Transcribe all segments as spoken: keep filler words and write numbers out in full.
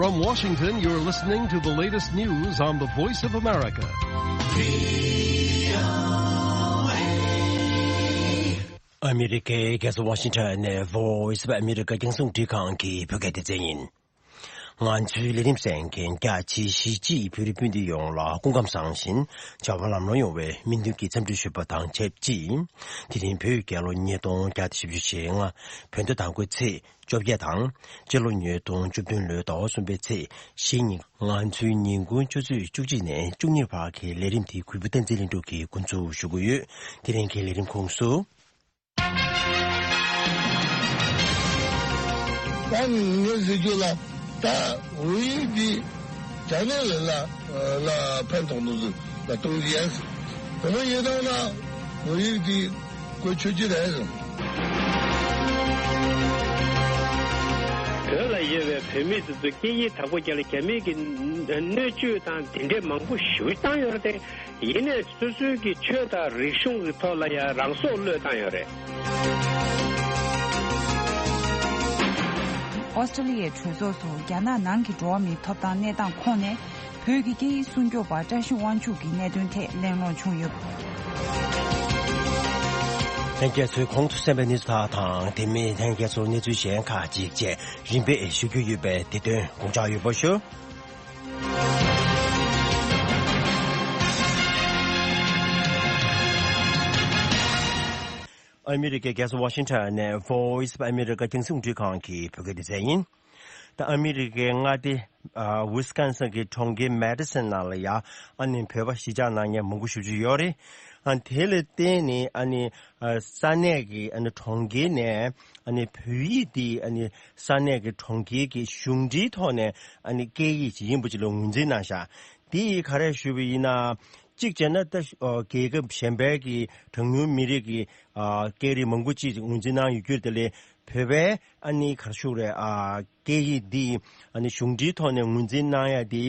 From Washington, you're listening to the latest news on the Voice of America. ཨ་མི་རི་ཀའི་རྒྱལ་ས་ཝ་ཤིང་ཊོན་ནས་Voice of America རྒྱང་སྲིང་རླུང་འཕྲིན་ཁང་གི་བོད་སྐད་སྡེ་ཚན་ཡིན། ང་ཚོའི་ལས་རིམ་གསན་མཁན་རྒྱ་ཆེའི་གཞིས་བྱེས་བོད་རིགས་སྤུན་ཟླ་ཡོངས་ལ་སྐུ་ཁམས་བཟང་ཞིང་བྱ་བ་ལམ་ལྷོང་ཡོང་བའི་སྨོན་འདུན་གྱི་འཚམས་འདྲི་ཞུ་བ་དང་ཆབས་ཅིག་དེ་རིང་བོད་རྒྱལ་ལོ་ཉིས་སྟོང་བརྒྱ་དང་བཞི་བཅུ་ཞེ་ལྔ། བོད་ཟླ་དང་པོའི་ཚེས་བཅོ་བརྒྱད་དང་། སྤྱི་ལོ་ཉིས་སྟོང་བཅུ་བདུན་ལོའི་ཟླ་བ་གསུམ་པའི་ཚེས་བཞི་ཉིན། ང་ཚོའི་ཉིན་གུང་ཆུ་ཚོད་བཅུ་གཅིག་ནས་བཅུ་གཉིས་བར་གྱི་ལས་རིམ་དེ་གུས་པ་བསྟན་འཛིན་ལྷུན་གྲུབ་ཀྱིས་འགོ་འཛུགས་ཞུ་གི་ཡོད། དེ་རིང་གི་ལས་རིམ་ཁོངས་སུ། ད་ངས་ཟེར་རྒྱུ་ལ། ད་བོད་ཡིག་འདི་རྒྱ་ནག་ལ་ལ་ལ་ཕན་ཐོགས་འདུག་ཟེར་ལ་གཏོང་གི་ཡིན་ཟེར། དེ་མ་ཡིན་ན་ན་བོད་ཡིག་འདི་བཀོལ་ཆོག་གི་རེད་ཟེར། བོད་ལ་ཡོད་པའི་བོད་མི་དེ་ཚོ་སྐད་ཡིག་དག་པོ་རྒྱག་ལ་རྒྱ་མི་གི་གནོད་སྐྱོན་དང་དེ་འདྲས་མང་པོ་ཞེ་པོ་བཏང་ཡོད་རེད་དེ། ཡིན་ནའི་སོ་སོའི་གི་ཆོས་དང་རིག་གཞུང་གི་ཐོག་ལ་ཡང་རང་སྲོག་བློས་བཏང་ཡོད་རེད། ཨོ་སི་ཀྲི་ལི་ཡའི་གྲོས་ཚོགས་སུ་རྒྱ་ནག་ནང་གི་འགྲོ་བ་མིའི་ཐོབ་ཐང་གནས་སྟངས་ཁོངས་ནས་བོད་ཀྱི་སྐད་ཡིག་སྲུང་སྐྱོབ་པ་བཀྲ་ཤིས་དབང་ཕྱུག་གི་གནད་དོན་ཐད་གླེང་སློང་བྱུང་ཡོད། ལྷན་རྒྱས་ཚོས་གོང་དུ་གསན་པའི་གནས་ཚུལ་དག་དང་དེ་མིན་ལྷན་རྒྱས་ཚོར་གནས་ཚུལ་གཞན་ཁག་ཅིག་བཅས་རིམ་པས་ཞུ་རྒྱུ་ཡོད་པས་དེ་དོན་དགོངས་འཇགས་ཡོད་པ་ཞུ། ཨ་མི་རི་ཀའི་རྒྱལ་ས་ཝ་ཤིང་ཊོན་ནས་Voice of America རྒྱང་སྲིང་རླུང་འཕྲིན་ཁང་གི་བོད་སྐད་སྡེ་ཚན་ཡིན། ད་ཨ་མི་རི་ཀའི་མངའ་སྡེ་ཨ་ཝི་སི་ཀོན་སིན་གྱི་གྲོང་ཁྱེར་མེ་ཌི་སོན་ནང་ལ་ཡ་ཨ་ནི་བོད་པ་གཞིས་ཆགས་གནང་མཁན་མང་པོ་ཞེ་པོ་ཅིག་ཡོད་རེད། ཨ་དེ་ལ་བརྟེན་ནས་ཨ་ནི་ཨ་ས་གནས་ཀྱི་ཨ་ནི་གྲོང་ཁྱེར་ནས་ཨ་ནི་བོད་ཡིག་འདི་ཨ་ནི་ས་གནས་ཀྱི་གྲོང་ཁྱེར་གྱི་གཞུང་འབྲེལ་ཐོག་ནས་ཨ་ནི་སྐད་ཡིག་ཅིག་ཡིན་པ་ཅིག་ལ་ངོས་འཛིན་གནང་ཤག་དེ་ཡིས་ག་རེ་ཞུས་པ་ཡིན་ན། གཅིག་བྱས་ན་ད་ཨ་རྒྱལ་ཁབ་གཞན་པའི་གི་གྲངས་ཉུང་མི་རིགས་ཀྱི་ཨ་སྐད་རིགས་མང་པོ་ཅིག་ངོས་འཛིན་གནང་ཡོད་རྒྱུ་དེ་ལས་བོད་པའི་ཨ་ནི་ག་རེ་ཞུ་དགོས་རེད། ཨ་སྐད་ཡིག་འདི་ཨ་ནི་གཞུང་འབྲེལ་ཐོག་ནས་ངོས་འཛིན་གནང་ཡ་དེ་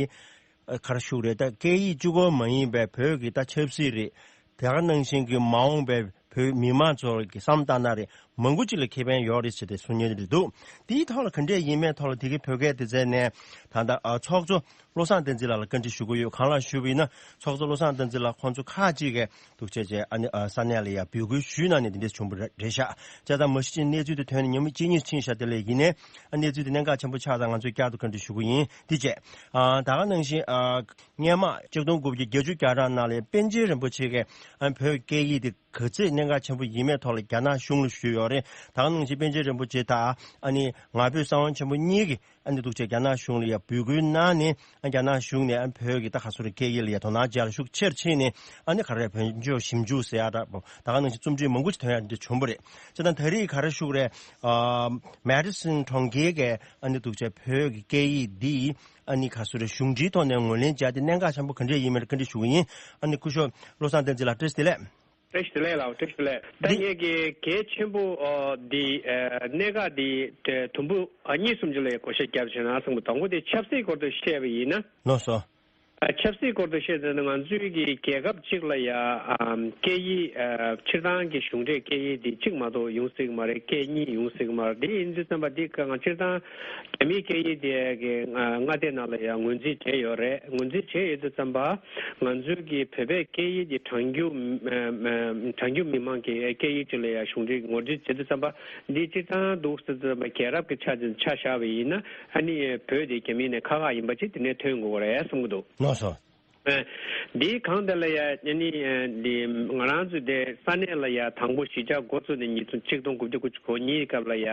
ཨ་ག་རེ་ཞུ་དགོས་རེད། ད་སྐད་ཡིག་གཅིག་པོ་མ་ཡིན་པའི་བོད་ཀྱི་ད་ཆབ་སྲིད་རེད། དེ་ག་ནང་བཞིན་གྱི་མ་འོངས་པའི་བོད་མི་མང་ཚོར་གྱི་བསམ་བཏང་ན་རེད། མང་པོ་ཅིག་ལ་ཁེ་ཕན་ཡོད་རེད་ཟེར་ཏེ་གསུང་མཁན་རེད་འདུག་དེའི་ཐོག་ལ་ག་འདྲས་ཡིན་མིན་ཐོག་ལ་དེ་གའི་བོད་སྐད་སྡེ་ཚན་ནས་ད་ལྟ་ཨ་ཚོགས་གཙོ་བློ་བཟང་བསྟན་འཛིན་ལགས་ལ་བཀའ་འདྲི་ཞུ་གི་ཡོད། གང་ལགས་ཞུས་པ་ཡིན་ན་ཚོགས་གཙོ་བློ་བཟང་བསྟན་འཛིན་ལགས་ཁོང་ཚོ་ཁག་ཅིག་གིས་འདུག་བྱས་བྱས་ཨ་ནི་ཨ་ས་གནས་ལ་ཡ་འབོད་སྐུལ་ཞུས་གནང་ནས་དེ་འདྲས་བྱུང་བ་རེད་ཤག་བྱས་ཙང་མ་གཞི་ཅིག་གནས་ཚུལ་དེ་ཐོན་ནས་ཉིན་མོ་གཅིག་གཉིས་ཕྱིན་ཤག་དེ་ལས་ཡིན་ནའི་ཨ་གནས་ཚུལ་དེ་གནད་འགག་ཆེན་པོ་ཆགས་ཙང་ང་ཚོས་བསྐྱར་དུ་བཀའ་འདྲི་ཞུ་གི་ཡིན། དེ་བྱས་ཨ་ད་ག་ནང་བཞིན་ཨ། སྔོན་མ་ཆིག་སྟོང་དགུ་བརྒྱ་བརྒྱད་ཅུ་གྱ་གྲངས་ནང་ལ་པཎ་ཆེན་རིན་པོ་ཆེ་གིས་ཨ་བོད་སྐད་ཡིག་དེ་ག་ཚོད་གནད་འགག་ཆེན་པོ་ཡིན་མེད་ཐོག་ལ་རྒྱ་ནག་གཞུང་ལ་ཞུས་ཡོད་རེད། ད་ག་ནང་བཞིན་པཎ་ཆེན་རིན་པོ་ཆེ་དང་ཨ་ནི་ང་ཕོད་གསང་བ་ཆེན་པོ་གཉིས་ཀྱིས་ཨ་ནི་འདུག་བྱས་རྒྱ་ནག་གཞུང་ལ་ཡ་འབོད་སྐུལ་གནང་ནས་ཨ་རྒྱ་ནག་གཞུང་ནས་ཨ་བོད་ཀྱི་ད་ག་ཚོད་སྐད་ཡིག་ལ་ཡ་དོ་སྣང་བྱེད་ཡ་ལ་ཤུགས་ཆེར་ཕྱིན་ནས་ཨ་ནི་ག་རེ་བོད་ལྗོངས་ཞིབ་འཇུག་ཟེར་ཡ་འདྲ་པོ་ད་ག་ནང་བཞིན་རྩོམ་སྒྲིག་མང་པོ་ཞིག་ཐོན་ཡ་འདི་བྱུང་བ་རེད། བྱས་ཙང་ད་རེས་ག་རེ་ཞུ་དགོས་རེད། ཨ་མེ་ཌི་སོན་གྲོང་ཁྱེར་གྱི་ཨ་ནི་འདུག་བྱས་བོད་ཀྱི་སྐད་ཡིག་འདི། ཨ་ནི་ག་ཚོད་རེད། གཞུང་འབྲེལ་ཐོག་ནས་ངོས་ལེན་བྱས་ཏེ་གནད་འགག་ཆེན་པོ་ག་འདྲས་ཡིན་མིན་ལ་བཀའ་འདྲི་ཞུ་གི་ཡིན། ཨ་ནི་སྐུ་ཞབས་བློ་བཟང་བསྟན་འཛིན་ལགས་བཀྲ་ཤིས་བདེ་ལེགས། བཀྲ་ཤིས་བདེ་ལེགས་ལགས། བཀྲ་ཤིས་བདེ་ལེགས། ད་འདི་ངས་ཀྱི་གལ་ཆེན་པོ་ཨ་འདི་ཨ་གནད་འགག་འདི་དེ་དུམ་བུ་ཨ་གཉིས་གསུམ་ཅིག་ལ་བགོ་བཤའ་བརྒྱབ་བྱས་ན་བསམ་གི། དང་པོ་དེ་ཆབ་སྲིད་སྐོར་དུ་བཤད་པ་ཡིན་ན། ལགས་སོ། ཨ་ཆབ་སྲིད་སྐོར་དུ་བཤད་ཟེར་ན་ང་ཚོའི་གི་རྒྱལ་ཁབ་གཅིག་ལ་ཡ་ཨམ་སྐད་ཡིག་ཨ་སྤྱིར་བཏང་གི་གཞུང་འབྲེལ་སྐད་ཡིག་འདི་གཅིག་མ་གཏོགས་ཡོང་སྲིད་མ་རེད། སྐད་གཉིས་ཡོང་སྲིད་མ་རེད། འདི་ཡིན་དུས་ཙམ་པ་འདི་ག་ང་སྤྱིར་བཏང་རྒྱ་མིའི་སྐད་ཡིག་དེ་གི་མངའ་སྡེ་ནང་ལ་ཡང་ངོས་འཛིན་བྱས་ཡོད་རེད། ངོས་འཛིན་བྱས་ཡོད་དུས་ཙམ་པ་ང་ཚོའི་གི་བོད་པའི་སྐད་ཡིག་དེ་གྲངས་རྒྱུ་གྲངས་རྒྱུ་མི་མང་གི་སྐད་ཡིག་ཅིག་ལ་ཡང་གཞུང་འབྲེལ་ངོས་འཛིན་བྱེད་དུས་ཙམ་པ་འདི་སྤྱིར་བཏང་འདུག་ཟེར་དུས་ཙམ་པ་རྒྱལ་རབས་ཀྱི་ཆ་ཆ་བཞག་པ་ཡིན་ན་ཨ་ནི་བོད་དེ་རྒྱ་མིའི་ནས་ཁག་ཁག་ཡིན་པ་ཅིག་དེ་ནས་ཐོན་དགོས་ཀྱི་རེད་བསམ་གྱི་འདུག་ལགས་སོ། ཨ་འདིའི་སྒང་དེ་ལ་ཡ་ཨ་ནི་ཨ་འདི་ང་རང་ཚོ་དེ་ས་གནས་ལ་ཡ་དང་པོ་གཞིས་ཆགས་འགོ་བཙུགས་ནས་ཉིས་སྟོང་ཆིག་སྟོང་དགུ་བརྒྱ་དགུ་བཅུ་གོ་གཉིས་སྐབས་ལ་ཡ་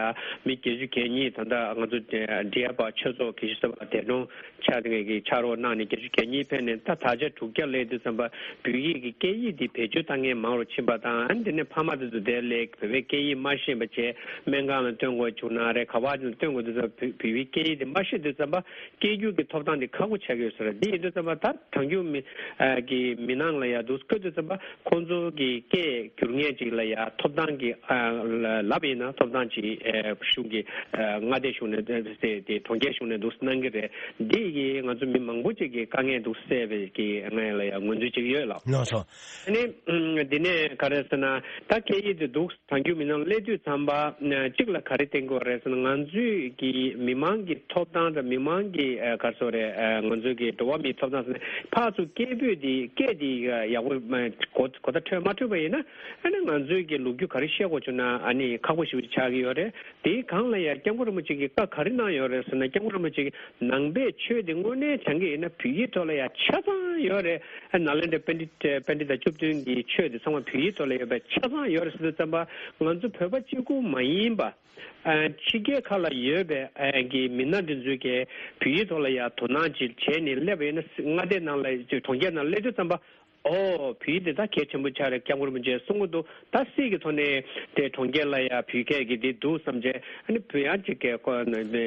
མི་བརྒྱད་ཅུ་གྱ་གཉིས་ད་ལྟ་ང་ཚོ་དེ་འབྲི་གཡག་པ་ཆོས་ཚོགས་དགེ་བཤེས་སེར་པ་འདས་གྲོངས་ཆགས་དེ་གི་ཕྱག་རོགས་གནང་ནས་བརྒྱད་ཅུ་གྱ་གཉིས་ཕེབས་ནས་ད་ད་ཆ་དྲུག་བརྒྱ་སླེབས་དུས་ཙམ་པ་བོད་ཡིག་གི་སྐད་ཡིག་འདི་བེད་སྤྱོད་བཏང་མཁན་མང་རུ་ཕྱིན་པ་དང་ཨ་ནི་དེ་ནས་ཕ་མ་དེ་ཚོ་དེ་ལས་བོད་པའི་སྐད་ཡིག་མ་ཤེས་པ་བྱས་སྨན་ཁང་ལ་སྟོན་དགོས་བྱུང་ན་རེད། ག་པར་ཅིག་ལ་སྟོན་དགོས་དུས་ཙམ་པ་བོད་བོད་ཡིག་སྐད་ཡིག་འདི་མ་ཤེས་དུས་ཙམ་པ། སྐད་སྒྱུར་གྱི་ཐོབ་ཐང་དེ་ཁག་པོ་ཆགས་ཀྱི་ཡོད་ས་རེད། འདི་ཡིན་དུས་ཙམ་པ་ད་གྲངས་རྒྱུ། མི་ཨ་གི་མི་ནང་ལ་ཡ་འདུག་སྐྱོད་དུས་ཙམ་པ་ཁོང་ཚོ་གི་སྐད་སྒྱུར་མཁན་ཅིག་ལ་ཡ་ཐོབ་ཐང་གི་ཨ་ལ་ལབ་ཡིན་ན་ཐོབ་ཐང་ཅིག་ཨ་གཞུང་གི་ཨ་མངའ་སྡེ་གཞུང་ནས་ཨ་དེ་དེ་གྲོང་ཁྱེར་གཞུང་ནས་འདུག་གནང་གི་རེད། འདི་ཡིས་ང་ཚོ་མི་མང་པོ་ཅིག་གི་དཀའ་ངལ་འདུག་སེལ་བའི་གི་ང་ལ་ཡ་ངོས་འཛིན་ཅིག་ཡོད་ལགས། ལགས་སོ། ཨ་ནི་ཨ་འདི་ནས་ག་རེ་ཟེར་ན་ད་སྐད་ཡིག་དེ་འདུག་གྲངས་རྒྱུ་མི་ནང་སླེབས་དུས་ཙམ་པ་ཨ་གཅིག་ལ་ག་རེ་བསྟན་དགོས་རེད་ཟེར་ན་ང་ཚོའི་གི་མི་མང་གི་ཐོབ་ཐང་དང་མི་མང་གི་ཨ་ག་རེ་ཟེར་རེད་ཨ་ང་ཚོའི་གི་འགྲོ་བ་མིའི་ཐོབ་ཐང་ཟེར་ནས་ཕར་ཚུར་སྐད་འབོད་དེ་སྐད་དེ་ཡག་པོ་གོ་གོ་བརྡ་འཕྲོད་མ་འཕྲོད་པ་ཡིན་ན་ཨ་ནི་ང་ཚོའི་གི་ལོ་རྒྱུས་ག་རེ་བཤད་དགོས་བྱུང་ན་ཨ་ནི་ཁག་པོ་ཞེ་པོ་ཅིག་ཆགས་ཀྱི་ཡོད་རེད། དེའི་སྒང་ལ་ཡང་སྐྱབས་མགོན་རིན་པོ་ཆེ་གིས་བཀའ་ག་རེ་གནང་ཡོད་རེད་ཟེར་ན་སྐྱབས་མགོན་རིན་པོ་ཆེ་གིས་ནང་པའི་ཆོས་དེ་དངོས་གནས་བྱང་གི་ཡིན་ན་བོད་ཡིག་ཐོག་ལ་ཡང་ཆ་ཚང་ཡོད་རེད། ནཱ་ལེནྡྲ་པཎྜི་ཏ་པཎྜི་ཏ་བཅུ་བདུན་གྱི་ཆོས་དེ་ཚང་མ་བོད་ཡིག་ཐོག་ལ་ཡོད་པའི་ཆ་ཚང་ཡོད་རེད་ཟེར་དུས་ཙམ་པ་ང་ཚོ་བོད་པ་གཅིག་པུ་མ་ཡིན་པ། ཨ་ཕྱི་རྒྱལ་ཁག་ལ་ཡོད་པའི་ཨ་གི་མི་སྣ་འདི་ཚོས་ཀྱི་བོད་ཡིག་ཐོག་ལ་ཡང་དོ་སྣང་ཅིག་བྱས་ནས་སླེབས་པ་ཡིན་ན་མངའ་སྡེ་ནང་ལ་གྲོང་ཁྱེར་ནང་སླེབས་དུས་ཙམ་པ། ཨོ་བོད་ཡིག་འདི་ད་གལ་ཆེན་པོ་ཆགས་རེད་སྐྱབས་མགོན་རིན་པོ་ཆེས་གསུང་གི་འདུག་ད་སྲིད་ཀྱི་ཐོག་ནས་དེ་གྲོང་ཁྱེར་ལ་ཡང་བོད་སྐད་ཀྱི་འདི་འདུག་བསམ་བྱས་ཨ་ནི་བོད་ཡང་ཅིག་གི་ཁོ་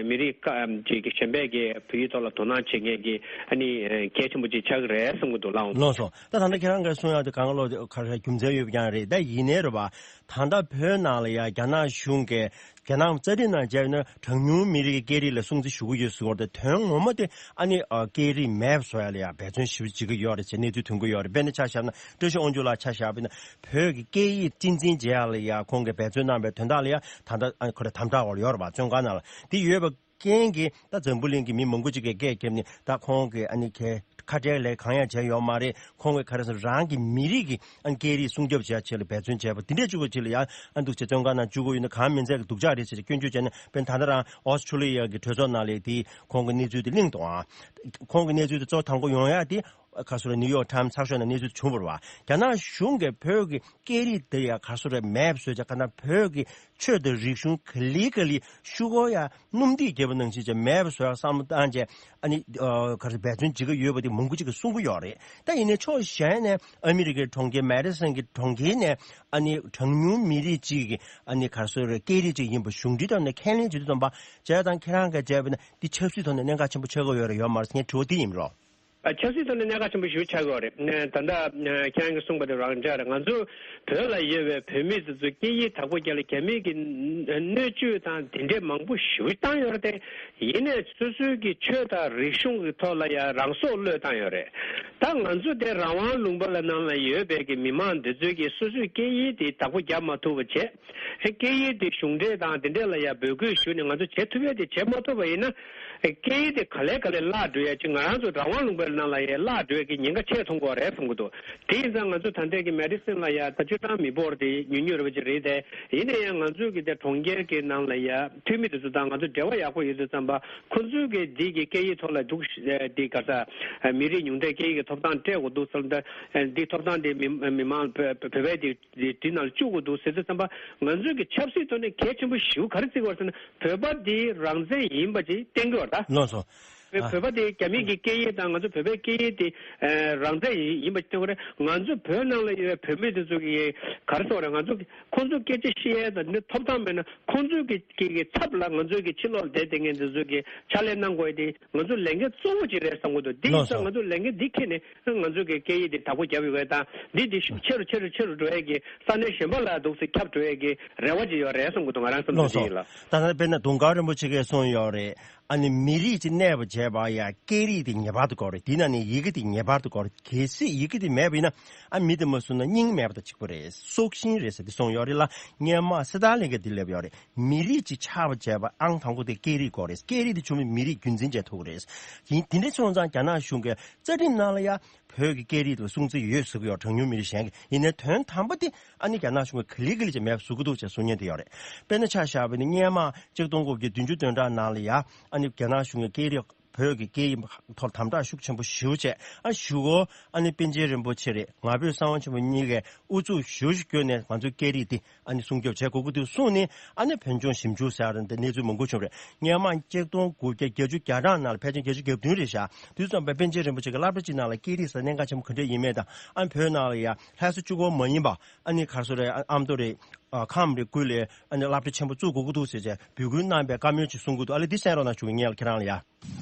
མི་རིགས་ཀ་ཅིག་གི་གཞན་པས་ཀྱི་བོད་ཡིག་ཐོག་ལ་དོ་སྣང་བྱེད་མཁན་གྱི་ཨ་ནི་གལ་ཆེན་པོ་ཅིག་ཆགས་ཀྱི་རེད་བསམ་གྱི་འདུག་ལགས། ལགས་སོ། ད་ད་ལྟ་ཁྱེད་རང་གིས་གསུང་ཡག་དེ་གང་ག་ལོ་ག་རེ་རྒྱུ་མཚན་ཡོད་པ་ཀྱང་རེད། ད་ཡིན་ནའི་རེད་པ། ད་ལྟ་བོད་ནང་ལ་ཡང་རྒྱ་ནག་གཞུང་གིས་རྒྱ་ནག་རྩ་ཁྲིམས་ནང་བྱས་ན་གྲངས་ཉུང་མི་རིགས་ཀྱི་སྐད་རིགས་ལ་སྲུང་བརྩི་ཞུ་གི་ཡོད་ཟེར་བ་དེ་དོན་ངོ་མ་དེ་ཨ་ནི་ཨ་སྐད་རིགས་མེད་པ་བཟོ་ཡ་ལ་ཡང་འབད་བརྩོན་ཞེ་པོ་བྱེད་ཀྱི་ཡོད་རེད་ཅེས་གནས་ཚུལ་ཐོན་གྱི་ཡོད་རེད། དཔེར་ན་ཆ་བཞག་ན་བཀྲ་ཤིས་དབང་ཕྱུག་ལགས་ཆ་བཞག་པ་ཡིན་ན་བོད་ཀྱི་སྐད་ཡིག་གཅེས་འཛིན་བྱེད་ཡ་ལ་ཡང་ཁོང་གིས་འབད་བརྩོན་གནང་བའི་དོན་དག་ལ་ཡང་ད་ལྟ་ཨ་ཁོ་རེ་དམ་དྲག་འོག་ལ་ཡོད་རེད་པ། བཙོན་ཁང་ནང་ལ་དེ་ཡོད་པ། རྐྱེན་གྱིས་ད་འཛམ་བུ་གླིང་གི་མི་མང་པོ་ཅིག་གིས་སྐད་བརྒྱབ་ནས་ད་ཁོང་གིས་ཨ་ནི་ཁའི་ཁ་བྲལ་ལས་གང་ཡང་བྱས་ཡོད་མ་རེད། ཁོང་གིས་ག་རེ་ཟེར་རང་གི་མི་རིགས་ཀྱི་ཨ་ནི་སྐད་རིགས་སྲུང་སྐྱོབ་བྱེད་ཆེད་ལ་འབད་བརྩོན་བྱས་པ་དེ་འདྲས་བཅུག་པ་ཅིག་ལ་ཡང་ཨ་འདུག་བྱས་བཙོན་ཁང་ནང་བཅུག་གི་ཡོད་ན་གང་མིན་ཚད་ཀྱི་སྡུག་ཅག་རེད་ཟེར་སྐྱོན་བརྗོད་བྱས་ན་དཔེར་ན་ད་ལྟ་རང་ཨོ་སི་ཁྲུ་ལི་ཡ་གི་གྲོས་ཚོགས་ནང་ལ་དེ་ཁོང་གི་གནས་ཚུལ་དེ་གླེང་འདུག་ཨ། ཁོང་གི་གནས་ཚུལ་དེ་གཙོ་དང་པོ་ཡོང་ཡ་དེ་ག་སོ་རེ་ནིའུ་ཡོག་ཊའིམ་ཚགས་ཤོག་ནང་གནས་ཚུལ་བྱུང་བ་རེད་བ། རྒྱ་ནག་གཞུང་གིས་བོད་ཀྱི་སྐད་རིགས་དེ་ཡང་ག་སོ་རེ་མེད་པ་བཟོས་བྱས་ག་ན་བོད་ཀྱི་ཆོས་དང་རིག་གཞུང་ག་ལེ་ག་ལེ་ཤུ་གུ་ཡ་སྣུམ་ཐིགས་བརྒྱབ་པ་ནང་བཞིན་བྱས་མེད་པ་བཟོ་ཡ་བསམ་བློ་བཏང་བྱས་ཨ་ནི་ཨ་ག་རེ་འབད་བརྩོན་བྱེད་ཀྱི་ཡོད་པ་དེ་མང་པོ་ཅིག་གིས་གསུང་གི་ཡོད་རེད། ད་ཡིན་ནའི་ཕྱོགས་གཞན་ནས་ཨ་མི་རི་ཀའི་གྲོང་ཁྱེར་མེ་ཌི་སན་གྱི་གྲོང་ཁྱེར་ནས་ཨ་ནི་གྲངས་ཉུང་མི་རིགས་ཅིག་གི་ཨ་ནི་ག་རེ་ཟེར་རེད་སྐད་རིགས་ཅིག་ཡིན་པ་གཞུང་འབྲེལ་ཐོག་ནས་ཁས་ལེན་བྱེད་དུས་ཙམ་པ་བྱས་ཙང་ཁྱེད་རང་གིས་བྱས་པ་ན་འདི་ཆབ་སྲིད་ཐོག་ནས་གནད་འགག་ཆེན་པོ་ཆགས་ཀྱི་ཡོད་རེད་ཡོད་མ་རེད་ངའི་དྲི་བ་འདི་ཡིན་རོགས། ཨ་ཆབ་སྲིད་ཐོག་ནས་གནད་འགག་ཆེན་པོ་ཞེ་པོ་ཆགས་ཀྱི་ཡོད་རེད། ད་ལྟ་ཁྱེད་རང་གིས་གསུངས་པ་དེ་རང་འཇགས་རེད། ང་ཚོ་བོད་ལ་ཡོད་པའི་བོད་མི་དེ་ཚོ་སྐད་ཡིག་བདག་པོ་རྒྱག་ལ་རྒྱ་མི་གིས་གནོད་སྐྱོན་དང་དེ་འདྲས་མང་པོ་ཞེ་པོ་བཏང་ཡོད་རེད་དེ། ཡིན་ནའི་སོ་སོའི་གི་ཆོས་དང་རིག་གཞུང་གི་ཐོག་ལ་ཡང་རང་སྲོག་བློས་བཏང་ཡོད་རེད། ད་ང་ཚོ་དེ་རང་དབང་ལུང་པ་ལ་ནང་ལ་ཡོད་པའི་གི་མི་མང་འདི་ཚོའི་གི་སོ་སོའི་སྐད་ཡིག་དེ་བདག་པོ་རྒྱག་མ་ཐུབ་པ་བྱས། སྐད་ཡིག་དེ་གཞུང་འབྲེལ་དང་དེ་འདྲས་ལ་ཡང་འབོད་སྐུལ་ཞུས་ནས་ང་ཚོ་བྱེད་ཐུབ་ཡས་དེ་བྱེད་མ་ཐུབ་པ་ཡིན་ན། སྐད་ཡིག་དེ་ག་ལེ་ག་ལེ་བརླག་འགྲོ་ཡས་ཅིག་ང་རང་ཚོ་རང་དབང་ལུང་པའི་ནང་ལ་ཡང་བརླག་འགྲོ་ཡས་ཀྱི་ཉེན་ཁ་ཆེ་མཐོང་གི་ཡོད་རེད་བསམ་གྱི་འདུག་དེ་ཡིན་ཙང་ང་ཚོ་ད་ལྟའི་གི་མེ་ཌི་སན་ལ་ཡང་ད་སྤྱིར་བཏང་མི་འབོར་དེ་ཉུང་ཉུང་རེད་པ་ཅིག་རེད་དེ། ཡིན་ན་ཡང་ང་ཚོའི་གི་དེ་གྲོང་ཁྱེར་གྱི་ནང་ལ་ཡང་འཐུས་མི་དེ་ཚོ་དང་ང་ཚོ་འབྲེལ་བ་ཡག་པོ་ཡོད་དུས་ཙམ་པ་ཁོ་ཚོའི་གི་འདི་གི་སྐད་ཡིག་ཐོག་ལ་འདུག་དེ་ག་ས་མི་རིགས་ཉུང་མཐའི་སྐད་ཡིག་གི་ཐོབ་ཐང་སྤྲད་དགོས་འདུག་བསམ། ད་འདི་ཐོབ་ཐང་དེ་མི་མི་མང་བོད་བོད་པའི་དེ་དེ་དེ་ནང་བཅུག་དགོས་འདུག་ཟེར་དུས་ཙམ་པ་ང་ཚོའི་གི་ཆབ་སྲིད་ཐོག་ནས་གལ་ཆེན་པོ་ཞེ་པོ་ག་རེ་བརྩི་དགོས་ཟེར་ན་བོད་པ་དེ་རང་བཙན་ཡིན་པ་ཅིག་བསྟན་གྱི་ཡོད་རེད་ད། ལགས་སོ། བོད་པ་དེ་རྒྱ་མི་གི་སྐད་ཡིག་དང་ང་ཚོ་བོད་པའི་སྐད་ཡིག་དེ་རང་བཙན་ཡིན་པ་ཅིག་བསྟན་གྱི་རེད། ང་ཚོ་བོད་ནང་ལ་ཡོད་པའི་བོད་མི་དེ་ཚོ་གི་ག་རེ་ཟེར་དགོས་རེད། ང་ཚོ་ཁོང་ཚོ་སྐད་ཆ་བཤད་ཡས་དང་འདི་ཐོབ་ཐང་མེད་ན་ཁོང་ཚོའི་གི་གི་གི་ཚབ་ལ་ང་ཚོའི་གི་ཕྱི་ལོགས་ལ་བསྡད་བསྡད་མཁན་དེ་ཚོའི་གི་ཕྱག་ལས་གནང་དགོས་ཡས་དེ་ང་ཚོ་ལས་འགན་གཙོ་བོ་ཅིག་རེད་བསམ་གྱི་འདུག་དེ་ཡིན་ཙང་ང་ཚོ་ལས་འགན་འདི་འཁྱེར་ནས། ང་ཚོ་གི་སྐད་ཡིག་འདི་བདག་པོ་རྒྱབ་ཡོད་པ་དང་འདི་འདི་ཤུགས་ཆེ་རུ་ཆེ་རུ་ཆེ་རུ་འགྲོ་ཡས་ཀྱི་ས་གནས་གཞན་པ་ལ་འདུག་སེ་ཁྱབ་འགྲོ་ཡས་ཀྱི་རེ་བ་ཅིག་ཡོད་རེད་བསམ་གྱི་འདུག་ང་རང་བསམ་ཚུལ་ཅིག་ཡིན་ལགས། ད་ལྟ་དཔེར་ན་དུང་དཀར་རིན་པོ་ཆེ་གིས་གསུངས་ཡོད་རེད། ཨ་ནི་མི་རིགས་ཅིག་གནས་པ་བྱས་པ་ཡ་སྐད་རིགས་དེ་ངེས་པར་དུ་དགོས་རེད། དེ་ནང་ནས་ཡི་གེ་དེ་ངེས་པར་དུ་དགོས་རེད། གལ་སྲིད་ཡི་གེ་དེ་མེད་པ་ཡིན་ན་ཨ་མི་དེ་མ་བཟོས་ན་སྙིང་མེད་པ་དང་གཅིག་པ་རེད། སྲོག་ཤིང་རེད་ཟེར་དེ་གསུངས་ཡོད་རེད་ལ། སྔོན་མ་སི་ཏཱ་ལིན་གྱིས་དེ་སླེབས་ཡོད་རེད། མི་རིགས་ཅིག་ཆགས་པ་བྱས་པ་ཨང་དང་པོ་དེ་སྐད་རིགས་དགོས་རེད། སྐད་རིགས་དེ་བྱུང་བའི་མི་རིགས་རྒྱུན་འཛིན་བྱས་ཐུབ་ཀྱི་རེད། ཡིན་དེ་འདྲ་སོང་ཙང་རྒྱ་ནག་གཞུང་གིས་རྩ་ཁྲིམས་ནང་ལ་ཡ་བོད་ཀྱི་སྐད་རིགས་ལ་སྲུང་བརྩི་ཡོད་ཟེར་གྱི་ཡོད། གྲངས་ཉུང་མི་རིགས་གཞན་གྱི་ཡིན་ནའི་དོན་དམ་པ་དེ་ཨ་ནི་རྒྱ་ནག་གཞུང་གིས་ག་ལེ་ག་ལེ་ཅིག་མེད་པ་བཟོ་གི་འདུག་ཅེས་གསུང་མཁན་དེ་ཡོད་རེད། དཔེར་ན་ཆ་བཞག་པ་ཡིན་ན་སྔོན་མ་ཆིག་སྟོང་དགུ་བརྒྱ་བདུན་ཅུ་དོན་གྲངས་ནང་ལ་ཡ་ཨ་ནི་རྒྱ་ནག་གཞུང་གིས་སྐད་རིགས་བོད་ཀྱི་སྐད་ཡིག་ཐོག་དམ་དྲག་ཤུགས་ཆེན་པོ་ཞེ་པོ་བྱས། ཨ་གཞུག་གུ་ཨ་ནི་པཎ་ཆེན་རིན་པོ་ཆེ་རེད། ང་ཕོད་གསང་བ་ཆེན་པོ་གཉིས་ཀས་ཨུ་ཚུགས་ཞེ་པོ་ཞིག་བསྐྱོན་ནས་ང་ཚོའི་སྐད་རིགས་འདི་ཨ་ནི་སྲུང་སྐྱོབ་བྱེད་དགོས་ཀྱི་འདུག་གསུངས་ནས། ཨ་ནི་བོད་ལྗོངས་ཞིབ་འཇུག་ཟེར་ཡ་དེ་གནས་ཚུལ་མང་པོ་བྱུང་རེད། སྔོན་མ་ཆིག་སྟོང་དགུ་བརྒྱ་བརྒྱད་ཅུ་གྱ་གྲངས་ནང་ལ་ཕལ་ཆེར་བརྒྱད་ཅུ་གྱ་བདུན་རེད་ཤག་དུས་ཙམ་པ་པཎ་ཆེན་རིན་པོ་ཆེ་གི་བསླབ་བྱ་གཅིག་ནང་ལ་སྐད་རིགས་ཟེར་གནད་འགག་ཆེན་པོ་ག་འདྲས་ཡིན་མེད་དང་། ཨ་ནི་བོད་ནང་ལ་ཡ་ལྷ་ས་གཅིག་པོ་མ་ཡིན་པ་ཨ་ནི་ག་རེ་ཟེར་རེད། ཨ་མདོ་རེད། ཨ་ཁམས་རེད། ཁུལ་ལ་ཨ་ནི་བསླབ་གྲྭ་ཆེན་པོ་བཙུགས་དགོས་ཀྱི་འདུག་ཟེར་བྱས་འབོད་སྐུལ་གནང་པའི་བཀའ་མོལ་ཅིག་གསུང་གི་འདུག་ཨ་ལས་འདི་གསན་རོགས་གནང་ཞུ་གི་ཡིན་ལ་ཁྱེད་རང་ལ་ཡ།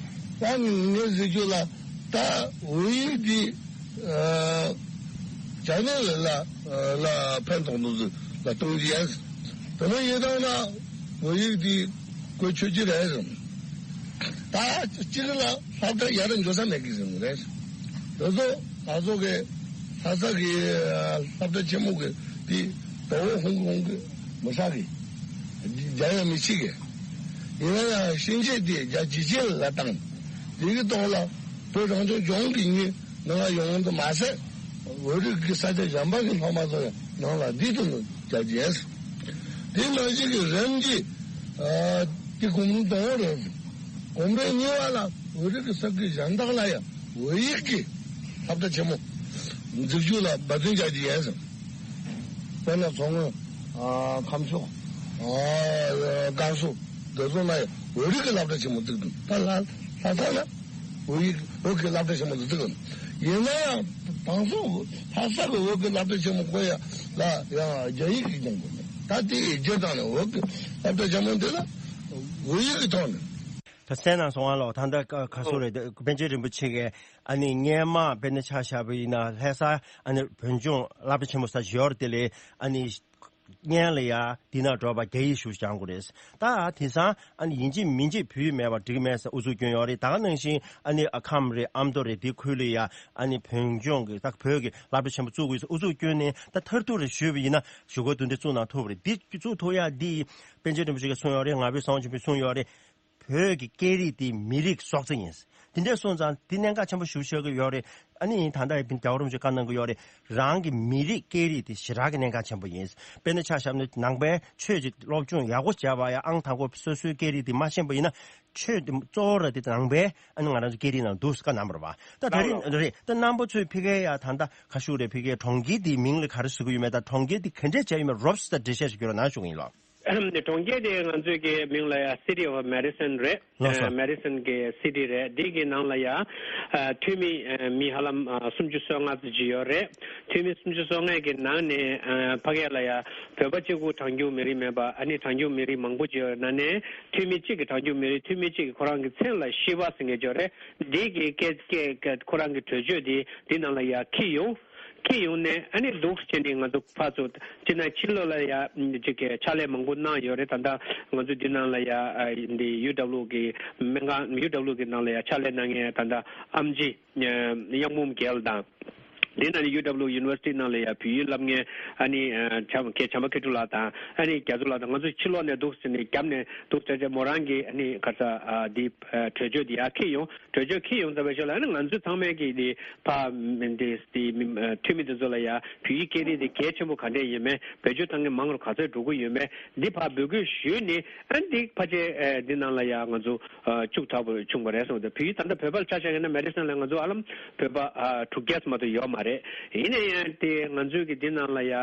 ད་ངས་གཟིགས་རྒྱུ་ལ། ད་བོད་ཡིག་འདི་ཨ་རྒྱ་ནག་ལ་ལ་ལ་ཕན་ཐོགས་འདུག་ཟེར་ལ་གཏོང་གི་ཡིན། དེ་མ་ཡིན་དང་ན་བོད་ཡིག་འདི་བཀོལ་ཆོག་གི་རེད་ཟེར། ད་སྤྱིར་ལ་སློབ་གྲྭ་ཡར་འགྲོ་ས་མེད་གི་ཟེར་ནི་རེད། དེ་ཚོ་ང་ཚོ་གི་ལྷ་ས་གི་སློབ་གྲྭ་ཆེན་མོ་གི་དེ་ཟླ་བོ་ཧོང་ཀོང་གི་མི་ཧྲ་གི་རྒྱ་ཡང་མི་ཆིག་གི། ཡིན་ན་ཡང་ཤེས་བྱ་དེ་རྒྱ་ཇི་ཆེ་ལ་བཏང་། དེ་གི་ཐོག་ལ་བོད་རང་སྐྱོང་ལྗོངས་ཀྱི་མི་ནང་ཡོང་དུ་མ་ཟད། བོད་རིགས་ཀྱི་ས་ཆ་གཞན་པ་གི་སློབ་མ་ཚོ་ཡང་ནང་ལ་འདི་དུ་རྒྱ་ཇེས། དེ་ནང་བཞིན་གྱི་རིམ་གྱིས་ཨ་དེ་གོམ་རིམ་དང་པོ་རེད། གོམ་རིམ་གཉིས་པ་ལ་བོད་རིགས་ཀྱི་ས་ཁུལ་གཞན་དག་ལ་ཡང་བོད་ཡིག་གི་སློབ་གྲྭ་ཆེན་མོ་འཛུགས་རྒྱུ་ལ་འབད་བརྩོན་རྒྱག་རྒྱུ་ཡིན་ཟེར། དཔེར་ན་མཚོ་སྔོན། ཨ་ཁམས་ཕྱོགས། ཨ་ཀན་སུའུ། འདི་ཚོ་ན་ཡང་བོད་རིགས་ཀྱི་སློབ་གྲྭ་ཆེན་མོ་བཙུགས་འདུག་ད་ལྷ་ལྷ་ས་ན་བོད་ཡིག་བོད་ཀྱི་སློབ་གྲྭ་ཆེན་མོ་འདི་བཙུགས་འདུག་ཡིན་ན་ཡང་དང་སོ་ལྷ་ས་གི་བོད་ཀྱི་སློབ་གྲྭ་ཆེན་མོ་ཁོ་ཡ་ལ་ཡང་རྒྱ་ཡིག་གིས་སྦྱང་དགོས་མེད། ད་དེ་ཡི་རྗེས་དང་ནས་བོད་ཀྱི་སློབ་གྲྭ་ཆེན་མོ་འདི་ལ་བོད་ཡིག་གི་ཐོག་ནས། ད་གསན་གནང་སོང་ང་ལོ། ད་ལྟ་ཁ་སོ་རེད། པཎ་ཆེན་རིན་པོ་ཆེ་གིས་ཨ་ནི་སྔོན་མ་དཔེར་ན་ཆ་བཞག་པ་ཡིན་ན་ལྷ་ས་ཨ་ནི་བོད་ལྗོངས་སློབ་གྲྭ་ཆེན་མོ་ས་ཞོར་དེ་ལས་ཨ་ནི་སྔོན་ལ་ཡ་འདི་ན་འགྲོ་བ་རྒྱ་ཡིག་ཞུ་སྦྱང་དགོས་རེད། ད་དེང་སང་ཨ་ནི་ཡིན་གཅིག་མིན་གཅིག་བོད་ཡིག་མེད་པ་འགྲིག་མེད་ཟེར་ཨུ་ཚུགས་སྐྱོན་ཡོད་རེད། ད་ག་ནང་བཞིན་ཨ་ནི་ཨ་ཁམས་རེད། ཨ་མདོ་རེད། འདི་ཁུལ་ལ་ཡ་ཨ་ནི་བོད་ལྗོངས་ཀྱི་ད་བོད་ཀྱི་སློབ་གྲྭ་ཆེན་པོ་བཙུགས་དགོས་ཟེར་ཨུ་ཚུགས་སྐྱོན་ནས། ད་མཐར་ཐུག་རེ་ཞུས་པ་ཡིན་ན་གཞུག་གུ་དེ་འདྲ་བཙུགས་གནང་ཐུབ་པ་རེད། འདི་བཙུགས་ཐུབ་ཡ་འདི་པཎ་ཆེན་རིན་པོ་ཆེ་གིས་གསུངས་ཡོད་རེད། ང་ཕོད་ཚེ་དབང་ཆོས་འཕེལ་གསུངས་ཡོད་རེད། བོད་ཀྱི་སྐད་རིགས་དེ་མི་རིགས་སྲོག་རྩ་ཡིན། དེ་འདྲ་སོང་ཙང་དེ་གནད་འགག་ཆེན་པོ་ཞེ་པོ་ཆགས་ཀྱི་ཡོད་རེད། ཨ་ནི་ད་ལྟ་ཡིན་རྒྱལ་བ་རིན་པོ་ཆེས་བཀའ་གནང་གི་ཡོད་རེད། རང་གི་མི་རིགས་སྐད་རིགས་དེ་ཞེ་དྲག་གི་གནད་འགག་ཆེན་པོ་ཡིན། དཔེར་ན་ཆ་བཞག་ན་ནང་པའི་ཆོས་ཀྱི་སློབ་སྦྱོང་ཡག་པོ་བྱས་པ་ཡང་ཨང་དང་པོ་སོ་སོའི་སྐད་རིགས་དེ་མ་ཤེས་པ་ཡིན་ན་ཆོས་དེ་གཙོ་བོ་ར་དེ་ནང་པའི་ཨ་ནི་ང་རང་ཚོ་སྐད་རིགས་ནང་འདུག་ཟེར་བཀའ་གནང་བ་རེད་པ། ད་ད་རིང་རེད། ད་རྣམ་པ་ཚོས་ཕ་གིར་ཡ་ད་ལྟ་ཁ་ཤུག་རེད། ཕ་གིའི་གྲོང་ཁྱེར་དེའི་མིང་ལ་ག་རེ་ཟེར་གྱི་ཡོད་མེད། ད་གྲོང་ཁྱེར་དེ་ག་འདྲས་བྱས་ཡོད་མེད་རོབ་ཙམ་འགྲེལ་བཤད་ཞིག་རྒྱག་རོགས་གནང་ཞུ་གི་ཡིན་ལགས། གྲོང་ཁྱེར་དེ་ང་ཚོའི་གི་མིང་ལ་ཡ་City of Madison རེད། ལགས་སོ། ཨ་Madison གི་city རེད། འདི་གི་ནང་ལ་ཡ་ཨ་འཐུས་མི་ཨ་མི་ཧ་ལམ་ཨ་སུམ་ཅུ་སོ་ལྔ་ཙམ་ཅིག་ཡོད་རེད། འཐུས་མི་སུམ་ཅུ་སོ་ལྔ་གི་ནང་ནས་ཨ་ཕ་གི་ལ་ཡ་བོད་པ་གཅིག་པུ་གྲངས་འཇུག་མི་རིགས་མེད་པ། ཨ་ནི་གྲངས་འཇུག་མི་རིགས་མང་པོ་ཅིག་ཡོད་ནང་ནས་འཐུས་མི་གཅིག་གི་གྲངས་འཇུག་མི་རིགས་འཐུས་མི་གཅིག་གི་ཁོ་རང་གི་མཚན་ལ་ཤི་བ་ཟེར་མཁན་ཅིག་ཡོད་རེད། འདི་གི་སྐད་སྐད་སྐད་ཁོ་རང་གི་གྲོས་ཆོད་འདི་འདི་ནང་ལ་ཡ་འཁྱེར་ཡོང་། འཁྱེར་ཡོང་ནས་ཨ་ནི་འདུག་སེ་བྱས་ནས་ང་ཚོ་ཕར་ཚུར་སྤྱིར་ན་ཕྱི་ལོགས་ལ་ཡ་ཅིག་གི་ཕྱག་ལས་མང་པོ་གནང་ཡོད་རེད། ད་ལྟ་ང་ཚོ་འདི་ནང་ལ་ཡ་ཨ་འདི་ཡུ་ཌབ་ལུ་གི་སྨན་ཁང་ཡུ་ཌབ་ལུ་གི་ནང་ལ་ཡ་ཕྱག་ལས་གནང་མཁན་ད་ལྟ་ཨེམ་ཆི་གཡང་འབུམ་རྒྱལ་དང་། འདི་ནང་ནས་ཡུ་ཌབ་ལུ་ཡུ་ནི་ཝར་སི་ཊི་ནང་ལ་ཡ་བོད་ཡིག་བསླབ་མཁན་ཨ་ནི་ཨ་བྱམས་མཁས་བྱམས་པ་མཁས་གྲུབ་ལགས་དང་ཨ་ནི་རྒྱ་མཚོ་ལགས་དང་། ང་ཚོ་ཕྱི་ལོགས་ནས་འདུག་སེ་ནས་རྒྱབ་ནས་འདུག་སེ་བྱས་མོ་རང་གི་ཨ་ནི་ག་ས་ཨ་འདི་ཨ་གྲོས་ཆོད་འདི་ཡར་འཁྱེར་ཡོང་། གྲོས་ཆོད་འཁྱེར་ཡོང་ཚར་བའི་ཤུལ་ལ་ཨ་ནི་ང་ཚོ་ཚང་མས་ཀྱི་འདི་ཕ་འདི་འདི་འཐུས་མི་འདི་ཚོ་ལ་ཡ་བོད་ཡིག་སྐད་རིགས་འདི་གལ་ཆེན་པོ་ག་འདྲས་ཡིན་མིན། བེད་སྤྱོད་བཏང་མཁན་མང་རུ་ག་ཚོད་འགྲོ་གི་ཡོད་མེད་འདི་ཕར་འབོད་སྐུལ་ཞུས་ནས། ཨ་ནི་འདི་ཕལ་ཆེར་ཨ་འདི་ནང་ལ་ཡ་ང་ཚོ་ཨ་བཅུག་ཐུབ་པ་བྱུང་བ་རེད་གསུངས་ཏེ། བོད་ཡིག་ད་ལྟ་བོད་པ་ལ་ཆ་བཞག་ཡིན་ན་མེ་ཌི་སན་ལ་ང་ཚོ་ཧ་ལམ་བོད་པ་ཨ་དྲུག་བརྒྱ་ཙམ་མ་གཏོགས་ཡོད་མ་རེད། ཡིན་ན་ཡང་དེ་ང་ཚོའི་གི་འདི་ནང་ལ་ཡ་ཨ་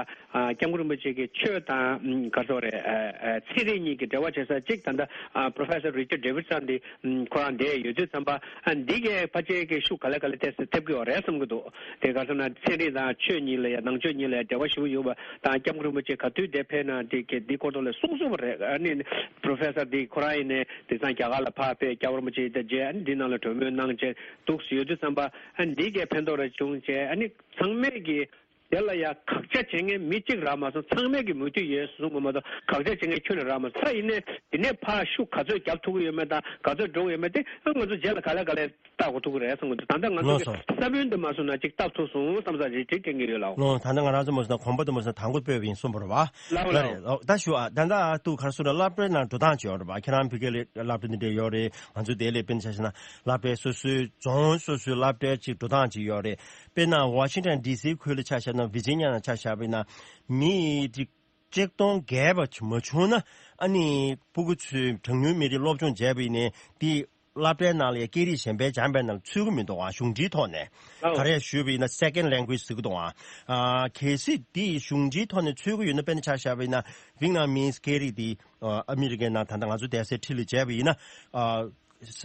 སྐྱབས་མགོན་རིན་པོ་ཆེ་གི་ཆོས་དང་ཨ་ག་རེ་ཟེར་དགོས་རེད། ཨ་ཨ་ཚན་རིག་གཉིས་ཀྱི་འབྲེལ་བ་བྱེད་ས་གཅིག་ད་ལྟ་ཨ་Professor Richard Davidson འདི་ཨ་ཁོ་རང་བསྡད་ཡོད་དུས་ཙམ་པ། ཨ་འདི་གའི་ཕལ་ཆེར་གྱི་ཤུགས་ག་ལེ་ག་ལེ་ཏོག་ཙམ་ཐེབས་ཀྱི་ཡོད་རེད་བསམ་གྱི་འདུག་དེ་ག་རེ་ཟེར་ན་ཚན་རིག་དང་ཆོས་གཉིས་ལ་ཡ་ནང་ཆོས་གཉིས་ལ་ཡ་འབྲེལ་བ་ཞེ་པོ་ཡོད་པ་དང་། སྐྱབས་མགོན་རིན་པོ་ཆེ་ག་དུས་དེ་ཕེབས་ན་དེ་གའི་འདི་སྐོར་ཐོག་ལ་གསུང་གསུང་བ་རེད། ཨ་ནི་Professor འདི་ཁོ་རང་ཡིན་ནའི་དེང་སང་རྒྱ་གར་ལ་ཕར་ཕེབས། སྐྱབས་མགོན་རིན་པོ་ཆེ་དང་མཇལ། ཨ་ནི་འདི་ནང་ལ་གྲོས་མོལ་གནང་བྱས་འདུག་སེ་ཡོད་དུས་ཙམ་པ། ཨ་ནི་འདི་གའི་ཕན་ཐོགས་རེ་བྱུང་བྱས། ཨ་ནི་ཚང་མས་ཀྱི་དེ་ལ་ཡ་བཀག་ཆ་བྱེད་མཁན་མི་གཅིག་རག་མ་སོང་། ཚང་མས་ཀྱི་མོས་མཐུན་ཡོད་གསུངས་པ་མ་གཏོགས་བཀག་ཆ་བྱེད་མཁན་ཁྱོན་ནས་རག་མ་སོང་། ད་ཡིན་ནའི་འདི་ནས་ཕར་ཤུགས་ག་ཚོད་རྒྱབ་ཐུབ་ཀྱི་ཡོད་མེད་དང་ག་ཚོད་འགྲོ་གི་ཡོད་མེད་དེ་ཨ་ང་ཚོ་རྗེས་ལ་ག་ལེ་ག་ལེ་བལྟ་དགོས་ཐུག་གི་རེད་བསམ་གི་འདུག་ད་ལྟ་ང་ཚོ་ལགས་སོ། གི་ས་བོན་དུ་མ་སོང་ན་ཅིག་བཏབ་ཐུབ་སོང་བསམ་ས་རེ་ཅིག་དྲན་གྱི་ཡོད་ལགས། ལགས། ད་ལྟ་ང་རང་ཚོ་མ་སོང་ན་གོམ་པ་དུ་མ་སོང་ན་དང་པོ་སྤོས་པ་ཡིན་གསུངས་པ་རེད་བ། ལགས་ལགས་རེད། ལགས། ད་ཞུ་ཨ། ད་ལྟ་ཏུ་ག་རེ་ཟེར་ན་སློབ་གྲྭའི་ནང་འགྲོ་སྟངས་ཅིག་ཡོད་རེད་བ། ཁྱེད་རང་ཕ་གི་ལ་སློབ་གྲྭ་འདི་འདྲ་ཡོད་རེད། ང་ཚོ་དེ་ལས་དཔེར་ན་ཆ་བཞག་ན་སློབ་གྲྭའི་སོ་སོའི་རྫོང་སོ་སོའི་སློབ་གྲྭའི་ཅིག་འགྲོ་སྟངས་ཅིག་ཡོད་རེད། དཔེར་ན་Washington D C ཁུལ་ལ་ཆ་བཞག་ན་Virginia ནང་ཆ་བཞག་པ་ཡིན་ན་མི་ཅིག་ཆིག་སྟོང་བརྒལ་བ་མ་བྱུང་ན་ཨ་ནི་སྤུ་གུ་ཚོས་གྲངས་ཉུང་མི་རིགས་སློབ་སྦྱོང་བྱས་པ་ཡིན་ནའི་དེ་སློབ་གྲྭའི་ནང་ལ་ཡ་སྐད་རིགས་གཞན་པའི་སྦྱངས་པའི་ནང་ལ་ཚུད་ཀྱི་མི་འདུག་ཨ། གཞུང་འབྲེལ་ཐོག་ནས། ཨོ། ག་རེ་ཞུས་པ་ཡིན་ན་second language ཟེར་གྱི་འདུག་ཨ། ཨ་གལ་སྲིད་དེ་གཞུང་འབྲེལ་ཐོག་ནས་ཚུད་ཀྱི་ཡོད་ན། དཔེར་ན་ཆ་བཞག་པ་ཡིན་ན་Vietnamese སྐད་རིགས་དེ་ཨ་ཨ་མི་རི་ཀའི་ནང་ད་ལྟ་ང་ཚོ་དེང་སང་ཁྲིད་ལས་བྱས་པ་ཡིན་ན།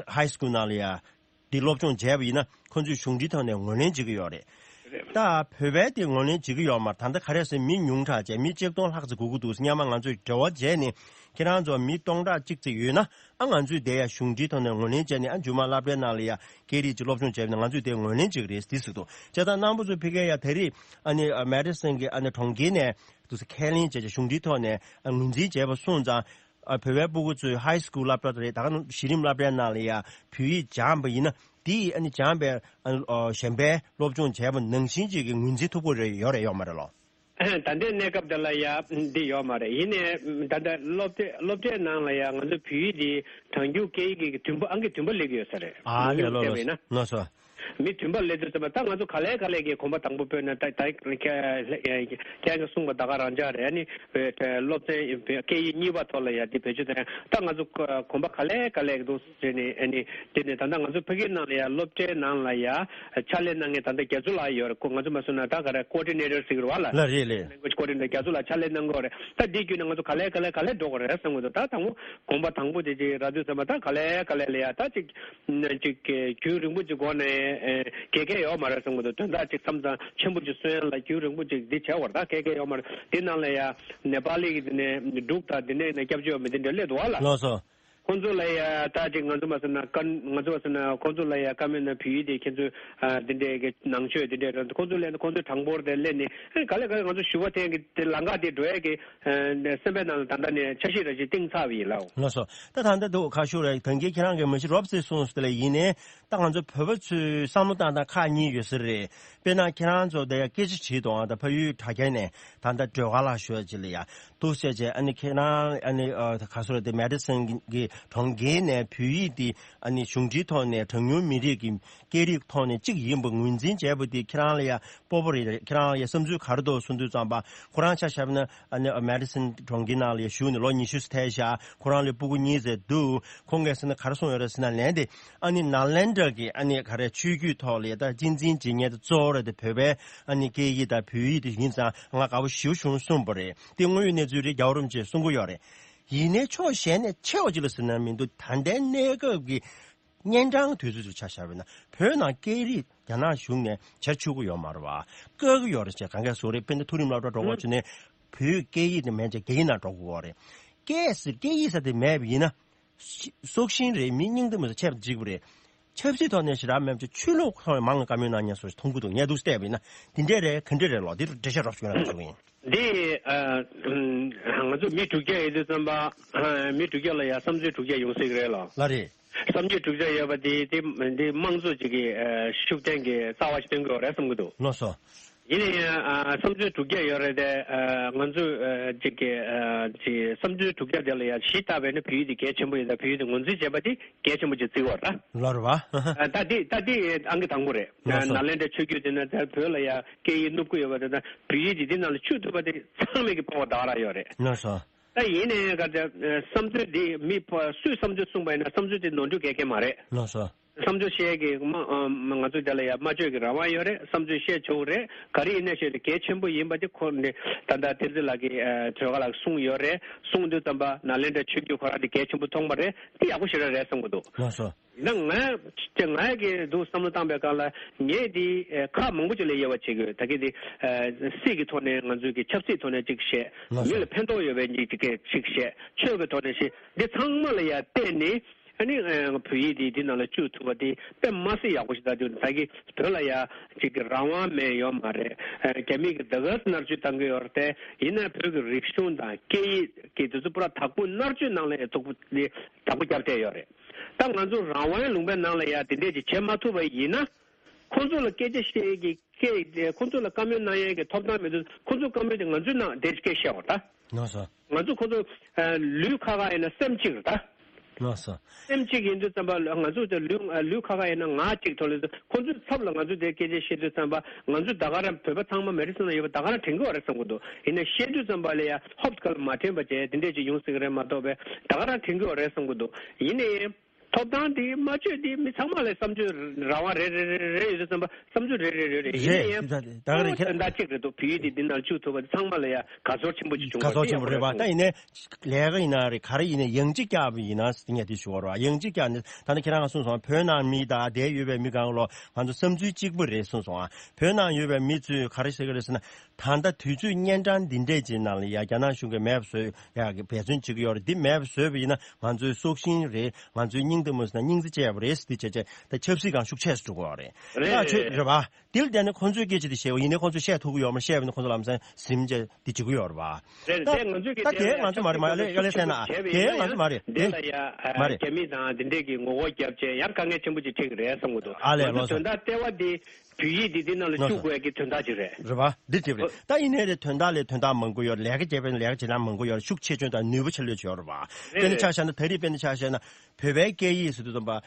ཨ་high school ནང་ལ་ཡ་དེ་སློབ་སྦྱོང་བྱས་པ་ཡིན་ན་ཁོ་ཚོས་གཞུང་འབྲེལ་ཐོག་ནས་ངོས་ལེན་བྱེད་ཀྱི་ཡོད་རེད། རེད། ད་བོད་པས་དེ་ངོས་ལེན་བྱེད་ཀྱི་ཡོད་མ་རེད། ད་ལྟ་ག་རེ་ཟེར་མི་ཉུང་དྲགས་བྱས། མི་ཆིག་སྟོང་ལྷག་ཙམ་སྒུག་གི་འདུག་སྔོན་མ་ང་ཚོས་འབྲེལ་བ་བྱས་ནས་ ཁྱེད་རང་ཚོ་མི་སྟོང་ཕྲག་གཅིག་ཙམ་ཡོད་ན། ཨ་ང་ཚོས་དེ་ཡ་གཞུང་འབྲེལ་ཐོག་ནས་ངོས་ལེན་བྱས་ནས། ཨ་རྒྱུན་མ་སློབ་གྲྭའི་ནང་ལ་ཡ་སྐད་རིགས་ཀྱི་སློབ་སྦྱོང་བྱས་པ་ན་ང་ཚོས་དེ་ངོས་ལེན་བྱེད་ཀྱི་རེད་ཟེར་ཟེར་འདུག་བྱས་ཙང་རྣམ་པ་ཚོ་ཕ་གིར་ཡ་ད་རེས་ཨ་ནི་ཨ་མེ་ཌི་སོན་གྱི་ཨ་ནི་གྲོང་ཁྱེར་ནས་དུ་ཁས་ལེན་བྱས་བྱས་གཞུང་འབྲེལ་ཐོག་ནས་ཨ་ངོས་འཛིན་བྱས་པ་སོང་ཙང་། ཨ་བོད་པའི་སྤུ་གུ་ཚོས་ཧའི་སི་ཀུལ་སློབ་གྲྭ་དེ་རེད། ད་ག་ནང་གཞི་རིམ་སློབ་གྲྭའི་ནང་ལ་ཡ་བོད་ཡིག་སྦྱངས་པ་ཡིན་ན། དེ་ཡིས་ཨ་ནི་སྦྱངས་པའི་ཨ་ནི་ཨ་གཞན་པའི་སློབ་སྦྱོང་བྱས་པ་ནང་བཞིན་ཅིག་གི་ངོས་འཛིན་ཐུབ་ཀྱི་རེད། ཡོད་རེད་ཡོད་མ་རེད་ལོ། ད་ལྟའི་གནས་སྐབས་འདི་ལ་ཡ་འདི་ཡོད་མ་རེད། ཡིན་ནའི་ད་ལྟ་སློབ་གྲྭ་སློབ་གྲྭའི་ནང་ལ་ཡ་ང་ཚོ་བོད་ཡིག་འདི་གྲངས་ཉུང་སྐད་ཡིག་གི་བདུན་པ། ཨང་ཀི་བདུན་པ་སླེབས་ཀྱི་ཡོད་ས་རེད། ཨ་ལས་ལོ་ལོ། བལྟས་པ་ཡིན་ན། ལགས་སོ། མི་བདུན་པ་སླེབས་དུས་ཙམ་པ་ད་ང་ཚོ་ག་ལེ་ག་ལེ་གི་གོམ་པ་དང་པོ་སྤོས་ན། ད་ད་ཁྱེད་ཀྱིས་གསུངས་པ་ད་ག་རང་འཇགས་རེད། ཨ་ནི་སློབ་ཚན་སྐད་ཡིག་གཉིས་པ་ཐོག་ལ་ཡ་འདི་བེད་སྤྱོད་བཏང་ཡ། ད་ང་ཚོ་གོམ་པ་ག་ལེ་ག་ལེ་གི་འདུག་ཟེར་ནས། ཨ་ནི་དེ་ནས་ད་ལྟ་ང་ཚོ་ཕ་གིའི་ནང་ལ་ཡ་སློབ་གྲྭའི་ནང་ལ་ཡ་ཕྱག་ལས་གནང་མཁན་ད་ལྟ་རྒྱ་མཚོ་ལགས་ཡོད་རེད། ཁོ་ང་ཚོ་མ་སོང་ན་ད་ག་རེ་ཀོ་ཌི་ནེ་ཊར་ཟེར་གི་རེད་བ་ལ། ལགས་རེད་ལགས། ལེང་གུ་ཝེཇ་ཀོ་ཌི་ནེ་ཊར། རྒྱ་མཚོ་ལགས་ཕྱག་ལས་གནང་གི་ཡོད་རེད། ད་འདི་བརྒྱུད་ནས་ང་ཚོ་ག་ལེ་ག་ལེ་ག་ལེ་འགྲོ་གི་རེད་བསམ་གི་འདུག་ད་དང་པོ་གོམ་པ་དང་པོ་དེ་ཅིག་རག་དུས་ཙམ་པ་ད་ག་ལེ་ག་ལེ་ལ་ཡ་ད་ཅིག་ཅིག་རྒྱུན་རིང་པོ་ཅིག་འགོར་ནས་ཨེ་རྒྱལ་ཁ་ཡོད་མ་རེད་བསམ་གི་འདུག་དོན་དག་ཅིག་མཚམས་མཚམས་ཆེན་པོ་ཅིག་སོན་ཡ་ལ་རྒྱུན་རིང་པོ་ཅིག་འདི་བྱས་པ་རེད། ད་རྒྱལ་ཁ་ཡོད་མ་རེད། འདི་ནང་ལ་ཡ་ནེ་པ་ལི་གི་འདི་ནས་འབྲུག་དང་འདི་ནས་ནས་སྐྱབས་བཅོལ་བ་མི་འདི་འདྲ་སླེབས་འདུག་བ་ལ། ལགས་སོ། ཁོང་ཚོ་ལ་ཡ་ད་ཅིག་ང་ཚོ་མ་སོང་ན་ཀན་ང་ཚོ་མ་སོང་ན་ཁོང་ཚོ་ལ་ཡ་བཀའ་མོལ་ན་བོད་ཡིག་དེ་ཁྱེད་ཚོས་ཨ་འདི་འདྲའི་གི་ནང་ཆོས་འདི་འདྲའི་རེད། ཁོང་ཚོ་ལ་ཁོང་ཚོའི་གྲངས་འབོར་དེ་སླེབས་ནས་ཨ་ག་ལེ་ག་ལེ་ང་ཚོ་ཞུ་བ་འཐེན་གི་དེ་ལམ་ཁ་དེ་འགྲོ་ཡ་གི་ཨ་སེམས་པའི་ནང་ལ་ད་ལྟ་ནས་འཆར་གཞི་རེ་ཞིག་བཏིང་ཚར་བ་ཡིན་ལགས། ལགས་སོ། ད་ད་ལྟ་འདུག་ཁ་ཤོར་རེད། ད་གིན་ཁྱེད་རང་གིས་མ་གཞི་རོབ་ཙམ་གསུངས་སོང་དེ་ལ་ཡིན་ནའི། ད་ང་ཚོ་བོད་པ་ཚོས་བསམ་བློ་བཏང་སྟངས་ཁག་གཉིས་ཡོད་ས་རེད། དཔེར་ན་ཁྱེད་རང་ཚོ་དེ་ཡ་སྐད་ཆ་དྲིས་འདུག་ཨ་ད་ཕ་ཡུལ་དྲ་རྒྱ་ནས་ད་ལྟ་སྒྲོལ་དཀར་ལགས་ཞུ་ཡ་ཅིག་ལ་ཡ་འདུག་ཟེར་བྱས། ཨ་ནི་ཁྱེད་རང་ཨ་ནི་ཨ་ག་སོ་རེད་དེ་མེ་ཌི་སོན་གྱི་གྲོང་ཁྱེར་ནས་བོད་ཡིག་དེ་ཨ་ནི་གཞུང་འབྲེལ་ཐོག་ནས་གྲངས་ཉུང་མི་རིགས་ཀྱི་སྐད་རིགས་ཐོག་ནས་གཅིག་ཡིན་པ་ངོས་འཛིན་བྱས་པ་དེ་ཁྱེད་རང་ལ་ཡ་སྤོབས་པ་རེད། ཁྱེད་རང་ལ་ཡ་བསམ་ཚུལ་ག་རེ་འདུག་གསུང་དུས་ཙམ་པ། ཁོ་རང་ཆ་བཞག་ན་ཨ་ནི་མེ་ཌི་སོན་གྲོང་ཁྱེར་ནང་ལ་ཡ་བཞུགས་ནས་ལོ་ཉི་ཤུ་ཐལ་བཞག་ཁོ་རང་ལ་སྤུ་གུ་གཉིས་ཙམ་འདུག་ཁོང་གིས་ཟེར་ན་ག་རེ་གསུངས་ཡོད་རེད་ཟེར་ན། ལན་དེ་ཨ་ནི་ནཱ་ལེནྡྲ་གི་ཨ་ནི་ག་རེ་ཆོས་བརྒྱུད་ཐོག་ལ་ཡ་ད་གཅེས་འཛིན་བྱེད་མཁན་དེ་གཙོ་བོ་རེད་དེ། བོད་པའི་ཨ་ནི་སྐད་ཡིག་དང་བོད་ཡིག་དེ་ཡིན་ཙང་ང་དགའ་པོ་ཞེ་པོ་བྱུང་གསུངས་པ་རེད། དེ་དངོས་ཡོད་གནས་ཚུལ་རེད། རྒྱལ་བ་རིན་པོ་ཆེས་གསུང་གི་ཡོད་རེད། ཡིན་ནའི་ཕྱོགས་གཞན་ནས་ཆེ་བ་ཅིག་ལ་ཟེར་ན་མི་འདུག་ད་ལྟའི་གནས་སྐབས་ཀྱི་གཉན་འཕྲང་དུས་ཚོད་ཚོ་ཆ་བཞག་པ་ཡིན་ན། བོད་ནང་སྐད་རིགས་རྒྱ་ནག་གཞུང་ནས་བྱ་བཅུག་གི་ཡོད་མ་རེད་བ། བཀག་གི་ཡོད་རེད་ཅེས་གང་གས་གསུངས་རེད། དཔེར་ན་མཐོ་རིམ་སློབ་གྲྭ་འགྲོ་དགོས་བྱུང་ནས་བོད་སྐད་ཡིག་དེ་མེད་ཅེས་རྒྱ་ཡིག་ནང་འགྲོ་དགོས་རེད། སྐད་ཟེར་སྐད་ཡིག་ཟེར་དེ་མེད་པ་ཡིན་ན། སྲོག་ཤིང་རེད། མི་སྙིང་དེ་མི་ཚོ་ཆད་པ་འཇིག་པ་རེད། ཆབ་སྲིད་ཐོག་ནས་ཞེ་དྲག་མེད་ཅེས་ཆོས་ལུགས་ཐོག་ནས་མང་བཀའ་མོལ་གནང་མཁན་སོགས་མཐོང་གི་འདུག་ངས་འདུག་བལྟས་པ་ཡིན་ན། དེ་འདྲས་རེད། ག་འདྲས་རེད་ལོ། དེ་འགྲེལ་བཤད་རོབ་ཞུ་ན་ཞུ་གི་ཡིན། འདི་ཨ་ང་ཚོ་མི་དྲུག་བརྒྱ་ཡོད་དུས་ཙམ་པ། མི་དྲུག་བརྒྱ་ལ་ཡ་བསམ་ཚུལ་དྲུག་བརྒྱ་ཡོང་སྲིད་ཀྱི་རེད་ལོ། ལགས་རེད། བསམ་ཚུལ་དྲུག་ཅུ་ཡོད་པ་དེ་དེ་དེ་དམངས་གཙོ་ཅིག་གི་ཨ་ཤུགས་ལྡན་གྱི་རྩ་བ་ཞིག་སྟོན་གྱི་ཡོད་རེད་བསམ་གྱི་འདུག་ལགས་སོ། ཡིན་ན་ཡང་ཨ་བསམ་ཚུལ་དྲུག་ཅུ་ཡོད་རེད་དེ། ཨ་ང་ཚོས་ཨ་ཅིག་གི་ཨ་ཅིག་བསམ་ཚུལ་དྲུག་ཅུ་དེ་ལ་ཡང་གཞི་བཏགས་པ་ཡིན་ན་བོད་ཡིག་དེ་གལ་ཆེན་པོ་ཡིན་ཙང་། བོད་ཡིག་དེ་ངོས་འཛིན་བྱས་པ་དེ་གལ་ཆེན་པོ་ཅིག་བརྩི་གི་ཡོད་རེད། ལགས་རེད་བ། ཨ་ད་དེ་ད་དེ་ཨང་ཀི་དང་པོ་རེད། ལགས་སོ། ནཱ་ལེནྡྲའི་ཆོས་བརྒྱུད་དེ་ན་ད་བོད་ལ་ཡང་སྐད་ཡིག་ནུབ་ཀྱི་ཡོད་པ་དེ་དང་། བོད་ཡིག་དེ་འདི་ནང་ལ་བཅུག་ཐུབ་པ་དེ་ཚང་མས་ཀྱི་སྤོབས་པ་ད་ག་རང་ཡོད་རེད། ལགས་སོ། ད་ཡིན་ནའི་ག་ཚད་བསམ་ཚུལ་འདི་མི་སུས་བསམ་ཚུལ་གསུངས་པ་ཡིན་ན་བསམ་ཚུལ་དེ་ནོར་འཁྲུལ་གང་ཡང་མ་རེད། ལགས་སོ། བསམ་ཚུལ་བཤད་ཀྱི་མ་ང་ཚོ་དེ་ལ་ཡ་སྨྲ་བརྗོད་ཀྱི་རང་དབང་ཡོད་རེད། བསམ་ཚུལ་བཤད་ཆོག་རེད། ག་རེ་ཡིན་ན་བཤད་དེ་གལ་ཆེན་པོ་ཡིན་པ་དེ་ཁོ་ནི་ད་ལྟ་བསྟན་འཛིན་ལགས་ཀྱིས་སྒྲོལ་དཀར་ལགས་གསུངས་ཡོད་རེད། གསུངས་དུས་ཙམ་པ་ནཱ་ལེནྡྲ་ཆོས་བརྒྱུད་ཁོ་རང་དེ་གལ་ཆེན་པོ་མཐོང་པ་རེད། དེ་ཡག་པོ་ཞེ་དྲག་རེད་བསམ་གྱི་འདུག་ལགས་སོ། ད་ང་ང་གིས་འདུག་བསམ་བློ་བཏང་པའི་སྒང་ལ་ངས་འདི་ཁག་མང་པོ་ཅིག་ལ་དབྱེ་བ་ཕྱེ་དགོས། ད་གིན་འདི་སྲིད་ཀྱི་ཐོག་ནས་ང་ཚོའི་གི་ཆབ་སྲིད་ཐོག་ནས་གཅིག་བཤད། ལགས་སོ། མི་ལ་ཕན་ཐོགས་ཡོད་པའི་གཅིག་གཅིག་བཤད། ཆོས་ཀྱི་ཐོག་ནས་བཤད། འདི་ཚང་མ་ལ་ཡ་བལྟས་ནས་ཨ་ནི་བོད་ཡིག་འདི་འདི་ནང་ལ་བཅུག་ཐུབ་པ་འདི་དཔེ་མ་སྲིད་ཡག་པོ་ཞིག། ད་དུང་ད་གིན་བོད་ལ་ཡ་གཅིག་གི་རང་དབང་མེད་ཡོད་མ་རེད། རྒྱ་མི་གིས་ད་ག་ཚོད་མནར་གཅོད་བཏང་གི་ཡོད་རེད་དེ། ཡིན་ན་བོད་ཀྱི་རིག་གཞུང་དང་སྐད་ཡིག་གི་དེ་ཚོ་པུ་ར་དྭགས་པོ་མནར་གཅོད་ནང་ལ་ཡ་ཐུག་པོ་འདི་དྭགས་པོ་རྒྱབ་བསྡད་ཡོད་རེད། ད་ང་ཚོ་རང་དབང་ལུང་པའི་ནང་ལ་ཡ་དེ་འདྲས་ཅིག་བྱེད་མ་ཐུབ་པ་ཡིན་ན། ཁོང་ཚོ་ལ་སྐད་ཆ་བཤད་ཀྱི་སྐད་ཁོང་ཚོ་ལ་བཀའ་མོལ་གནང་ཡས་ཀྱི་ཐོབ་ཐང་མེད་དུས། ཁོང་ཚོ་བཀའ་མོལ་དེ་ང་ཚོའི་ནང་དེ་སྐད་བཤད་པ་ད། ལགས་སོ། ང་ཚོ་ཁོང་ཚོ་ཨ་ལུས་ཁ་ཁ་ཡིན་ན་སེམས་གཅིག་རེད་ད། ལགས་སོ། སེམས་གཅིག་ཡིན་དུས་ཙམ་པ་ལ་ང་ཚོ་དེ་ལུས་ཨ་ལུས་ཁ་ཁ་ཡིན་ན་ངག་གཅིག་ཐོག་ལ། ཁོང་ཚོའི་ཚབ་ལ་ང་ཚོ་དེ་སྐད་ཆ་བཤད་དུས་ཙམ་པ་ང་ཚོ་ད་ག་རང་བོད་པ་ཚང་མ་མེ་ཌི་སོན་ལ་ཡོད་པ་ད་ག་རང་དྲན་གྱི་ཡོད་རེད་བསམ་གྱི་འདུག་ཡིན་ན་བཤད་དུས་ཙམ་པ་ལ་ཡ་ཧོབ་ཁ་ལ་མ་དྲན་པ་བྱས་དེ་འདྲས་ཅིག་ཡོང་སྲིད་ཀྱི་རེད་མ་གཏོགས་པས་ད་ག་རང་དྲན་གྱི་ཡོད་རེད་བསམ་གྱི་འདུག་ཡིན་ནའི། ཐོབ་ཐང་དེ་མ་སྤྱོད་དེ་མི་ཚང་མ་ལ་བསམ་ཚུལ་རང་དབང་རེད་རེད་རེད་རེད་ཡོད་ཚོད་བསམ་པ་བསམ་ཚུལ་རེད་རེད་རེད་རེད། ཡིན་ན་ཡང་ད་ག་རེ་ཁྱེད་དོན་དག་གཅིག་རེད་འདུག་བོད་ཡིག་དེ་འདི་ནང་བཅུག་ཐུབ་པ་དེ་ཚང་མ་ལ་ཡང་དགའ་ཚོར་ཆེན་པོ་ཅིག་བྱུང་བ་དགའ་ཚོར་ཆེན་པོ་རེད་པ། ད་ཡིན་ནའི་ལས་ཀ་ཡིན་ན་རེད་ག་རེ་ཡིན་ནའི་ཡང་ཅིག་བཀྱག་པ་ཡིན་ན་ངས་དེ་ཞུ་བ་རེད་པ། ཡང་ཅིག་བཀྱག་ནས་ད་ནི་ཁྱེད་རང་ག་གསུངས་སོང་བ། བོད་ནང་མི་དང་དེ་ཡོད་པའི་མི་གང་ལོ་ང་ཚོ་བསམ་ཚུལ་གཅིག་པ་རེད་གསུངས་སོང་བ། བོད་ནང་ཡོད་པའི་མི་ཚོས་ག་རེ་ཟེར་གི་རེད་ཟེར་ན། ད་ལྟ་དུས་ཚོད་གཉན་འཕྲང་འདི་འདྲས་ཅིག་ནང་ལ་ཡ་རྒྱ་ནག་གཞུང་གིས་མེད་པ་བཟོས་ཡ་གི་འབད་བརྩོན་བྱེད་ཀྱི་ཡོད་རེད། འདི་མེད་པ་བཟོས་པ་ཡིན་ན་ང་ཚོའི་སྲོག་ཤིང་རེད། ང་ཚོའི་སྙིང་དུ་མོས་ན་སྙིང་རྩི་བཅད་པ་རེད་ཟེར་འདི་བྱས་བྱས་ད་ཆབ་སྲིད་སྒང་ཤུགས་ཆེ་སུ་འགྲོ་གི་ཡོད་རེད། རེད་ད་ཆོས་རེད། རེད་པ། འདི་ལ་བརྟེན་ནས་ཁོང་ཚོས་སྐད་ཆ་འདི་བཤད་པ་ཡིན་ནའི་ཁོང་ཚོས་བཤད་ཐུབ་ཀྱི་ཡོད་མ་བཤད་པ་ཡིན་ན་ཁོང་ཚོ་ལམ་སང་ཟིན་བྱས་འདི་བྱེད་ཀྱི་ཡོད་རེད་པ། རེད་ད་རེད་ང་ཚོས་ད་དེ་ང་ཚོ་མ་རེད་མ་རེད་ཀ་ལེ་སེ་ན་དེ་ང་ཚོ་མ་རེད་དེ་མ་རེད། འདི་ལ་ཡ་རྒྱ་མི་དང་འདི་འདྲས་ཀྱི་ངོ་རྒོལ་རྒྱབ་བྱས་ཡང་དཀའ་ངལ་ཆེན་པོ་ཅིག་འཕྲད་ཀྱི་རེད་བསམ་གྱི་འདུག་ཨ་ལས་ང་ཚོ་ལགས་སོ། དོན་དག་ལྟེ་བ་འདི། བོད་ཡིག་འདི་འདི་ནང་ལ་ལགས་སོ། བཅུག་དགོས་ཀྱི་དོན་དག་ཅིག་རེད། རེད་པ། འདི་དེ་རེད། ད་ཡིན་ནའི་རེད་དོན་དག་ལས་དོན་དག་མང་པོ་ཡོད་རེད། ལས་ཀ་བྱེད་པའི་ལས་ཀ་བྱེད་སྟངས་མང་པོ་ཡོད་རེད། ཤུགས་ཆེ་ཆུང་དང་ནུས་པ་ཆེ་ལོས་ཡོད་རེད་པ། དཔེར་ན་ཆ་བཞག་ན་ད་རེས་དཔེར་ན་ཆ་བཞག་ན་བོད་པའི་སྐད་ཡིག་ཟེར་དུས་ཙམ་པ།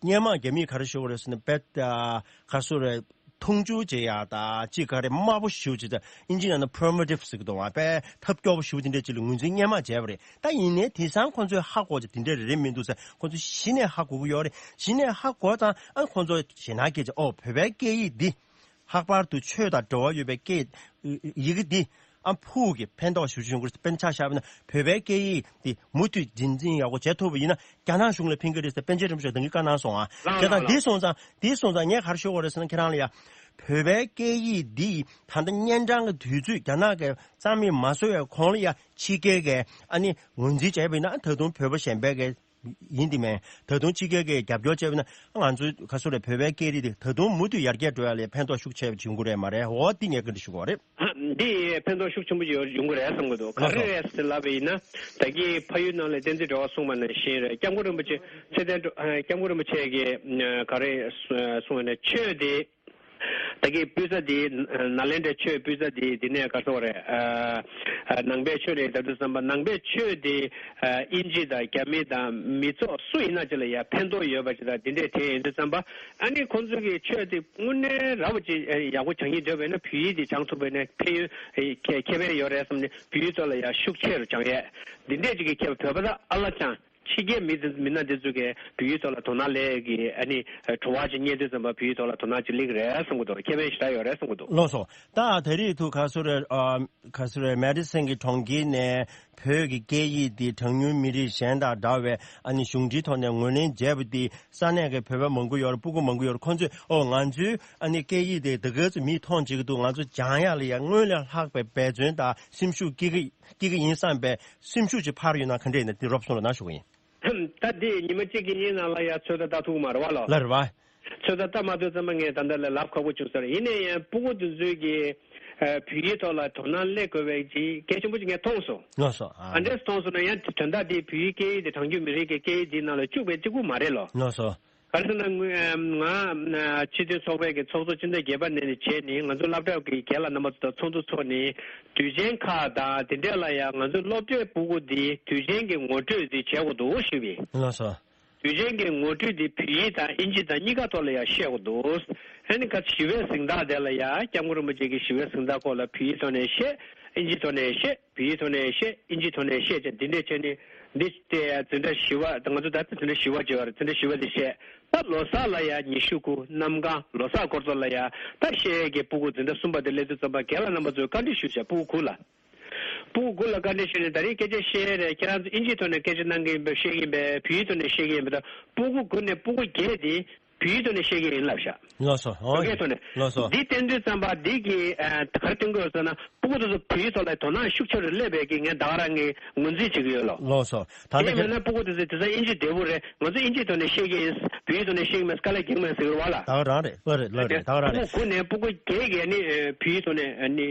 སྔོན་མ་རྒྱ་མིས་ག་རེ་ཞུ་གི་རེད་ཟེར་ན་དཔེ་ད་ག་སུ་རེད། མཐོང་ཆུང་བྱེད་ཡག་དང་ཅིག་ག་རེ་དམའ་པོ་ཞུ་བྱེད་ད་ཨིན་ཇི་ནང་ན་performative་ཟེར་གི་འདུག་པ། དཔེ་ཐབས་སྐྱོ་པོ་ཞུ་དེ་འདྲས་ཅིག་ལ་ངོས་འཛིན་སྔོན་མ་བྱས་པ་རེད། ད་ཡིན་ནའི་དེང་སང་ཁོང་ཚོས་ཧ་གོ་ཅིག་དེ་འདྲས་རེད་མི་འདུག་ཟེར་ཁོང་ཚོ་གཞི་ནས་ཧ་གོ་གི་ཡོད་རེད། གཞི་ནས་ཧ་གོ་ཙང་ཨ་ཁོང་ཚོ་ཞེད་སྣང་སྐྱེ་ཅིག་ཨོ་བོད་པའི་སྐད་ཡིག་འདི། ལྷག་པར་དུ་ཆོས་དང་འབྲེལ་བ་ཡོད་པའི་སྐད་ཡི་གེ་འདི་ཨ་ཕྲུ་གུ་གི་ཕན་ཐོགས་ཞེ་པོ་ཅིག་ཡོང་གི་རེད། དཔེར་ན་ཆ་བཞག་པ་ན་བོད་པའི་སྐད་ཡིག་འདི་མུ་མཐུད་རྒྱུན་འཛིན་ཡག་པོ་བྱེད་ཐུབ་པ་ཡིན་ན་རྒྱ་ནག་གཞུང་ལ་ཕན་གྱི་རེད་ཟེར་པཎ་ཆེན་རིན་པོ་ཆེས་ད་གིན་བཀའ་གནང་སོང་ཨ། ལགས་བྱས་ཙང་ལགས་འདི་ལགས། སོང་ཙང་འདི་སོང་ཙང་ངས་ག་རེ་ཞུ་དགོས་རེད་ཟེར་ན་ཁྱེད་རང་ལ་ཡ། བོད་པའི་སྐད་ཡིག་འདི་ད་ལྟ་གཉན་འཕྲང་གི་དུས་ཚོད་རྒྱ་ནག་གིས་རྩ་མེད་མ་བཟོ་བའི་གོང་ལ་ཡ་ཕྱི་རྒྱལ་གྱིས་ཨ་ནི་ངོས་འཛིན་བྱས་པ་ཡིན་ན་ད་དུང་བོད་པ་གཞན་པའི་གི་ཡིན་དེ་མིན། ད་དུང་ཕྱི་རྒྱལ་གྱིས་རྒྱབ་སྐྱོར་བྱས་པ་ན་ང་ཚོའི་ག་སུ་རེད་བོད་པའི་སྐད་རིགས་དེ་ད་དུང་མུ་མཐུད་ཡར་རྒྱས་འགྲོ་ཡ་ལ་ཕན་ཐོགས་ཤུགས་ཆེ་བ་ཡོང་གི་རེད་མ་རེད། འོ་འདི་ངས་བཀའ་འདྲི་ཞུ་དགོས་རེད། འདི་ཕན་ཐོགས་ཤུགས་ཆེན་པོ་ཡོང་གི་རེད་བསམ་གྱི་འདུག་ག་རེ་རེད་ཟེར་ལབ་པ་ཡིན་ན་ད་གིན་ཕ་ཡུལ་ནང་ལ་བསྟན་འཛིན་བགྲེས་པ་གསུངས་པ་ནང་བཞིན་རེད། སྐྱབས་མགོན་རིན་པོ་ཆེ་ཚེ་བརྟན་སྐྱབས་མགོན་རིན་པོ་ཆེ་གིས་ག་རེ་གསུངས་པ་ན་ཆོས་དེ། ད་གིན་སྤུས་ཚད་དེ་ནཱ་ལེནྡྲའི་ཆོས་སྤུས་ཚད་དེ་དེ་ནས་ག་རེ་ཟེར་དགོས་རེད། ཨ་ནང་པའི་ཆོས་རེད། ད་དུས་ཙམ་པ་ནང་པའི་ཆོས་དེ་ཨིན་ཇི་དང་རྒྱ་མི་དང་མི་ཚོགས་སུ་ཡིན་ན་ཅིག་ལ་ཡ་ཕན་ཐོགས་ཡོད་པ་ཅིག་དང་དེ་འདྲས་དེ་ཡིན་དུས་ཙམ་པ་ཨ་ནི་ཁོང་ཚོ་གི་ཆོས་དེ་དངོས་གནས་ར་བ་ཅིག་ཡག་པོ་སྦྱང་སྙིང་འདོད་པས་ན་བོད་ཡིག་དེ་སྦྱང་ཐུབ་པས་ན་ཕན་ཡོན་ཁེ་ཕན་ཡོད་རེད་བསམ་ནས་བོད་ཡིག་ཐོག་ལ་ཡ་ཤུགས་ཆེ་རུ་སྦྱང་ཡས་འདི་འདྲས་ཅིག་གི་ཁྱད་པར་བོད་པ་དང་ཨ་ལ་ཅང་། ཕྱི་རྒྱལ་མི་དེ་མི་སྣ་འདི་ཚོ་གིས་བོད་ཡིག་ཐོག་ལ་དོ་སྣང་སླེབས་ཀྱི་ཨ་ནི་བྲོ་བ་ཅིག་རྙེད་དུས་ཙམ་པ་བོད་ཡིག་ཐོག་ལ་དོ་སྣང་ཅིག་སླེབས་ཀྱི་རེད་བསམ་གྱི་འདུག་ཁེ་ཕན་ཞེ་དྲག་ཡོད་རེད་བསམ་གྱི་འདུག་ལགས་སོ། ད་དེ་རིང་ཐུག་ག་སུ་རེད་ཨ། ག་སུ་རེད་མེ་ཌི་སན་གྱི་གྲོང་ཁྱེར་ནས་བོད་ཀྱི་སྐད་ཡིག་འདི་གྲངས་ཉུང་མི་རིགས་གཞན་དང་འདྲ་བའི་ཨ་ནི་གཞུང་འབྲེལ་ཐོག་ནས་ངོས་ལེན་བྱས་པ་འདི་ས་གནས་ཀྱི་བོད་པ་མང་པོ་ཡོད་རེད། སྤུ་གུ་མང་པོ་ཡོད་རེད། ཁོང་ཚོས་ཨོ་ང་ཚོའི་ཨ་ནི་སྐད་ཡིག་དེ་ད་ག་ཚོད་མིས་མཐོང་བྱེད་ཀྱི་འདུག་ང་ཚོ་སྦྱང་ཡག་ལ་ཡང་སྔོན་ལས་ལྷག་པའི་འབད་བརྩོན་དང་སེམས་ཤུགས་སྐྱེ་གི་སྐྱེ་གི་ཡིན་བསམ་པའི་སེམས་ཤུགས་ཅིག་འཕར་ཡོད་ན་ག་འདྲ་ཡིན་ན་འདི་རོབ་གསུང་རོགས་གནང་ཞུ་གི་ཡིན། ད་འདི་ཉི་མ་གཅིག་གཉིས་ནང་ལ་ཡ་ཚོད་ལྟ་ལྟ་ཐུབ་ཀྱི་མ་རེད་བ་ལོ། ལ་རེད་བ། ཚོད་ལྟ་ལྟ་མ་ཐུབ་ཙམ་པ་ངས་ད་ལྟ་ལ་ལབ་ཁག་པོ་བྱུང་ས་རེད། ཡིན་ན་ཡང་སྤུ་གུ་དེ་ཚོས་ཀྱི་བོད་ཡིག་ཐོག་ལ་དོ་སྣང་སླེབས་དགོས་པའི་ཅིག་གལ་ཆེན་པོ་ཅིག་ངས་མཐོང་སོང་། ལགས་སོ། ཨ་འདྲས་མཐོང་སོང་ན་ཡང་དོན་དག་འདི་བོད་ཡིག་སྐད་ཡིག་དེ་གྲངས་ཉུང་མི་རིགས་ཀྱི་སྐད་ཡིག་འདིའི་ནང་ལ་བཅུག་པའི་གཅིག་པུ་མ་རེད་ལོ། ལགས་སོ། ག་རེ་ཟེར་ན་ང་སྤྱི་མཐུན་ཚོགས་པའི་གི་ཚོགས་གཙོ་སྤྱི་ཟླ་བརྒྱད་པ་ནས་ནས་བྱས་ནས་ང་ཚོ་སློབ་གྲྭ་གི་རྒན་ལགས་རྣམ་པ་ཚོ་དང་ཚོགས་འདུ་ཚོགས་ནས་དུས་ཆེན་ཁག་དང་དེ་འདྲས་ལ་ཡང་ང་ཚོ་སློབ་གྲྭའི་སྤུ་གུ་འདི་དུས་ཆེན་གྱི་ངོ་སྤྲོད་འདི་བྱེད་དགོས་འདུག་ཞུས་པས། ལགས་སོ། དུས་ཆེན་གྱི་ངོ་སྤྲོད་འདི་བོད་ཡིག་དང་ཨིན་ཇི་དང་གཉིས་ཀ་ཐོག་ལ་ཡང་བཤད་དགོས་འདུག་ཨ་ནི་ཁ་ཞི་བའི་གཟེངས་རྟགས་དེ་ལ་ཡང་སྐྱབས་མགོན་རིན་པོ་ཆེ་གི་ཞི་བའི་གཟེངས་རྟགས་སྐོར་ལ་བོད་ཡིག་ཐོག་ནས་བཤད། ཨིན་ཇི་ཐོག་ནས་བཤད། བོད་ཡིག་ཐོག་ནས་བཤད། ཨིན་ཇི་ཐོག་ནས་བཤད་ཅེས་འདི་འདྲས་བྱས་ནས་འདི་ལྟའི་འཛིན་གྲྭ་བཞི་པ་ང་ཚོ་ད་ལྟ་འཛིན་གྲྭ་བཞི་པ་བརྗོད་པ་རེད། འཛིན་གྲྭ་བཞི་པ་འདི་བཤད། ད་ལོ་གསར་ལ་ཡང་ཉི་ཤུ་དགུ་གནམ་གང་ལོ་གསར་སྐོར་ཚོ་ལ་ཡང་ད་བཤད་ཡས་ཀྱི་སྤུ་གུ་འཛིན་གྲྭ་གསུམ་པ་དེ་སླེབས་དུས་ཙམ་པ་རྒན་ལགས་རྣམ་པ་ཚོས་བཀའ་འདྲི་ཞུས་བྱས་སྤུ་གུ་དགུ་ལ། སྤུ་གུ་དགུ་ལ་བཀའ་འདྲི་ཞུས་ནས་ད་རིང་སྐད་ཆ་བཤད་ཡས་རེད། ཁྱེད་རང་ཚོ་ཨིན་ཇི་ཐོག་ནས་སྐད་ཆ་གནང་གི་ཡིན་པས་བཤད་ཀྱི་ཡིན་པས་བོད་ཡིག་ཐོག་ནས་བཤད་ཀྱི་ཡིན་པས་ད་སྤུ་གུ་དགུ་ནས་སྤུ་གུ་བརྒྱད་དེ། བོད་ཡིག་ཐོག་ནས་བཤད་ཀྱི་ཡིན་ལབ་ཤག་ལགས་སོ། ཨོ། བོད་སྐད་ཐོག་ནས། ལགས་སོ། འདི་བསྟན་དུས་ཙམ་པ་འདི་གི་ཨ་ག་རེ་སྟོན་གྱི་ཡོད་ཟེར་ན་སྤུ་གུ་དེ་ཚོ་བོད་ཡིག་ཐོག་ལ་དོ་སྣང་ཤུགས་ཆེ་རུ་སླེབས་པའི་གི་ངས་ད་ག་རང་གི་ངོས་འཛིན་བྱེད་ཀྱི་ཡོད་ལོ། ལགས་སོ། ད་ལྟ་དེ་མིན་ན་ཁྱེད་སྤུ་གུ་དེ་ཚོ་དེང་སང་ཨིན་ཇི་བདེ་པོ་རེད། ང་ཚོ་ཨིན་ཇི་ཐོག་ནས་བཤད་ཀྱི་ཡིན། བོད་ཡིག་ཐོག་ནས་བཤད་ཀྱི་མེད་དཀའ་ལས་རྒྱག་མེད་ཟེར་གྱི་རེད་བ་ལ། ད་ག་རང་རེད། ལགས་རེད། ལགས་རེད། ད་ག་རང་རེད། སྤུ་གུ་དགུ་ནས་སྤུ་གུ་བརྒྱད་ཀྱི་ནི་བོད་ཡིག་ཐོག་ནས་ནི་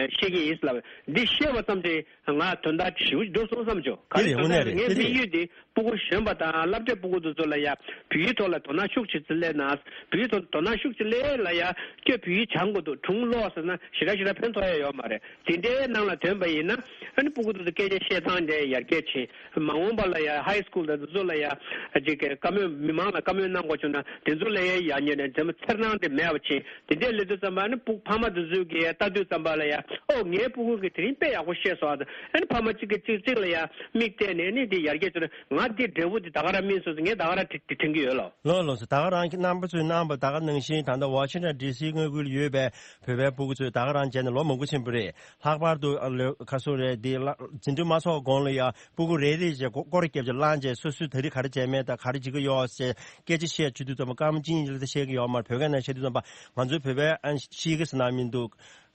བཤད་ཀྱི་ཡིན་ལབ། འདི་བཤད་པ་ཙམ་གྱིས་ང་དོན་དག་ཞེ་པོ་འགྲུབ་སོང་བསམ་བྱུང་། ག་རེ་ཟེར་ན་ངའི་དམིགས་ཡུལ་འདི་སྤུ་གུ་གཞོན་པ་དང་སློབ་གྲྭའི་སྤུ་གུ་དེ་ཚོ་ལ་ཡ་བོད་ཡིག་ཐོག་ལ་དོ་སྣང་ཤུགས་ཆེ་ཙམ་སླེབས་ན། བོད་ཡིག་ཐོག་དོ་སྣང་ཤུགས་ཆེ་སླེབས་ལ་ཡ་ཁྱོད་བོད་ཡིག་སྦྱང་དགོས་འདུག་སྒྲུང་ཀློག་ཟེར་ན་ཞེ་དྲག་ཞེ་དྲག་ཕན་ཐོགས་ཡ་ཡོད་མ་རེད། དེ་འདྲའི་ནང་ལ་ཐོན་པ་ཡིན་ན་ཨ་ནི་སྤུ་གུ་དེ་ཚོ་སྐད་ཆ་བཤད་སྟངས་དེ་ཡར་རྒྱས་ཕྱིན། མ་འོངས་པ་ལ་ཡ་ཧའི་སི་ཀུལ་དང་དེ་ཚོ་ལ་ཡ་ཅིག་གི་བཀའ་མོལ་མི་མང་ལ་བཀའ་མོལ་གནང་དགོས་བྱུང་ན་དེ་ཚོ་ལ་ཡ་ཡ་ཉེ་ནས་འཛེམ་འཚེར་སྣང་དེ་མེད་པ་བྱས། དེ་འདྲའི་ལས་དུས་ཙམ་པ་ཨ་ནི་སྤུ་ཕ་མ་དེ་ཚོས་ཀྱི་ལྟ་དུས་ཙམ་པ་ལ་ཡ་ཨོ་ངའི་སྤུ་གུ་གིས་དེ་རིང་དཔེ་ཡག་པོ་བཤད་སོང་ཨ། ཨ་ནི་ཕ་མ་གཅིག་གིས་གཅིག་གཅིག་ལ་ཡ་མིག་བལྟས་ནས་ནི་དེ་ཡར་རྒྱས་བྱུང་ན་ང་དེ་འབྲས་བུ་དེ་ད་ག་རང་སྨིན་སོང་ཟེར་ངས་ད་ག་རང་དྲན་དྲན་གྱི་ཡོད་ལོ། ལོ་ལོ་སོ་ད་ག་རང་གི་རྣམ་པ་ཚོས་གནང་བ་ད་ག་ནང་བཞིན་ད་ལྟ་ཝ་ཤིང་ཊོན་ཌི་སི་མངའ་ཁུལ་ཡོད་པའི་བོད་པའི་སྤུ་གུ་ཚོས་ད་ག་རང་བྱས་ནས་ལོ་མང་པོ་ཕྱིན་པ་རེད། ལྷག་པར་དུ་ལོ་ག་ཚོད་རེད་དེ་ལ་འཛིན་གྲྭ་མ་ཚོགས་གོང་ལ་ཡ་སྤུ་གུ་རེ་རེ་བཞིན་སྐོར་ར་བརྒྱབ་ཀྱི་བླངས་བྱས་སོ་སོས་ད་རེས་ག་རེ་བྱས་མེད་དང་ག་རེ་བྱེད་ཀྱི་ཡོད་ཟེར་སྐད་ཆ་བཤད་བཅུག་དུས་ཙམ་པ་སྐར་མ་གཅིག་གཉིས་ལ་ད་བཤད་ཀྱི་ཡོད་མ་རེད། བོད་སྐད་ནང་བཤད་དུས་ཙམ་པ་ང་ཚོའི་བོད་པའི་ཨ་ཤེས་ཀྱི་ཟེར་ན་མི་འདུག་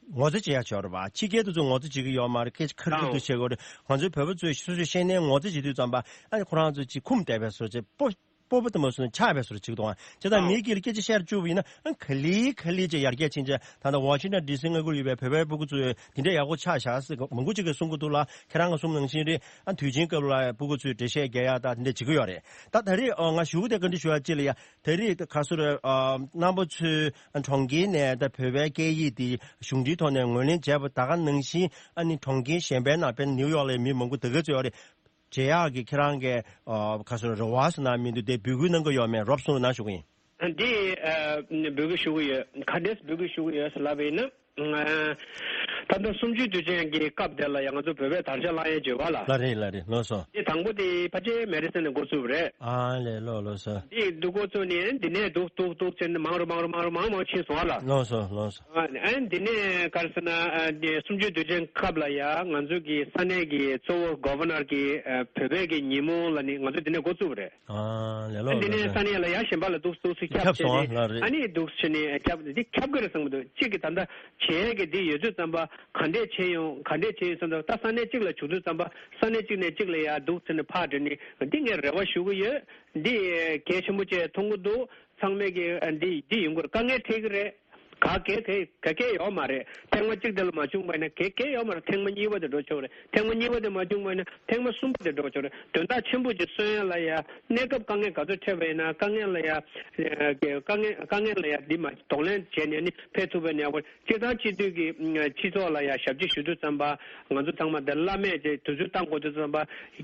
ངོ་ཚ་བྱེད་ཡ་ཆོག་རེད་པ། ཕྱི་རྒྱལ་དུ་ཚོ་ངོ་ཚ་བྱེད་ཀྱི་ཡོད་མ་རེད། སྐད་ཆ་ཁ་རི་ཁ་རི་དུ་བཤད་དགོས་རེད། ང་ཚོའི་བོད་པ་ཚོས་སོ་སོའི་ཤེས་ནའི་ངོ་ཚ་བྱེད་དུས་ཙམ་པ་ཨ་ནི་ཁོ་རང་ཚོ་ཅིག་ཁུམ་བསྡད་པའི་བཟོ་བྱས་སྤོ་སྤོབས་པ་དེ་མ་སོང་ཆགས་པའི་བཟོ་འདྲ་ཅིག་འདུག་ཨ། བྱས་ཙང་མི་དཀྱིལ་སྐད་ཆ་བཤད་བཅུག་པ་ཡིན་ན་ཨ་ག་ལེ་ག་ལེ་ཅིག་ཡར་རྒྱས་ཕྱིན་བྱས་ད་ལྟ་ཝ་ཤིང་ཊོན་ཌི་སི་མངའ་ཁུལ་ཡོད་པའི་བོད་པའི་སྤུ་གུ་ཚོས་དེ་འདྲས་ཡག་པོ་ཆགས་བཞག་ཟེར་མང་པོ་ཅིག་གིས་གསུང་གི་འདུག་ལ། ཁྱེད་རང་གིས་གསུངས་ནང་བཞིན་རེད། ཨ་དུས་ཆེན་སྐབས་ལ་སྤུ་གུ་ཚོས་འགྲེལ་བཤད་རྒྱག་ཡག་ད་དེ་འདྲས་བྱེད་ཀྱི་ཡོད་རེད། ད་ད་རེས་ཨ་ང་ཞུ་གི་དེ་བཀའ་འདྲི་ཞུ་ཡག་ཅིག་ལ་ཡ། ད་རེས་ག་ཚོད་རེད། ཨ་རྣམ་པ་ཚོས་ཨ་གྲོང་ཁྱེར་ནས་ད་བོད་པའི་སྐད་ཡིག་དེ་གཞུང་འབྲེལ་ཐོག་ནས་ངོས་ལེན་བྱས་པ་ད་ག་ནང་བཞིན་ཨ་ནི་གྲོང་ཁྱེར་གཞན་པའི་ནང་དཔེར་ན་ནིའུ་ཡོག་ལ་མི་མང་པོ་ད་ག་ཚོད་ཡོད་རེད། བྱེད་ཡག་གི་ཁྱེད་རང་གི་ཨ་ག་ཚོད་རེད་རེ་བ་ཟེར་ན་མི་འདུག་དེ་འབོད་སྐུལ་གནང་གི་ཡོད་མེད་རོབ་གསུངས་རོགས་གནང་ཞུ་གི་ཡིན། འདི་ཨ་འབོད་སྐུལ་ཞུ་གི་ཡོད། ག་འདྲས་འབོད་སྐུལ་ཞུ་གི་ཡོད་ཟེར་ལབ་པ་ཡིན་ན། ཨ་ད་ལྟ་གསུམ་བཅུའི་དུས་ཆེན་གྱི་སྐབས་དེ་ལ་ཡང་ང་ཚོ་བོད་པས་དར་ཆ་བསླངས་ཡས་བརྗོད་པ་ལ། ལགས་རེད་ལགས་རེད་ལགས་སོ། འདི་དང་པོ་དེ་ཕལ་ཆེར་མེ་ཌི་སོན་ནས་འགོ་བཙུགས་པ་རེད། ཨ་ལས་ལགས་ལགས་སོ། འདི་འདུག་འགོ་བཙུགས་ནས་འདི་ནས་འདུག་འདུག་འདུག་ཟེར་ནས་མང་རུ་མང་རུ་མང་རུ་མང་མང་ཕྱིན་སོང་བ་ལ། ལགས་སོ་ལགས་སོ། ཨ་ཨ་འདི་ནས་ག་རེ་ཟེར་ན་ཨ་འདི་གསུམ་བཅུའི་དུས་ཆེན་སྐབས་ལ་ཡང་ང་ཚོ་གི་ས་གནས་ཀྱི་གཙོ་བོ་གོ་ཝར་ནར་གྱིས་ཨ་བོད་པའི་གི་ཉིན་མོ་ལ་ནི་ང་ཚོ་འདི་ནས་འགོ་བཙུགས་པ་རེད། ཨ་ལས་ལོ་འདི་ནས་ས་གནས་ལ་ཡང་གཞན་པ་ལ་འདུག་འདུག་སེ་ཁྱབ་ཁྱབ་བྱས་སོང་ནས་ལ་རེད། ཨ་ནི་འདུག་བྱས་ནས་ཁྱབ་འདི་ཁྱབ་ཀྱི་རེད་བསམ་གྱི་འདུག་གཅིག་གིས་ད་ལྟ་བྱེད་ཡས་ཀྱི་འདི་ཡོད་དུས་ཙམ་པ་ག་འདྲས་བྱེད་ཡོང་ག་འདྲས་བྱེད་ཡོང་བསམ་ད་ད་ས་གནས་གཅིག་ལ་བྱུང་དུས་ཙམ་པ་ས་གནས་གཅིག་ནས་གཅིག་ལ་ཡར་འདུག་བྱས་ནས་ཕར་འགྲོ་ནི་འདི་ངས་རེ་བ་ཞུ་གི་ཡོད། འདི་གལ་ཆེན་པོ་བཅས་མཐོང་གི་འདུག་ཚང་མས་ཀྱི་ཨ་འདི་འདི་ཡོང་གི་རེད། དཀའ་ངལ་འཕྲད་ཀྱི་རེད། ག་གེ་གེ་ག་གེ་ཡོད་མ་རེད། ཐེངས་མ་གཅིག་དེ་ལ་མ་བྱུང་བ་ཡིན་ན་གེ་གེ་ཡོད་མ་རེད། ཐེངས་མ་གཉིས་པ་དེ་འགྲོ་ཆོག་རེད། ཐེངས་མ་གཉིས་པ་དེ་མ་བྱུང་བ་ཡིན་ན་ཐེངས་མ་གསུམ་པ་དེ་འགྲོ་ཆོག་རེད། དོན་དག་ཆེན་པོ་ཅིག་སོན་ཡ་ལ་ཡ་གནས་སྐབས་དཀའ་ངལ་ག་ཚོད་འཕྲད་པ་ཡིན་ན་དཀའ་ངལ་ལ་ཡ་དཀའ་ངལ་དཀའ་ངལ་ལ་ཡ་འདི་མ་གདོང་ལེན་བྱས་ནས་ནི་ཕེབས་ཐུབ་པ་ཡིན་ན་ཡག་པོ། སྤྱིར་བཏང་སྤྱི་འཐུས་ཀྱི་སྤྱི་ཚོགས་ལ་ཡ་ཞབས་ཕྱི་ཞུ་དུས་ཙམ་པ་ང་ཚོ་ཚང་མ་འདི་བླ་མེད་ཅིག་དུས་ཚོད་བཏང་དགོས་དུས་ཙམ་པ་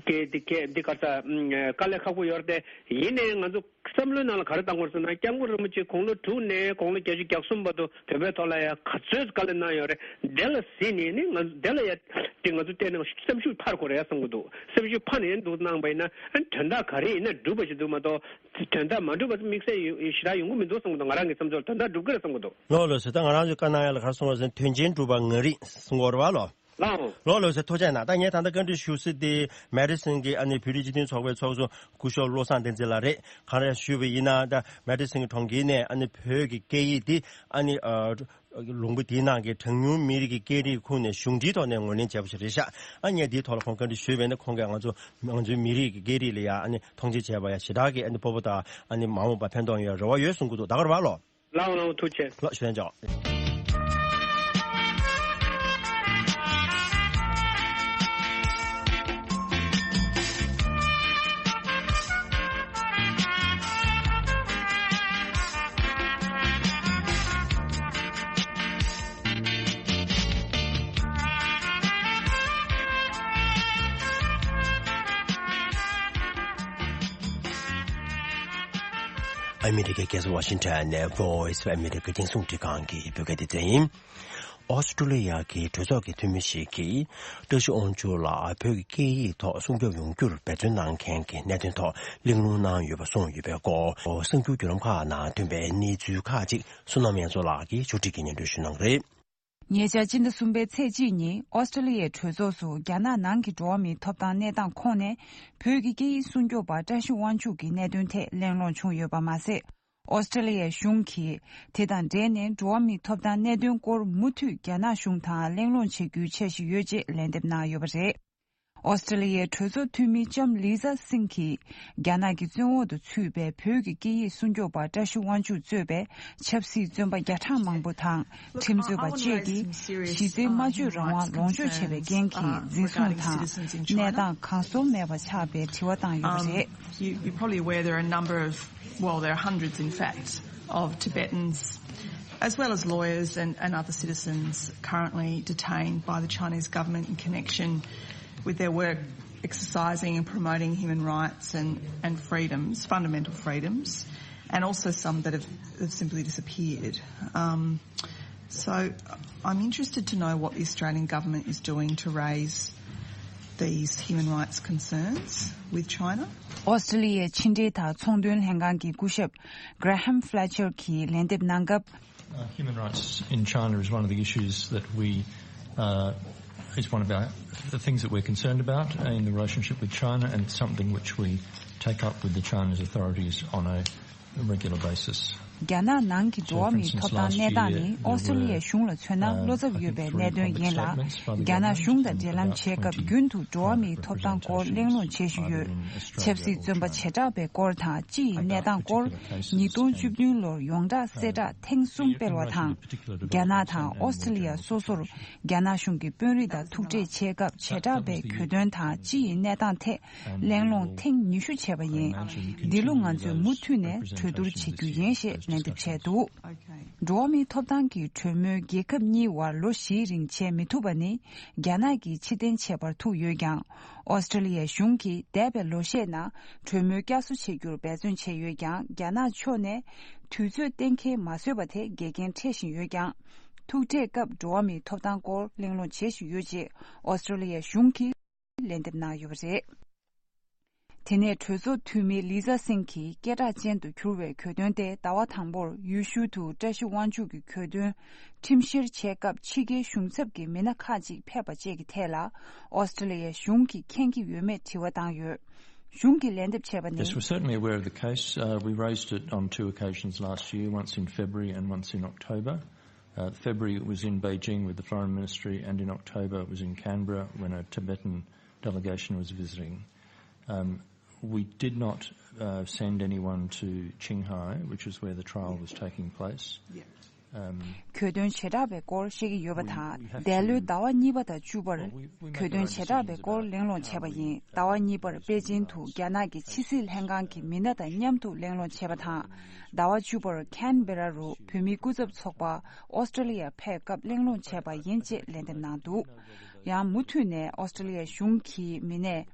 གེ་འདི་གེ་འདི་ག་ས་དཀའ་ལས་ཁག་པོ་ཡོད་རེད་དེ། ཡིན་ནའི་ང་ཚོ་བསམ་བློའི་ནང་ལ་ག་རེ་བཏང་དགོས་ཟེར་ན་སྐྱབས་མགོན་རིན་པོ་ཆེ་དགུང་ལོ་དྲུག་ནས་དགུང་ལོ་བརྒྱད་ཅུ་གྱ་གསུམ་བར་དུ་བོད་པའི་ཐོག་ལ་ཡང་ག་ཚོད་དཀའ་ལས་གནང་ཡོད་རེད། དེ་ལ་གཟིགས་ནས་ནི་ང་དེ་ལ་ཡང་དེ་ང་ཚོ་བལྟས་ནས་སེམས་ཤུགས་འཕར་དགོས་རེད་བསམ་གྱི་འདུག་སེམས་ཤུགས་འཕར་ནས་འདུག་གནང་བ་ཡིན་ན་དོན་དག་ག་རེ་ཡིན་ན་འགྲུབ་པ་ཞིག་འདུག་མ་གཏོགས་དོན་དག་མ་འགྲུབ་པ་དམིགས་བསལ་ཞེ་དྲག་ཡོང་གི་མི་འདུག་བསམ་གྱི་འདུག་ང་རང་གི་བསམ་ཚུལ་དོན་དག་འགྲུབ་ཀྱི་རེད་བསམ་གྱི་འདུག་ལོ་ལོ་ཟེར་ད་ང་རང་ཚོའི་བཀའ་གནང་ཡ་ལ་ག་རེ་གསུངས་པ་ཟེར་ན་དོན་ཆེན་འགྲུབ་པ་ང་རིག་གསུང་གི་ཡོད་རེད་བ་ལོ། ལགས། ལོ་ལོ་ཟེར་ཐུགས་རྗེ་གནང་། ད་ངས་ད་ལྟ་བཀའ་འདྲི་ཞུ་སྲིད་དེ་མེ་ཌི་སོན་གྱི་ཨ་ནི་བོད་རིགས་སྤྱི་མཐུན་ཚོགས་པའི་ཚོགས་གཙོ་སྐུ་ཞབས་བློ་བཟང་བསྟན་འཛིན་ལགས་རེད། གང་ལྟར་ཞུས་པ་ཡིན་ན་ད་མེ་ཌི་སོན་གྱི་གྲོང་ཁྱེར་ནས་ཨ་ནི་བོད་ཀྱི་སྐད་ཡིག་འདི་ཨ་ནི་ཨ་ལུང་པ་འདིའི་ནང་གི་གྲངས་ཉུང་མི་རིགས་ཀྱི་སྐད་རིགས་ཁུངས་ནས་གཞུང་འབྲེལ་ཐོག་ནས་ངོས་ལེན་བྱས་པ་ཞིག་རེད་ཤག་ཨ་ངས་འདིའི་ཐོག་ལ་ཁོང་བཀའ་འདྲི་ཞུས་པ་ཡིན་ན་ཁོང་གིས་ང་ཚོ་ང་ཚོའི་མི་རིགས་ཀྱི་སྐད་རིགས་ལ་ཡ་ཨ་ནི་མཐོང་ཆེན་བྱས་པ་ཡ་ཞེ་དྲག་གི་ཨ་ནི་སྤོབས་པ་དང་ཨ་ནི་མ་འོངས་པ་ཕན་ཐོགས་ཡོང་རེ་བ་ཡོད་གསུང་གི་འདུག་ད་ག་རེད་བ་ལོ། ལགས་ལགས་ཐུགས་རྗེ་ཆེ། ལགས་ཞུ་ཡང་ཆོག་ཨ་མི་རི་ཀའི་རྒྱལ་ས་ཝ་ཤིང་ཊོན་ནས་Voice of America་རྒྱང་སྲིང་རླུང་འཕྲིན་ཁང་གི་བོད་སྐད་སྡེ་ཚན་ཡིན། ཨོ་སི་ཀྲུ་ལི་ཡ་གི་གྲོས་ཚོགས་ཀྱི་འཐུས་མི་ཞིག་གིས་བཀྲ་ཤིས་དབང་ཕྱུག་ལ་བོད་ཀྱི་སྐད་ཡིག་ཐོག་སྲུང་སྐྱོབ་ཡོང་རྒྱུར་འབད་བརྩོན་གནང་མཁན་གྱི་གནད་དོན་ཐོག་གླེང་སློང་གནང་ཡོད་པ་གསུངས་ཡོད་པའི་སྐོར་གསར་འགྱུར་བརྒྱུད་ལམ་ཁག་ནང་ཐོན་པའི་གནས་ཚུལ་ཁག་ཅིག་བསོད་ནམས་དབྱངས་མཚོ་ལགས་ཀྱིས་ཕྱོགས་སྒྲིག་གིས་སྙན་སྒྲོན་ཞུ་གནང་གི་རེད། ཉེ་ཆར་སྤྱི་ཟླ་གསུམ་པའི་ཚེས་གཅིག་ཉིན་ཨོ་སི་ཀྲུ་ལི་ཡའི་གྲོས་ཚོགས་སུ་རྒྱ་ནག་ནང་གི་འགྲོ་བ་མིའི་ཐོབ་ཐང་གནས་སྟངས་ཁོངས་ནས་བོད་ཀྱི་སྐད་ཡིག་སྲུང་སྐྱོབ་པ་བཀྲ་ཤིས་དབང་ཕྱུག་གི་གནད་དོན་ཐད་གླེང་སློང་བྱུང་ཡོད་པ་མ་ཟད། ཨོ་སི་ཀྲུ་ལི་ཡའི་གཞུང་གིས་དེ་དང་འབྲེལ་ནས་འགྲོ་བ་མིའི་ཐོབ་ཐང་གནད་དོན་སྐོར་མུ་མཐུད་རྒྱ་ནག་གཞུང་དང་གླེང་སློང་བྱེད་རྒྱུའི་འཆར་གཞི་ཡོད་ཅེས་ལན་འདེབས་གནང་ཡོད་པ་རེད། ཨོ་སི་ཀྲུ་ལི་ཡའི་གྲོས་ཚོགས་འཐུས་མི་ལྕམ་ལི་ཛ་སིང་གིས་རྒྱ་ནག་གི་བཙོན་འོག་ཏུ་ཚུད་པའི་བོད་ཀྱི་སྐད་ཡིག་སྲུང་སྐྱོབ་པ་བཀྲ་ཤིས་དབང་ཕྱུག་གཙོས་པའི་ཆབ་སྲིད་བཙོན་པ་བརྒྱ་ཕྲག་མང་པོ་དང་ཁྲིམས་རྩོད་པ་བཅས་ཀྱིས་གཞི་རྩའི་སྨྲ་བརྗོད་རང་དབང་ལོངས་སྤྱོད་བྱས་པའི་རྐྱེན་གྱིས་འཛིན་བཟུང་དང་གནས་སྟངས་གང་སོར་མེད་པ་ཆགས་པའི་དྲི་བ་བཏང་ཡོད་པ་རེད། Um, you, you're probably aware there are a number of, well, there are hundreds, in fact, of Tibetans as well as lawyers and, and other citizens currently detained by the Chinese government in connection with their work exercising and promoting human rights and, and freedoms, fundamental freedoms, and also some that have, have simply disappeared. Um, so I'm interested to know what the Australian government is doing to raise these human rights concerns with China. Australia ཕྱི་འབྲེལ་དང་ཚོང་དོན་ལྷན་ཁང་གི་སྐུ་ཞབས་Graham Fletcher གྱིས་ལན་འདེབས་གནང་སྐབས། Uh, human rights in China is one of the issues that we, uh, is one of our, the things that we're concerned about in the relationship with China, and it's something which we take up with the Chinese authorities on a regular basis. རྒྱ་ནག་ནང་གི་འགྲོ་བ་མིའི་ཐོབ་ཐང་གནས་སྟངས་ནི་ཨོ་སི་ཀྲི་ལི་ཡ་གཞུང་ལ་མཚོན་ན་བློ་འཚབ་ཡོད་པའི་གནད་དོན་ཡིན་ལ། རྒྱ་ནག་གཞུང་དང་འབྲེལ་ལམ་བྱེད་སྐབས་རྒྱུན་དུ་འགྲོ་བ་མིའི་ཐོབ་ཐང་སྐོར་གླེང་སློང་བྱེད་བཞིན་ཡོད། ཆབ་སྲིད་བཙོན་པ་བྱེ་བྲག་པའི་སྐོར་དང་སྤྱི་ཡི་གནས་སྟངས་སྐོར་ཉིས་སྟོང་བཅུ་བདུན་ལོར་ཡོངས་གྲགས་གསལ་བསྒྲགས་ཐེངས་གསུམ་སྤེལ་བ་དང་། རྒྱ་ནག་དང་ཨོ་སི་ཀྲི་ལི་ཡ་སོ་སོར་རྒྱ་ནག་གཞུང་གི་དཔོན་རིགས་དང་ཐུག་འཕྲད་བྱེད་སྐབས་བྱེ་བྲག་པའི་གྱོད་དོན་དང་སྤྱི་ཡི་གནས་སྟངས་ཐད་གླེང་སློང་ཐེངས་ཉི་ཤུ་བྱས་པ་ཡིན། འདི་ལོ་ང་ཚོས་མུ་མཐུད་ནས་གྲོས་བསྡུར་བྱེད་རྒྱུ་ཡིན་ཞེས་ལན་འདེབས་བྱས་འདུག་འགྲོ་བ་མིའི་ཐོབ་ཐང་གི་གྲོས་མོལ་རྒྱལ་ཁབ་གཉིས་བར་ལོ་བཞིའི་རིང་བྱས་མི་ཐུབ་པ་ནི། རྒྱ་ནག་གིས་ཕྱིར་འཐེན་བྱས་པར་ཐུག་ཡོད་ཀྱང་། ཨོ་སི་ཀྲི་ལི་ཡ་གཞུང་གིས་འདས་པའི་ལོ་ཤས་ནང་གྲོས་མོལ་བསྐྱར་གསོ་བྱེད་རྒྱུར་འབད་བརྩོན་བྱས་ཡོད་ཀྱང་། རྒྱ་ནག་ཕྱོགས་ནས་དུས་ཚོད་གཏན་འཁེལ་མ་བཟོས་པ་དེ་འགལ་རྐྱེན་འཕྲད་བཞིན་ཡོད་ཀྱང་། ཐུག་འཕྲད་སྐབས་འགྲོ་བ་མིའི་ཐོབ་ཐང་སྐོར་གླེང་སློང་བྱེད་བཞིན་ཡོད་ཅེས་ཨོ་སི་ཀྲི་ལི་ཡ་གཞུང་གིས་ལན་འདེབས་གནང་ཡོད་པ་རེད། དེ་ནས་གྲོས་ཚོགས་འཐུས་མི་ལི་ཛ་སིང་གིས་སྐད་གྲགས་ཅན་དུ་གྱུར་བའི་གྱོད་དོན་དེ་ཟླ་བ་དང་པོར་ཡུལ་ཤུལ་དུ་བཀྲ་ཤིས་དབང་ཕྱུག་གི་གྱོད་དོན་ཁྲིམས་བཤེར་བྱེད་སྐབས་ཕྱི་རྒྱལ་གཞུང་ཚབ་ཀྱི་མི་སྣ་ཁག་ཅིག་ཕེབས་པ་བཅས་ཀྱི་ཐད་ལ་ཨོ་སི་ཀྲི་ལི་ཡའི་གཞུང་གིས་མཁྱེན་གྱི་ཡོད་མེད་དྲི་བ་བཏང་ཡོད། གཞུང་གིས་ལན་འདེབས་བྱས་པ་ནི། Yes, we're certainly aware of the case. Uh, we raised it on two occasions last year, once in February and once in October. Uh, February it was in Beijing with the Foreign Ministry, and in October it was in Canberra when a Tibetan delegation was visiting. Um, we did not uh, send anyone to Qinghai, which is where the trial was taking place. Um, གྱོད་དོན་བྱེ་བྲག་པའི་སྐོར་བཤད་ཀྱི་ཡོད་པ་དང་། འདས་ལོའི་ཟླ་བ་གཉིས་པ་དང་བཅུ་པར་གྱོད་དོན་བྱེ་བྲག་པའི་སྐོར་གླེང་སློང་བྱས་པ་ཡིན། ཟླ་བ་གཉིས་པར་པེ་ཅིན་དུ་རྒྱ་ནག་གི་ཕྱི་སྲིད་ལྷན་ཁང་གི་མི་སྣ་དང་མཉམ་དུ་གླེང་སློང་བྱས་པ་དང་། ཟླ་བ་བཅུ་པར་ཁན་བེ་ར་རུ་བོད་མིའི་སྐུ་ཚབ་ཚོགས་པ་ཨོ་སི་ཀྲི་ལི་ཡར་ཕེབས་སྐབས་གླེང་སློང་བྱས་པ་ཡིན་ཅེས་ལན་འདེབས་གནང་འདུག་ཡང་མུ་མཐུད་ནས་ཨོ་སི་ཀྲི་ལི་ཡ་གཞུང་གི་མི་སྣས།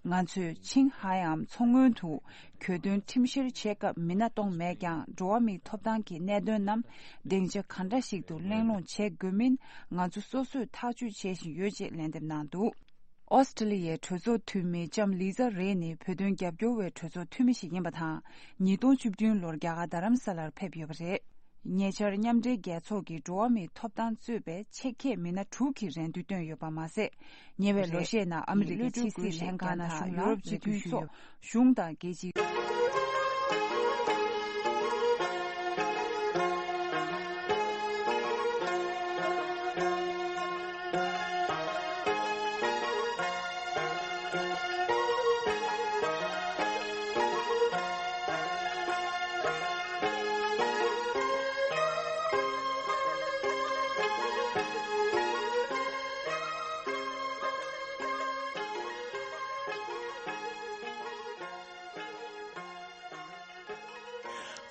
ང་ཚོས་ཆིང་ཧའེ་འམ་མཚོ་སྔོན་དུ་གྱོད་དོན་ཁྲིམས་བཤེར་བྱེད་སྐབས་མི་སྣ་གཏོང་མེད་ཀྱང་། འགྲོ་བ་མིའི་ཐོབ་ཐང་གི་གནད་དོན་རྣམས་སྡིངས་ཆ་ག་འདྲ་ཞིག་ཏུ་གླེང་སློང་བྱེད་དགོས་མིན་ང་ཚོ་སོ་སོས་ཐག་གཅོད་བྱེད་བཞིན་ཡོད་ཅེས་ལན་འདེབས་གནང་འདུག་ཨོ་སི་ཀྲི་ལི་ཡའི་གྲོས་ཚོགས་འཐུས་མི་ལྕམ་ལི་ཛ་རེ་ནི་བོད་དོན་རྒྱབ་སྐྱོར་བའི་གྲོས་ཚོགས་འཐུས་མི་ཞིག་ཡིན་པ་དང་། ཉིས་སྟོང་བཅུ་བདུན་ལོར་རྒྱ་གར་རྡ་རམ་ས་ལར་ཕེབས་ཡོད་པ་རེད། ཉེ་ཆར་མཉམ་འབྲེལ་རྒྱལ་ཚོགས་ཀྱི་འགྲོ་བ་མིའི་ཐོབ་ཐང་གཙོས་པའི་ཆེད་མཁས་མི་སྣ་དྲུག་གིས་རེ་འདུན་བཏོན་ཡོད་པ་མ་ཟད། ཉེ་བའི་ལོ་ཤས་ནང་ཨ་མི་རི་ཀའི་ཕྱི་སྲིད་ལྷན་ཁང་དང་ཡུ་རོབ་སྤྱི་མཐུན་ཚོགས་གཞུང་དང་རྒྱལ་སྤྱིའི།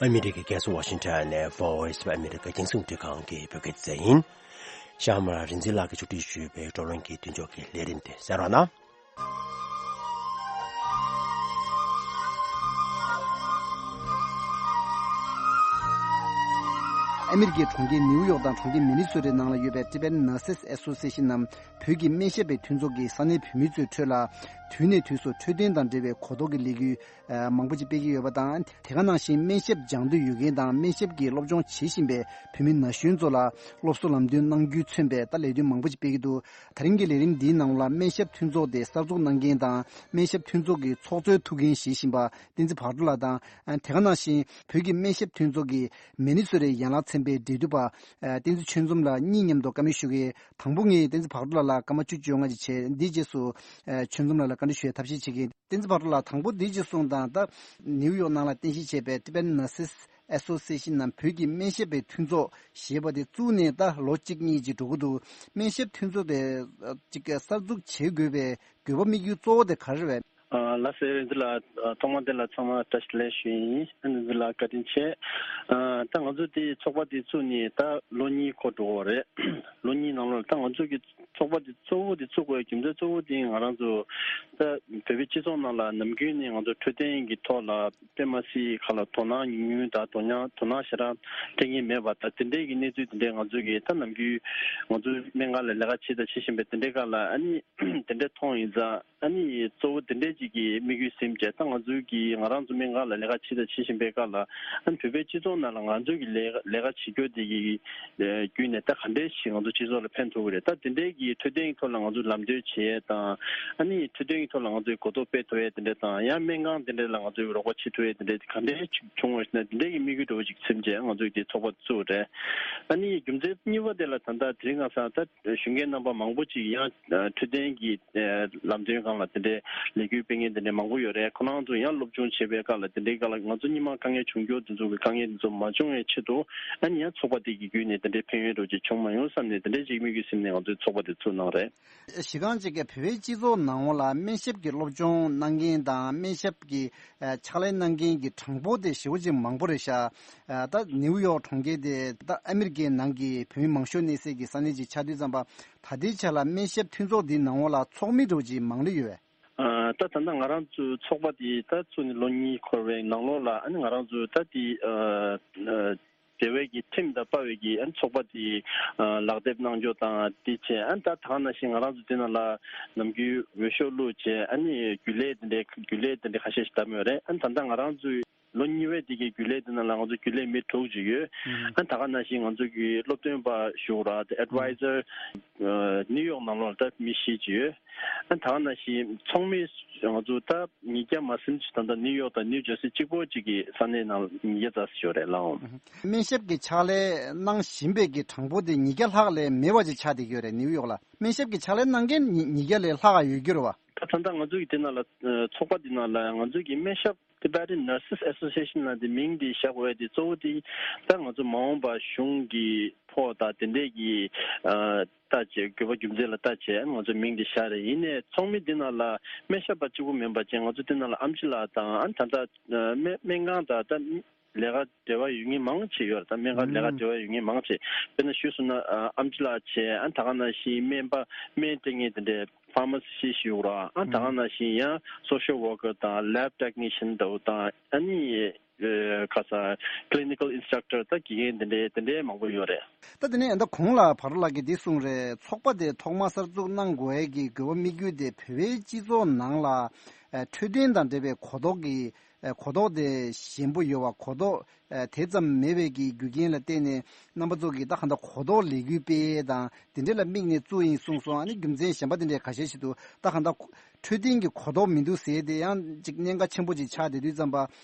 ཨ་མི་རི་ཀའི་རྒྱལ་ས་ཝ་ཤིང་ཊོན་ནས་Voice of America རྒྱང་སྲིང་རླུང་འཕྲིན་ཁང་གི་བོད་སྐད་སྡེ་ཚན་ཡིན། ཤར་མ་རིག་འཛིན་ལགས་ཀྱིས་ཕྱོགས་སྒྲིག་ཞུས་པའི་བགྲོ་གླེང་གི་མདུན་ལྕོག་གི་ལས་རིམ་དེ་གསན་རོགས་གནང་། ཨ་མི་རི་ཀའི་གྲོང་ཁྱེར་ནིའུ་ཡོག་དང་གྲོང་ཁྱེར་མི་ནི་སོ་ཊའི་ནང་ལ་ཡོད་པའི་Tibetan Nurses Association ནམ་བོད་ཀྱི་སྨན་ཞབས་པའི་མཐུན་ཚོགས་ཀྱིས་ས་གནས་བོད་མི་ཚོའི་ཁྲོད་ལ་དུས་ནས་དུས་སུ་འཕྲོད་བསྟེན་དང་འབྲེལ་བའི་གོ་རྟོགས་ཀྱི་ལས་འགུལ་མང་པོ་ཅིག་སྤེལ་གྱི་ཡོད་པ་དང་། དེ་ག་ནང་བཞིན་སྨན་ཞབས་སྦྱང་འདོད་ཡོད་མཁན་དང་སྨན་ཞབས་ཀྱི་སློབ་སྦྱོང་བྱེད་བཞིན་པའི་བོད་མི་ན་གཞོན་ཚོ་ལ་སློབ་གསོ་ལམ་སྟོན་གནང་རྒྱུས་མཚོན་པའི་ད་ལས་དོན་མང་པོ་ཅིག་སྤེལ་གྱི་འདུག་དེ་རིང་གི་ལས་རིམ་འདིའི་ནང་ལ་སྨན་ཞབས་མཐུན་ཚོགས་དེ་གསར་འཛུགས་གནང་མཁན་དང་སྨན་ཞབས་མཐུན་ཚོགས་ཀྱི་ཚོགས་གཙོའི་ཐུགས་འགན་བཞེས་བཞིན་པ་བསྟན་འཛིན་བག་གྲོ་ལགས་དང་། དེ་ག་ནང་བཞིན་བོད་ཀྱི་སྨན་ཞབས་མཐུན་ཚོགས་ཀྱི་མི་ནི་སོ་ཊའི་ཡན་ལག་ཚན་པའི་འབྲེལ་མཐུད་པ་བསྟན་འཛིན་ཆོས་འཛོམས་ལགས་གཉིས་མཉམ་དུ་བཀའ་མོལ་ཞུ་གི། དང་པོ་ངས་བསྟན་འཛིན་བག་གྲོ་ལགས་ལ་སྐར་མ་བཅུ་བཅོ་ལྔ་ཅིག་བྱས། འདིའི་རྗེས་སུ་ཆོས་འཛོམས་ལགས་ལ་བཀའ་འདྲི་ཞུ་བའི་ཐབས་ཤེས་བྱེད་ཀྱི་ཡིན། བསྟན་འཛིན་བག་གྲོ་ལགས། དང་པོ་འདི་གཅིག་གསུངས་དང་། ད་ནིའུ་ཡོག་ནང་ལ་རྟེན་གཞི་བྱས་པའི་Tibetan Nurses Association ནམ་བོད་ཀྱི་སྨན་ཞབས་པའི་མཐུན་ཚོགས་ཞེས་པ་དེ་བཙུགས་ནས་ད་ལོ་གཅིག་གཉིས་ཅིག་འགྲོ་གི་འདུག་སྨན་ཞབས་མཐུན་ཚོགས་དེ་ཅིག་གསར་འཛུགས་བྱེད་དགོས་པའི་དགོས་པ་དམིགས་ཡུལ་གཙོ་བོ་དེ་ག་རེ་རེད་ ལགས་སོ། རིག་འཛིན་ལགས། ཐོག་མར་འདི་ལ་ཚང་མ་བཀྲ་ཤིས་བདེ་ལེགས་ཞུ་ཡིན། རིག་འཛིན་ལགས་བཀའ་དྲིན་ཆེ། ད་ང་ཚོ་འདི་ཚོགས་པ་འདི་བཙུགས་ནས་ད་ལོ་གཉིས་འཁོར་འགྲོ་གི་རེད། ལོ་གཉིས་ནང་ལོགས་ལ་ད་ང་ཚོ་གི་ཚོགས་པ་འདི་གཙོ་བོ་འདི་བཙུགས་དགོས་རྒྱུ་མཚན་གཙོ་བོ་འདི་ང་རང་ཚོ་ད་བོད་པའི་སྤྱི་ཚོགས་ནང་ལ་ནམ་རྒྱུན་ནས་ང་ཚོ་འཕྲོད་བསྟེན་གྱི་ཐོག་ལ་དཔེ་མ་སྲིད་ཁ་ལ་དོ་སྣང་ཉུང་ཉུང་དང་དོ་སྣང་དོ་སྣང་ཞེ་དྲག་སྤྲད་མཁན་མེད་པ་ད་དེ་འདྲའི་གི་གནས་ཚུལ་དེ་འདྲའི་ང་ཚོ་གི་ད་ནམ་རྒྱུན་ང་ཚོ་སྨན་ཁང་ལ་ལས་ཀ་བྱེད་དང་བྱེད་བཞིན་པའི་དེ་འདྲའི་སྐབས་ལ་ཨ་ནི་དེ་འདྲའི་མཐོང་ཡིན་ཙང་། ཨ་ནི་གཙོ་བོ་དེ་འདྲའི་ཅིག་གི་དམིགས་ཡུལ་ཟིན་བྱས་ད་ང་ཚོའི་གི་ང་རང་ཚོ་སྨན་ཁང་ལ་ལས་ཀ་བྱེད་དང་བྱེད་བཞིན་པའི་སྐབས་ལ་ཨ་ནི་བོད་པའི་སྤྱི་ཚོགས་ནང་ལ་ང་ཚོའི་གི་ལས་ལས་ཀ་བྱེད་རྒྱུ་དེ་གི་བརྒྱུད་ནས་ད་ག་འདྲའི་ཞིག་ང་ཚོ་སྤྱི་ཚོགས་ལ་ཕན་ཐོགས་ཀྱི་རེད། ད་དེ་འདྲའི་གི་འཕྲོད་བསྟེན་གྱི་ཐོག་ལ་ང་ཚོ་ལམ་སྟོན་བྱེད་ཡས་དང་ཨ་ནི་འཕྲོད་བསྟེན་གྱི་ཐོག་ལ་ང་ཚོའི་གོ་རྟོགས་སྤེལ་ཐུབ་ཡས་དེ་འདྲ་དང་ཡང་སྨན་ཁང་དེ་འདྲ་ལ་ང་ཚོའི་རོགས་པ་བྱེད་ཐུབ་ཡས་དེ་འདྲ་ག་འདྲའི་ཅིག་བྱུང་བ་ཞིག་ན་དེ་འདྲའི་གི་དམིགས་ཡུལ་འདྲ་བོ་ཅིག་ཟིན་བྱས་ང་ཚོའི་དེ་ཚོགས་པ་བཙུགས་རེད། ཨ་ནི་རྒྱུ་མཚན་གཉིས་པ་དེ་ལ་ད་ལྟ་དེ་རིང་ཁ་སང་ད་ཞུ་མཁན་རྣམ་པ་མང་པོ་ཅིག་ཡང་འཕྲོད་བསྟེན་གྱི་ལམ་སྟོན་སྒང་ལ་དེ་འདྲའི་ལས་འགུལ་སྤེལ་མཁན་དེ་འདྲའི་མང་པོ་ཡོད་རེད། ཁོ་རང་ཚོ་ཡང་སློབ་སྦྱོང་བྱེད་པའི་སྐབས་ལ་དེ་འདྲའི་སྐབས་ལ་ང་ཚོ་སྔོན་མ་དཀའ་ངལ་བྱུང་རྒྱུ་དེ་ཚོ་གི་དཀའ་ངལ་དེ་ཚོ་མ་བྱུང་བའི་ཆེད་དུ་ཨ་ནི་ཡང་ཚོགས་པ་དེ་གི་བརྒྱུད་ནས་དེ་འདྲའི་ཕན་ཡོན་འདྲ་བོ་ཅིག་བྱུང་མ་ཡོང་བསམ་ནས་དེ་འདྲའི་ཅིག་དམིགས་ཡུལ་ཟིན་ནས་ང་ཚོས་ཚོགས་པ་དེ་ཚུགས་གནང་རེད། གཞི་རྐང་གཅིག་གི་བོད་པའི་སྤྱི་ཚོགས་ནང་ལ་སྨན་ཞབས་ཀྱི་སློབ་སྦྱོང་གནང་མཁན་དང་སྨན་ཞབས་ཀྱི་ཕྱག་ལས་གནང་མཁན་གྱི་གྲངས་འབོར་དེ་ཞེ་པོ་ཅིག་མང་པོ་རེད་ཤག་ད་ནིའུ་ཡོག་གྲོང་ཁྱེར་དེ་ད་ཨ་མི་རི་ཀའི་ནང་གི་བོད་མི་མང་ཤོས་གནས་སའི་གི་ས་གནས་ཅིག་ཆགས་དུས་ཙམ་པ་ད་ལྟའི་ཆ་ལ་སྨན་ཞབས་མཐུན་ཚོགས་འདིའི་ནང་ལ་ཚོགས་མི་འདྲ་བོ་ཅིག་མང་ལོས་ཡོད་པས། ད་ད་ལྟ་ང་རང་ཚོའི་ཚོགས་པ་དེ་ད་ཚུགས་ནས་ལོ་གཉིས་འཁོར་བའི་ནང་ལོགས་ལ་ཨ་ནི་ང་རང་ཚོའི་ད་དེ་འབྲེལ་བའི་གི་ཁྲིམས་དང་པ་ཝེ་གི་ཨ་ནི་ཚོགས་པ་དེ་ལག་དེབ་གནང་རྒྱུ་དང་དེ་བྱས་ཨ་ནི་ད་ད་ག་ནང་བཞིན་ང་རང་ཚོ་དེ་ནང་ལ་ནམ་རྒྱུན་འོས་ཤོག་བླུགས་བྱས་ཨ་ནི་རྒྱུན་ལས་དེ་འདྲའི་རྒྱུན་ལས་དེ་འདྲའི་ཁ་ཤས་ཤིག་བཏབ་ཡོད་རེད། ཨ་ནི་ད་ལྟ་ང་རང་ཚོའི་ལོ་གཉིས་པའི་དེ་གའི་རྒྱུན་ལས་དེ་ནང་ལ་ང་ཚོ་རྒྱུན་ལས་མི་དྲུག་ཅིག་ཡོད། ཨ་ནི་ད་ག་ནང་བཞིན་ང་ཚོ་གི་སློབ་སྟོན་པ་ཞུ་ར་དེ་ཨེཌ་ཝའི་ཛར་ནིའུ་ཡོག་ནང་ལོགས་ལ་ད་མི་བཞི་ཅིག་ཡོད། ཨ་ནི་ད་ག་ནང་བཞིན་ཚོགས་མི་ང་ཚོ་ད་ཉིས་བརྒྱ་མ་ཟིན་ཅིག་ད་ལྟ་ནིའུ་ཡོག་དང་ནིའུ་ཇར་སི་གཅིག་པོ་གཅིག་གི་ས་གནས་ནང་ཉིས་བརྒྱ་ཙམ་ཞིག་ཡོད་རེད་ལགས། སྨན་ཞབས་ཀྱི་ཕྱག་ལས་གནང་བཞིན་པའི་གི་གྲངས་འབོར་དེ་ཉིས་བརྒྱ་ལྷག་ལས་མེད་པ་ཅིག་ཆགས་བསྡད་ཀྱི་ཡོད་རེད་ནིའུ་ཡོག་ལ། སྨན་ཞབས་ཀྱི་ཕྱག་ལས་གནང་མཁན་ཉིས་ཉིས་བརྒྱ་ལས་ལྷག་ཡོད་རྒྱུ་རེད་བ། ད་ད་ལྟ་ང་ཚོ་གི་དེ་ནང་ལ་ཚོགས་པ་དེ་ནང་ལ་ང་ཚོ་གི་སྨན་ཞབས་Tibetan Nurses Association ལ་དེ་མིང་དེ་བཞག་འོས་དེ་གཙོ་བོ་དེ་ད་ང་ཚོ་མ་འོངས་པ་གཞུང་གི་ཕོགས་དང་དེ་འདྲས་ཀྱི་ལྟ་བྱས་དགོས་པ་རྒྱུ་མཚན་ལ་ལྟ་བྱས་ང་ཚོ་མིང་དེ་བཞག་རེད། ཡིན་ནའི་ཚོགས་མི་འདི་ནང་ལ་སྨན་ཞབས་པ་གཅིག་པུ་མིན་པ་བྱས་ང་ཚོ་འདི་ནང་ལ་ཨམ་ཆི་ལགས་དང་ཨ་ད་ལྟ་སྨན་སྨན་ཁང་དང་ད་ལས་ཀ་འབྲེལ་བ་ཡོད་མཁན་མང་ཆེ་ཡོད་རེད། ད་སྨན་ཁང་ལས་ཀ་འབྲེལ་བ་ཡོད་མཁན་མང་ཆེ་དཔེར་ན་ཞུས་སོང་ན་ཨམ་ཆི་ལགས་བྱས་ཨ་ད་ག་ནང་བཞིན་སྨན་པ་སྨན་སྤྲད་མཁན་དེ་འདྲས་Pharmacist ཞུ་ར་ཨ་ད་ག་ནང་བཞིན་ཡང་Social Worker དང་Lab Technician འདྲ་བོ་དང་ཨ་ནི་ཁ་ས་Clinical Instructor ད་དགེ་རྒན་དེ་འདྲའི་དེ་འདྲའི་མང་པོ་ཡོད་རེད། ད་དེ་ནས་ད་གོང་ལ་བར་ལགས་ཀྱིས་འདི་གསུངས་རེད། ཚོགས་པ་དེ་ཐོག་མ་གསར་འཛུགས་གནང་དགོས་ཡས་ཀྱི་དགོས་པ་དམིགས་ཡུལ་དེ་བོད་པའི་སྤྱི་ཚོགས་ནང་ལ་འཕྲོད་བསྟེན་དང་འབྲེལ་བའི་གོ་རྟོགས་ཀྱི་གོ་རྟོགས་དེ་ཞན་པོ་ཡོད་པ་གོ་རྟོགས་དེ་ཙམ་མེད་པའི་གི་རྒྱུ་རྐྱེན་ལ་བརྟེན་ནས་རྣམ་པ་ཚོ་གིས་ད་གང་ལྟར་གོ་རྟོགས་ལས་འགུལ་སྤེལ་ཡས་དང་དེ་འདྲ་ལ་དམིགས་ནས་བཙུགས་ཡིན་གསུངས་སོང་། ཨ་ནི་རྒྱུ་མཚན་གཞན་པ་དེ་འདྲའི་ཁ་ཤས་ཤིག་འདུག་ད་གང་ལྟར་འཕྲོད་བསྟེན་གྱི་གོ་རྟོགས་མི་འདུག་ཟེར་དེ་ཡང་ཅིག་གནད་འགག་ཆེན་པོ་ཅིག་ཆགས་བསྡད་དུས་ཙམ་པ་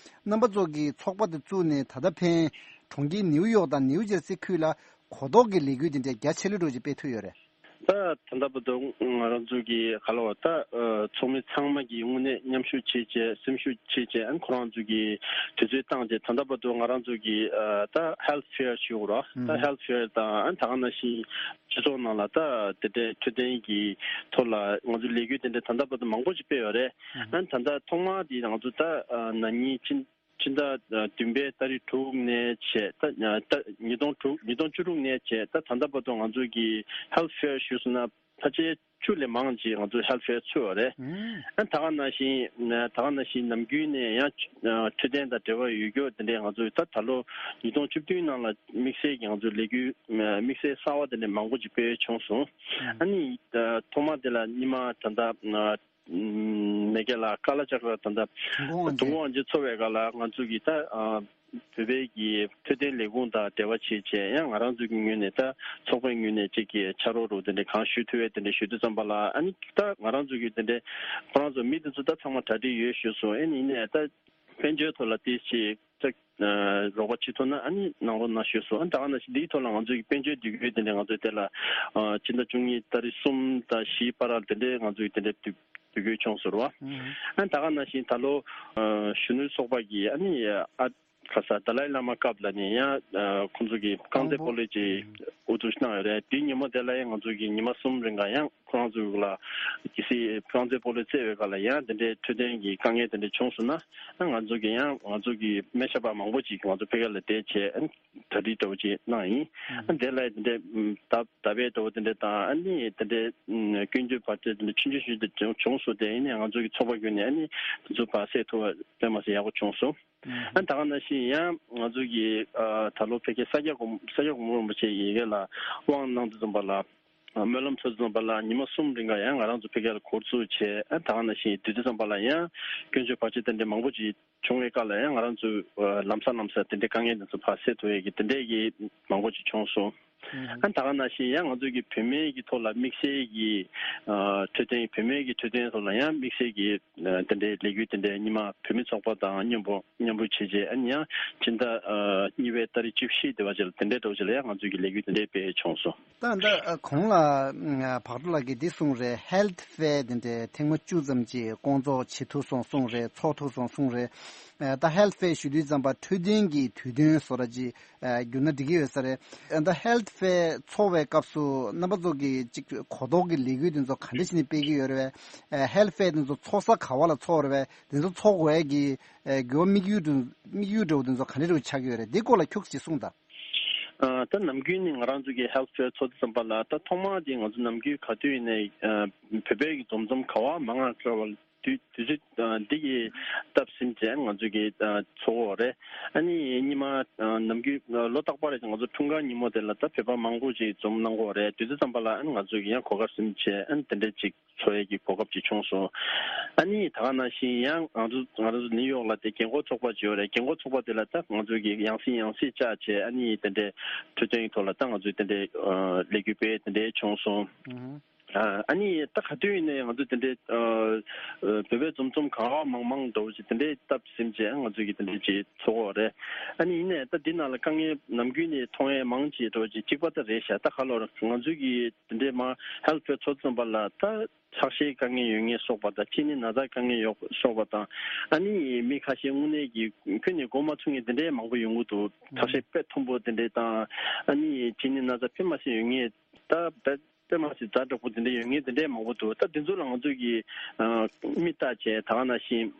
རྣམ་པ་ཚོ་གིས་ཚོགས་པ་དེ་བཙུགས་ནས་ད་ལྟ་ཕན་གྲོང་ཁྱེར་ནིའུ་ཡོག་དང་ནིའུ་ཇར་སི་ཁུལ་ལ་གོ་རྟོགས་ཀྱི་ལས་འགུལ་དེ་འདྲའི་རྒྱ་ཆེ་ལོས་འགྲོ་ཅིག་སྤེལ་ཐུབ་ཡོད་རེད། ད་ད་ལྟ་བར་དུ་ང་རང་ཚོ་གི་ག་ལ་བ་ད་ཚོགས་མི་ཚང་མ་གིས་དངོས་གནས་མཉམ་ཞུགས་བྱེད་བྱས་སེམས་ཤུགས་བྱེད་བྱས་ཨ་ཁོ་རང་ཚོ་གིས་དུས་ཚོད་བཏང་བྱས་ད་ལྟ་བར་དུ་ང་རང་ཚོ་གི་ད་Health Fair ཞུ་དགོས་ར་ད་Health Fair དང་ཨ་ད་ག་ནང་བཞིན་སྤྱི་ཚོགས་ནང་ལ་ད་དེ་འདྲའི་འཕྲོད་བསྟེན་གྱི་ཐོག་ལ་ང་ཚོ་ལས་འགུལ་དེ་འདྲ་ད་ལྟ་བར་དུ་མང་པོ་ཞིག་སྤེལ་ཡོད་རེད། ཨ་ད་ལྟ་ཐོག་མ་དེ་ང་ཚོ་ད་ན་ནིང་ཕྱི་ཕྱི་ཟླ་བདུན་པའི་ཏ་རིག་དྲུག་ནས་བྱས་ད་ད་ཉིས་སྟོང་དྲུག་ཉིས་སྟོང་བཅུ་དྲུག་ནས་བྱས་ད་ད་ལྟ་བར་དུ་ང་ཚོ་གི་Health Fair ཞུས་སོང་ན་ཕལ་ཆེར་བཅུ་ལས་མང་ཅིག་ང་ཚོ་Health Fair ཚུད་ཡོད་རེད། ཨ་ད་ག་ནང་བཞིན་ད་ག་ནང་བཞིན་ནམ་རྒྱུན་ནས་ཡང་འཕྲོད་བསྟེན་དང་འབྲེལ་བ་ཡོད་རྒྱུ་དེ་འདྲའི་ང་ཚོ་ད་ད་ལོ་ཉིས་སྟོང་བཅུ་བདུན་ནང་ལ་དམིགས་བསལ་གྱི་ང་ཚོ་ལས་འགུལ་དམིགས་བསལ་གསར་བ་དེ་འདྲ་མང་པོ་ཅིག་སྤེལ་བྱུང་སོང་། ཨ་ནི་ཐོག་མ་དེ་ལ་ཉི་མ་ད་ལྟ་མེ་རྒྱལ་ལ་ཀ་ལ་ཅག་ར་ད་ལྟ་དུང་དབང་ཅན་ཚོ་བའི་སྒང་ལ་ང་ཚོ་གི་ད་བོད་པའི་གི་འཕྲོད་བསྟེན་ལས་ཁུངས་དང་འབྲེལ་བ་བྱེད་བྱས་ཡང་ང་རང་ཚོ་གི་ངོས་ནས་ད་ཚོགས་པའི་ངོས་ནས་ཅིག་གི་ཕྱག་རོགས་རུ་དེ་འདྲ་གང་ཞུ་ཐུབ་པའི་དེ་འདྲ་ཞུ་དུས་ཙམ་པ་ལ་ཨ་ནི་ད་ང་རང་ཚོ་གི་དེ་འདྲ་ཁོ་རང་ཚོ་མི་དེ་ཚོ་ད་ཚང་མ་གྲ་སྒྲིག་ཡོད་ཞུས་སོང་། ཨེ་ནི་ཡིན་ནའི་ད་དཔལ་འབྱོར་ཐོག་ལ་དེ་ཅིག་ད་རོགས་པ་བྱེད་ཐུབ་ན་ཨ་ནི་གནང་རོགས་གནང་ཞུས་སོང་། ཨ་ད་ག་ནང་བཞིན་འདིའི་ཐོག་ལ་ང་ཚོ་གི་དཔལ་འབྱོར་བསྡུ་རྒྱུའི་དེ་འདྲ་ང་ཚོས་དེ་ལ་ཕྱི་ཟླ་བཅུ་གཉིས་ཏ་རིག་གསུམ་དང་བཞིའི་བར་ལ་དེ་འདྲའི་ང་ཚོ་གི་དེ་འདྲ་བསྡུ་བསྡུ་རྒྱུ་བྱུང་ཟེར་བ། ཨ་ད་ག་ནང་བཞིན་ད་ལོ་གཞོན་ནུ་ཚོགས་པ་གིས་ཨ་ནི་ཨ་ཁ་ས་ཏཱ་ལའི་བླ་མ་སྐབས་ལ་ནི་ཡང་ཁོང་ཚོ་གི་རྐང་རྩེད་སྤོ་ལོའི་ཅིག་དབུ་བཙུགས་གནང་ཡོད་རེད། དེའི་ཉིན་མོ་དེ་ལ་ཡང་ང་ཚོ་གི་ཉི་མ་གསུམ་རིང་ག་ཡང་ ཁོ་རང་ཚོ་ལ་གལ་སྲིད་ཁོ་རང་ཚོའི་སྤོ་ལོ་རྩེ་བའི་སྐབས་ལ་ཡང་དེ་འདྲའི་འཕྲོད་བསྟེན་གྱི་དཀའ་ངལ་དེ་འདྲ་བྱུང་སོང་ན། ང་ཚོ་གི་ཡང་ང་ཚོ་གི་སྨན་ཞབས་པ་མང་པོ་ཅིག་ང་ཚོ་ཕ་གི་ལ་བསྡད་བྱས། གྲ་སྒྲིག་འདྲ་བོ་ཅིག་གནང་ཡིན། ཨ་དེ་ལ་དེ་འདྲའི་ད་ད་བའི་འདྲ་བོ་དེ་འདྲ་དང་། ཨ་ནི་དེ་འདྲའི་སྐྱོན་བརྗོད་བར་ཆད་དེ་འདྲ་ཆུང་ཆུང་ཞིག་དེ་བྱུང་སོང་། དེ་ཡིན་ནའི་ང་ཚོ་གི་ཚོགས་པ་བརྒྱུད་ནས་ཨ་ནི་དེ་ཚོ་ཕར་སེལ་ཐུབ་པ་དཔེ་མ་སྲིད་ཡག་པོ་བྱུང་སོང་། ཨ་ད་ག་ནང་བཞིན་ཡང་ང་ཚོ་གི་ད་ལོ་ཕ་གི་ས་སྐྱ་གོང་ས་སྐྱ་གོང་མ་རིན་པོ་ཆེ་ཡི་གེ་ལ་དབང་གནང་དུས་ཙམ་པ་ལ། སྨོན་ལམ་ཚོགས་དུས་ཙམ་པ་ལ་ཉི་མ་གསུམ་རིང་ག་ཡང་ང་རང་ཚོ་ཕ་གི་ལ་འགོ་འཛུགས་བྱས། ཨ་ད་ག་ནང་བཞིན་དུས་ཚོད་ཙམ་པ་ལ་ཡང་སྐྱོན་བརྗོད་བར་ཆད་དེ་འདྲ་མང་པོ་ཅིག་བྱུང་བའི་སྐབས་ལ་ཡང་ང་རང་ཚོས་ལམ་སང་ལམ་སང་དེ་འདྲའི་དཀའ་ངལ་དེ་ཚོ་ཕར་སེལ་ཐུབ་ཡས་ཀྱི་དེ་འདྲའི་གི་མང་པོ་ཅིག་བྱུང་སོང་། ཨ་ད་ག་ནང་བཞིན་ཡང་ང་ཚོ་གི་བུད་མེད་ཀྱི་ཐོག་ལ་དམིགས་བསལ་གྱི་འཕྲོད་བསྟེན། བུད་མེད་ཀྱི་འཕྲོད་བསྟེན་ཐོག་ལ་ཡང་དམིགས་བསལ་གྱི་དེ་འདྲའི་ལས་འགུལ་དེ་འདྲའི་ཉི་མ་བུད་མེད་ཚོགས་པ་དང་མཉམ་པོ་མཉམ་རུབ་བྱས་རྗེས། ཨ་ནི་ཡང་སྤྱི་ཟླ་གཉིས་པའི་ཏ་རིག་བཅུ་བཞི་དེ་བ་ཅིག་ལ་དེ་འདྲའི་འདྲ་བོ་ཅིག་ལ་ཡང་ང་ཚོ་གི་ལས་འགུལ་དེ་འདྲའི་སྤེལ་བྱུང་སོང་། ད་ད་གོང་ལ་བག་གྲོ་ལགས་ཀྱིས་འདི་གསུངས་རེད། Health Fair དེ་འདྲའི་ཐེངས་མ་བཅུ་ཙམ་ཅིག་བསྐོང་ཚོགས་བྱེད་ཐུབ་སོང་གསུངས་རེད། ཚོགས་ཐུབ་སོང་གསུངས་རེད། ད་Health Fair ཞུ་དུས་ཙམ་པ་འཕྲོད་བསྟེན་གྱི་དུས་སྟོན་བཟོ་འདྲ་ཅིག་བསྒྱུར་ན་འགྲིག་གི་ཡོད་ས་རེད། ད་Health Fair ཚོགས་པའི་སྐབས་སུ་རྣམ་པ་ཚོ་གི་ཅིག་གོ་རྟོགས་ཀྱི་ལས་འགུལ་དེ་ཚོ་ག་འདྲ་བྱས་ནས་སྤེལ་གྱི་ཡོད་རེད་པས། Health Fair དེ་ཚོ་ཚོགས་ས་ག་བ་ལ་ཚོགས་རེད་པས། དེ་ཚོ་ཚོགས་དགོས་ཡས་ཀྱི་དགོས་པ་དམིགས་ཡུལ་དུ་དམིགས་ཡུལ་འདྲ་བོ་དེ་ཚོ་ག་འདྲ་འདྲ་བོ་ཆགས་ཀྱི་ཡོད་རེད། འདི་སྐོར་ལ་ཁྱུག་ཙམ་གསུངས་དང་། ད་ནམ་རྒྱུན་ནི་ང་རང་ཚོ་གི་Health Fair ཚོགས་དུས་ཙམ་པ་ལ། ད་ཐོག་མ་དེ་ང་ཚོ་ནམ་རྒྱུན་ག་དུས་ཡིན་ནའི་བོད་པའི་གི་འཛོམས་འཛོམས་ག་བ་མང་ང་འཁེལ་བ་དུས་དུས་ཚོད་འདི་གི་སྟབས་ཟིན་བྱས་ང་ཚོ་གི་ཚོགས་ཀྱི་ཡོད་རེད། ཨ་ནི་སྔོན་མ་ནམ་རྒྱུན་ལོ་རྟག་པར་རེ་ང་ཚོ་འཁྲུངས་སྐར་ཉིན་མོ་དེ་ལ་ད་བོད་པ་མང་པོ་ཅིག་འཛོམས་གནང་གི་ཡོད་རེད། དུས་ཚོད་ཙམ་པ་ལ་ཨ་ནི་ང་ཚོ་གི་ཡང་གོ་སྐབས་ཟིན་བྱས་ཨ་ནི་དེ་འདྲ་ཅིག་ཚོགས་ཡས་ཀྱི་གོ་སྐབས་ཅིག་བྱུང་སོང་། ཨ་ནི་ད་ག་ནང་བཞིན་ཡང་ང་ཚོ་ང་རང་ཚོ་ནིའུ་ཡོག་ལ་དེ་རྒན་འཁོགས་ཚོགས་པ་ཅིག་ཡོད་རེད། རྒན་འཁོགས་ཚོགས་པ་དེ་ལ་ད་ང་ཚོ་གི་ཡང་སེ་ཡང་སེ་བཅར་བྱས་ཨ་ནི་དེ་འདྲའི་འཕྲོད་བསྟེན་གྱི་ཐོག་ལ་ད་ང་ཚོས་དེ་འདྲའི་ལས་འགུལ་སྤེལ་དེ་འདྲའི་བྱུང་སོང་། ཨ་ནི་ད་ག་དུས་ཡིན་ནའི་ང་ཚོ་དེ་འདྲའི་བོད་པའི་འཛོམས་འཛོམས་ག་བ་མང་མང་འདྲ་བོ་ཅིག་དེ་འདྲའི་སྟབས་ཟིན་བྱས་ང་ཚོ་གི་དེ་འདྲའི་ཅིག་ཚོགས་ཀྱི་ཡོད་རེད། ཨ་ནི་ཡིན་ནའི་ད་འདི་ནང་ལ་དཀའ་ངལ་ནམ་རྒྱུན་ནས་མཐོང་ཡས་མང་ཆེ་འདྲ་བོ་ཅིག་གཅིག་པ་ད་རེད་ཤག་ད་ག་ལོར་ང་ཚོ་གི་དེ་འདྲའི་མ་Health Fair ཚོགས་དུས་ཙམ་པ་ལ་ད་ཁྲག་ཤེད་དཀའ་ངལ་ཡོད་མཁན་སོགས་པ་དང་གཅིན་སྙི་ན་ཚ་དཀའ་ངལ་ཡོད་སོགས་པ་དང་། ཨ་ནི་མི་ཁ་ཤས་དངོས་གནས་ཀྱི་ཁྱོན་ནས་འགོ་མ་ཚུགས་མཁན་དེ་འདྲའི་མང་པོ་ཡོང་གི་འདུག་ཁྲག་ཤེད་དཔེ་མཐོན་པོ་དེ་འདྲའི་དང་། ཨ་ནི་གཅིན་སྙི་ན་ཚ་དཔེ་མ་སྲིད་ཡོད་མཁན། ད་དཔེ་དཔེ་མ་སྲིད་ཛ་དྲག་པོ་དེ་འདྲའི་ཡོད་མཁན་དེ་འདྲའི་མང་པོ་འདུག་ད་དེ་ཚོ་ལ་ང་ཚོ་གིས་མིག་ལྟ་བྱས་ད་ག་ནང་བཞིན།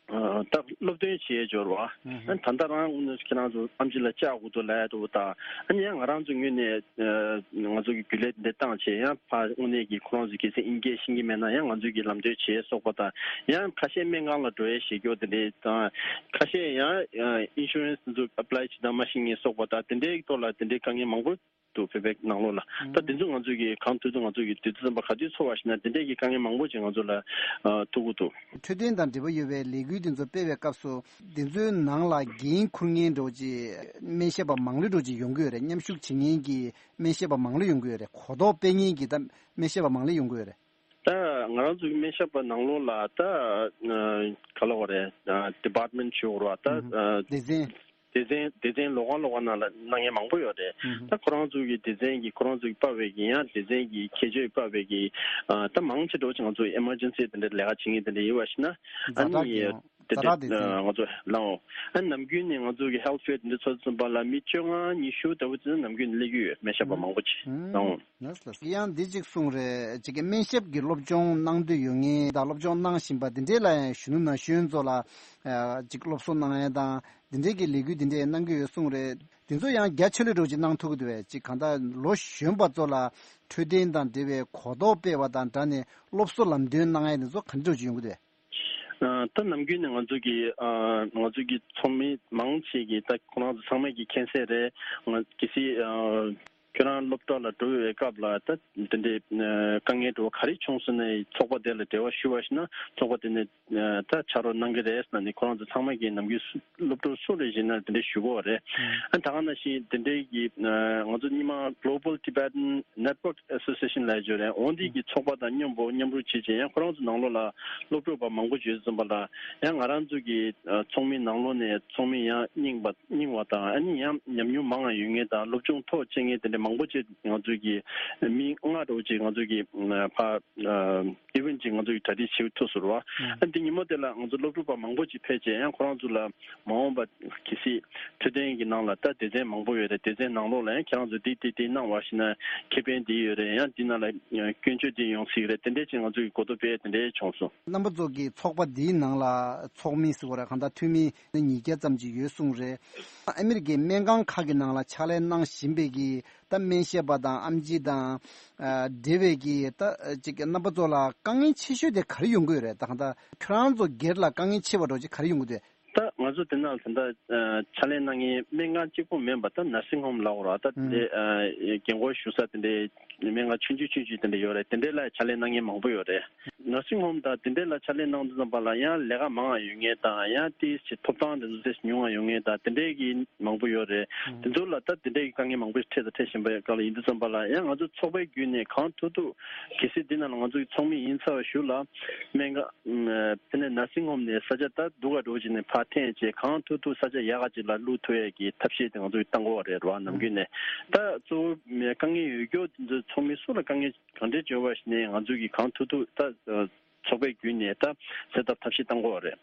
ད་སློབ་སྟོན་བྱེད་འབྱོར་བ། ཨ་ད་ལྟ་རང་དངོས་གནས་ཁྱེད་རང་ཚོ་ཨེམ་ཆི་ལ་བཅར་དགོས་འདུག་ལབ་ཡ་འདུག་ད་ཨ་ནི་ཡང་ང་རང་ཚོ་ངོས་ནས་ང་ཚོ་གི་རྒྱུན་ལས་འདི་བཏང་བྱས་ཡང་ཕར་དངོས་གནས་ཀྱི་ཁོ་རང་ཚོ་གལ་སྲིད་དབྱིན་སྐད་ཤེས་ཀྱི་མེད་ན་ཡང་ང་ཚོ་གི་ལམ་སྟོན་བྱེད་སོགས་པ་དང་། ཡང་ཁ་ཤས་སྨན་ཁང་ལ་འགྲོ་ཡས་ཞེས་སྐྱོ་དེ་འདྲའི་དང་། ཁ་ཤས་ཡང་ཨིན་ཤུ་རན་སི་འདི་ཚོ་ཨེ་པ་ལའི་བྱེད་སྟངས་མ་ཤེས་མཁན་སོགས་པ་དང་དེ་འདྲའི་ཐོག་ལ་དེ་འདྲའི་དཀའ་ངལ་མང་པོ་འདུག་བོད་པའི་ནང་ལོགས་ལ། ད་དེ་ཚོ་ང་ཚོ་གིས་གང་ཐུབ་ཐུབ་ང་ཚོ་གི་དུས་ཚོད་ཙམ་པ་ག་དུས་ཚོགས་པ་ཞིག་ན་དེ་འདྲས་ཀྱི་དཀའ་ངལ་མང་པོ་ཅིག་ང་ཚོ་ལ་ཨ་ཐུག་གི་འདུག་འཕྲོད་བསྟེན་དང་འབྲེལ་བ་ཡོད་པའི་ལས་འགུལ་དེ་ཚོ་སྤེལ་བའི་སྐབས་སུ་དེ་ཚོའི་ནང་ལ་འགན་འཁུར་མཁན་འདྲ་བོ་ཅིག་སྨན་ཞབས་པ་མང་ལོས་འདྲ་བོ་ཅིག་ཡོང་གི་ཡོད་རེད། མཉམ་ཞུགས་བྱེད་མཁན་གྱི་སྨན་ཞབས་པ་མང་ལོས་ཡོང་གི་ཡོད་རེད། གོ་རྟོགས་སྤེལ་མཁན་གྱི་ད་སྨན་ཞབས་པ་མང་ལོས་ཡོང་གི་ཡོད་རེད། ད་ང་རང་ཚོ་གི་སྨན་ཞབས་པ་ནང་ལོགས་ལ་ད་ག་ལ་བ་རེད། ཌི་པཱར་ཊི་མེན་ཊི་ཞུ་དགོས་རེད་བ། ད་སྡེ་ཚན། སྡེ་ཚན་སྡེ་ཚན་ལོགས་ཀ་ལོགས་ཀ་ནང་ལ་གནང་མཁན་མང་པོ་ཡོད་རེད། ད་ཁོ་རང་ཚོ་གི་སྡེ་ཚན་གྱི་ཁོ་རང་ཚོ་གི་པ་བའི་གི་ཡང་སྡེ་ཚན་གྱི་ཁྱད་ཆོས་པ་བའི་གི་ད་མང་ཆེ་འགྲོ་ཆེ་ང་ཚོ་ཨེ་མར་ཇེན་སི་དེ་འདྲའི་ལས་ཀ་བྱེད་མཁན་དེ་འདྲ་ཡོད་པ་ཞིག་ན། ཨ་ཛ་དྲག་ནི་གི་དེ་ཛ་དྲག་དེ་སྡེ་ཚན། ང་ཚོ་ལའོ། ཨ་ནམ་རྒྱུན་ནས་ང་ཚོ་གི་ཧེལ་ཐི་ཕེར་དེ་འདྲ་ཚོགས་ཙམ་པ་ལ་མི་བཅོ་ལྔ་ཉི་ཤུ་ལྟ་བུ་ཙམ་ནམ་རྒྱུན་ནས་སླེབས་ཀྱི་ཡོད། སྨན་ཞབས་པ་མང་པོ་ཅིག་ལའོ། ཡང་འདི་གཅིག་གསུངས་རེད། ཅིག་གི་སྨན་ཞབས་ཀྱི་སློབ་སྦྱོང་གནང་འདོད་ཡོད་མཁན་དང་སློབ་སྦྱོང་གནང་བཞིན་པ་འདི་འདྲའི་ལ་ཡང་གཞོན་ནུ་ན་གཞོན་ཚོ་ལ་ཅིག་སློབ་གསོ་གནང་ཡས་དང་འདི་འདྲའི་གི་ལས་འགུལ་འདི་འདྲའི་གནང་གི་ཡོད་གསུངས་རེད། འདི་ཚོ་ཡང་རྒྱ་ཆེ་ལོས་འགྲོ་ཅིག་གནང་ཐུབ་ཀྱི་འདུག་བས། ཅིག་གང་ལྟར་ལོ་གཞོན་པ་ཚོ་ལ་འཕྲོད་བསྟེན་དང་འབྲེལ་བའི་གོ་རྟོགས་སྤེལ་བ་དང་སྦྲགས་ནས་སློབ་གསོ་ལམ་སྟོན་གནང་ཡས་འདི་ཚོ་ག་འདྲ་འགྲོ་ཅིག་ཡོང་གི་འདུག་བས། ད་ནམ་རྒྱུན་ནས་ང་ཚོ་གི་ང་ཚོ་གི་ཚོགས་མི་མང་ཆེ་གི་ད་ཁོ་རང་ཚོ་ཚང་མས་ཀྱི་མཁྱེན་གསལ་རེད། ང་གལ་སྲིད་ཁྱོད་རང་སློབ་གྲྭ་ལ་འགྲོ་བའི་སྐབས་ལ་ད་དེ་འདྲའི་དཀའ་ངལ་འདྲ་བོ་ག་རེ་བྱུང་སོང་ན་ཚོགས་པ་དེ་ལ་འབྲེལ་བ་ཞུ་བ་ཞིག་ན་ཚོགས་པ་དེ་ནས་ད་ཕྱག་རོགས་གནང་གི་རེད་ཟེར་ནས་ཁོ་རང་ཚོ་ཚང་མས་ཀྱི་ནམ་རྒྱུན་སློབ་ཕྲུག་སུ་རེད་ཞེ་ན་དེ་འདྲ་ཞུ་གི་ཡོད་རེད། ཨ་ད་ག་ནང་བཞིན་དེ་འདྲའི་གི་ང་ཚོ་སྔོན་མ་Global Tibetan Network Association ལབ་ཡོད་རེད། འོ་འདི་གི་ཚོགས་པ་དང་མཉམ་པོ་མཉམ་རུབ་བྱེད་བྱས་ཡང་ཁོ་རང་ཚོ་ནང་ལོགས་ལ་སློབ་ཕྲུག་པ་མང་པོ་ཡོད་ཙམ་པ་ལ་ཡང་ང་རང་ཚོ་གི་ཚོགས་མི་ནང་ལོགས་ནས་ཚོགས་མི་ཡང་རྙིང་པ་རྙིང་བ་དང་ཨ་ནི་ཡང་ཉམས་མྱོང་མང་བ་ཡོད་མཁན་དང་སློབ་སྦྱོང་མཐོ་བ་བྱེད་མཁན་དེ་འདྲ་ མང་པོ་ཅིག་ང་ཚོའི་གི་མི་ལྔ་འདྲ་བོ་ཅིག་ང་ཚོའི་གི་ཕ་ཨི་ཝེན་ཅིག་ང་ཚོའི་གྲ་སྒྲིག་བྱེད་ཐུབ་སོང་རེད་བ། ཨ་འདི་ཉིན་མོ་དེ་ལ་ང་ཚོ་སློབ་ཕྲུག་པ་མང་པོ་ཅིག་ཕེབས་བྱས་ཡང་ཁོ་རང་ཚོ་ལ་མ་འོངས་པ་གལ་སྲིད་འཕྲོད་བསྟེན་གྱི་ནང་ལ་ད་སྡེ་ཚན་མང་པོ་ཡོད་རེད། སྡེ་ཚན་ནང་ལོགས་ལ་ཡང་ཁྱེད་རང་ཚོ་འདི་འདི་འདི་གནང་བ་ཞིག་ན་ཁེ་ཕན་འདི་ཡོད་རེད། ཡང་འདི་ནང་ལ་སྐྱོན་བརྗོད་འདི་ཡོང་སྲིད་རེད། དེ་འདྲས་ཅིག་ང་ཚོ་གི་གོ་རྟོགས་སྤེལ་དེ་འདྲས་བྱུང་སོང་། རྣམ་པ་ཚོ་གི་ཚོགས་པ་འདིའི་ནང་ལ་ཚོགས་མི་ཟེར་བ་རེད། གང་ལྟར་འཐུས་མི་ཉིས་བརྒྱ་ཙམ་ཅིག་ཡོད་གསུངས་རེད། ཨ་མི་རི་ཀའི་སྨན་ཁང་ཁག་གི་ནང་ལ་ཕྱག་ལས་གནང་བཞིན་པའི་གི་ད་སྨན་ཞབས་པ་དང་ཨེམ་ཆི་དང་ཨ་འབྲེལ་བའི་གི་ད་ཅིག་རྣམ་པ་ཚོ་ལ་དཀའ་ངལ་ཆེ་ཤོས་དེ་ག་རེ་ཡོང་གི་ཡོད་རེད། ད་གང་ལྟར་ཁྱོད་རང་ཚོ་སྒེར་ལ་དཀའ་ངལ་ཆེ་བ་འདྲ་ཅིག་ག་རེ་ཡོང་གི་འདུག་ད་ང་ཚོ་དེ་ནང་ད་ལྟ་ཕྱག་ལས་གནང་མཁན་སྨན་ཁང་གཅིག་པོ་མིན་པ་ད་ནར་སིང་ཧོམ་ལབ་དགོས་རེད་བ། ད་དེ་འདྲའི་རྒན་འཁོགས་བཞུགས་ས་དེ་འདྲའི་སྨན་ཁང་ཆུང་ཆུང་ཆུང་ཆུང་དེ་འདྲ་ཡོད་རེད། དེ་འདྲའི་ལ་ཕྱག་ལས་གནང་མཁན་མང་པོ་ཡོད་རེད། ནར་སིང་ཧོམ་དང་དེ་འདྲའི་ལ་ཕྱག་ལས་གནང་དུས་ཙམ་པ་ལ་ཡང་ལས་ཀ་མང་བ་ཡོད་མཁན་དང་ཡང་ཏིས་ཀྱི་ཐོབ་ཐང་དེ་ཚོ་ཏིས་ཉུང་བ་ཡོད་མཁན་དང་དེ་འདྲའི་གི་མང་པོ་ཡོད་རེད། དེ་ཚོ་ལ་ད་དེ་འདྲའི་གི་དཀའ་ངལ་མང་པོ་འཕྲད་དང་འཕྲད་བཞིན་པའི་སྐབས་ལ་ཡིན་དུས་ཙམ་པ་ལ་ཡང་ང་ཚོ་ཚོགས་པའི་བརྒྱུད་ནས་གང་ཐུབ་ཐུབ་གལ་སྲིད་འདི་ནང་ལ་ང་ཚོ་གི་ཚོགས་མི་ཡིན་ཚར་བའི་གཞུག་ལ་སྨན་ཁང་དེ་ནས་ནར་སིང་ཧོམ་ནས་ས་ཆ་ད་སྡུག་ག་འགྲོ་བཞིན་ནས་ཕར་འཐེན་བྱས་གང་ཐུབ་ཐུབ་ས་ཆ་ཡག་ག་ཅིག་ལ་བླུག་ཐུབ་ཡས་ཀྱི་ཐབས་ཤེས་དེ་ང་ཚོ་གི་བཏང་དགོས་པ་རེད་ར་བ། ནམ་རྒྱུན་ནས་ད་གཙོ་བོ་དཀའ་ངལ་ཡོད་རྒྱུ་དེ་ཚོ་ཚོགས་མི་སུ་ལ་དཀའ་ངལ་གང་འདྲས་བྱུང་བ་ཞིག་ནས་ང་ཚོ་གི་གང་ཐུབ་ཐུབ་ད་ཚོགས་པའི་བརྒྱུད་ནས་ད་སེལ་ཐབས་ཐབས་ཤེས་བཏང་དགོས་པ་རེད།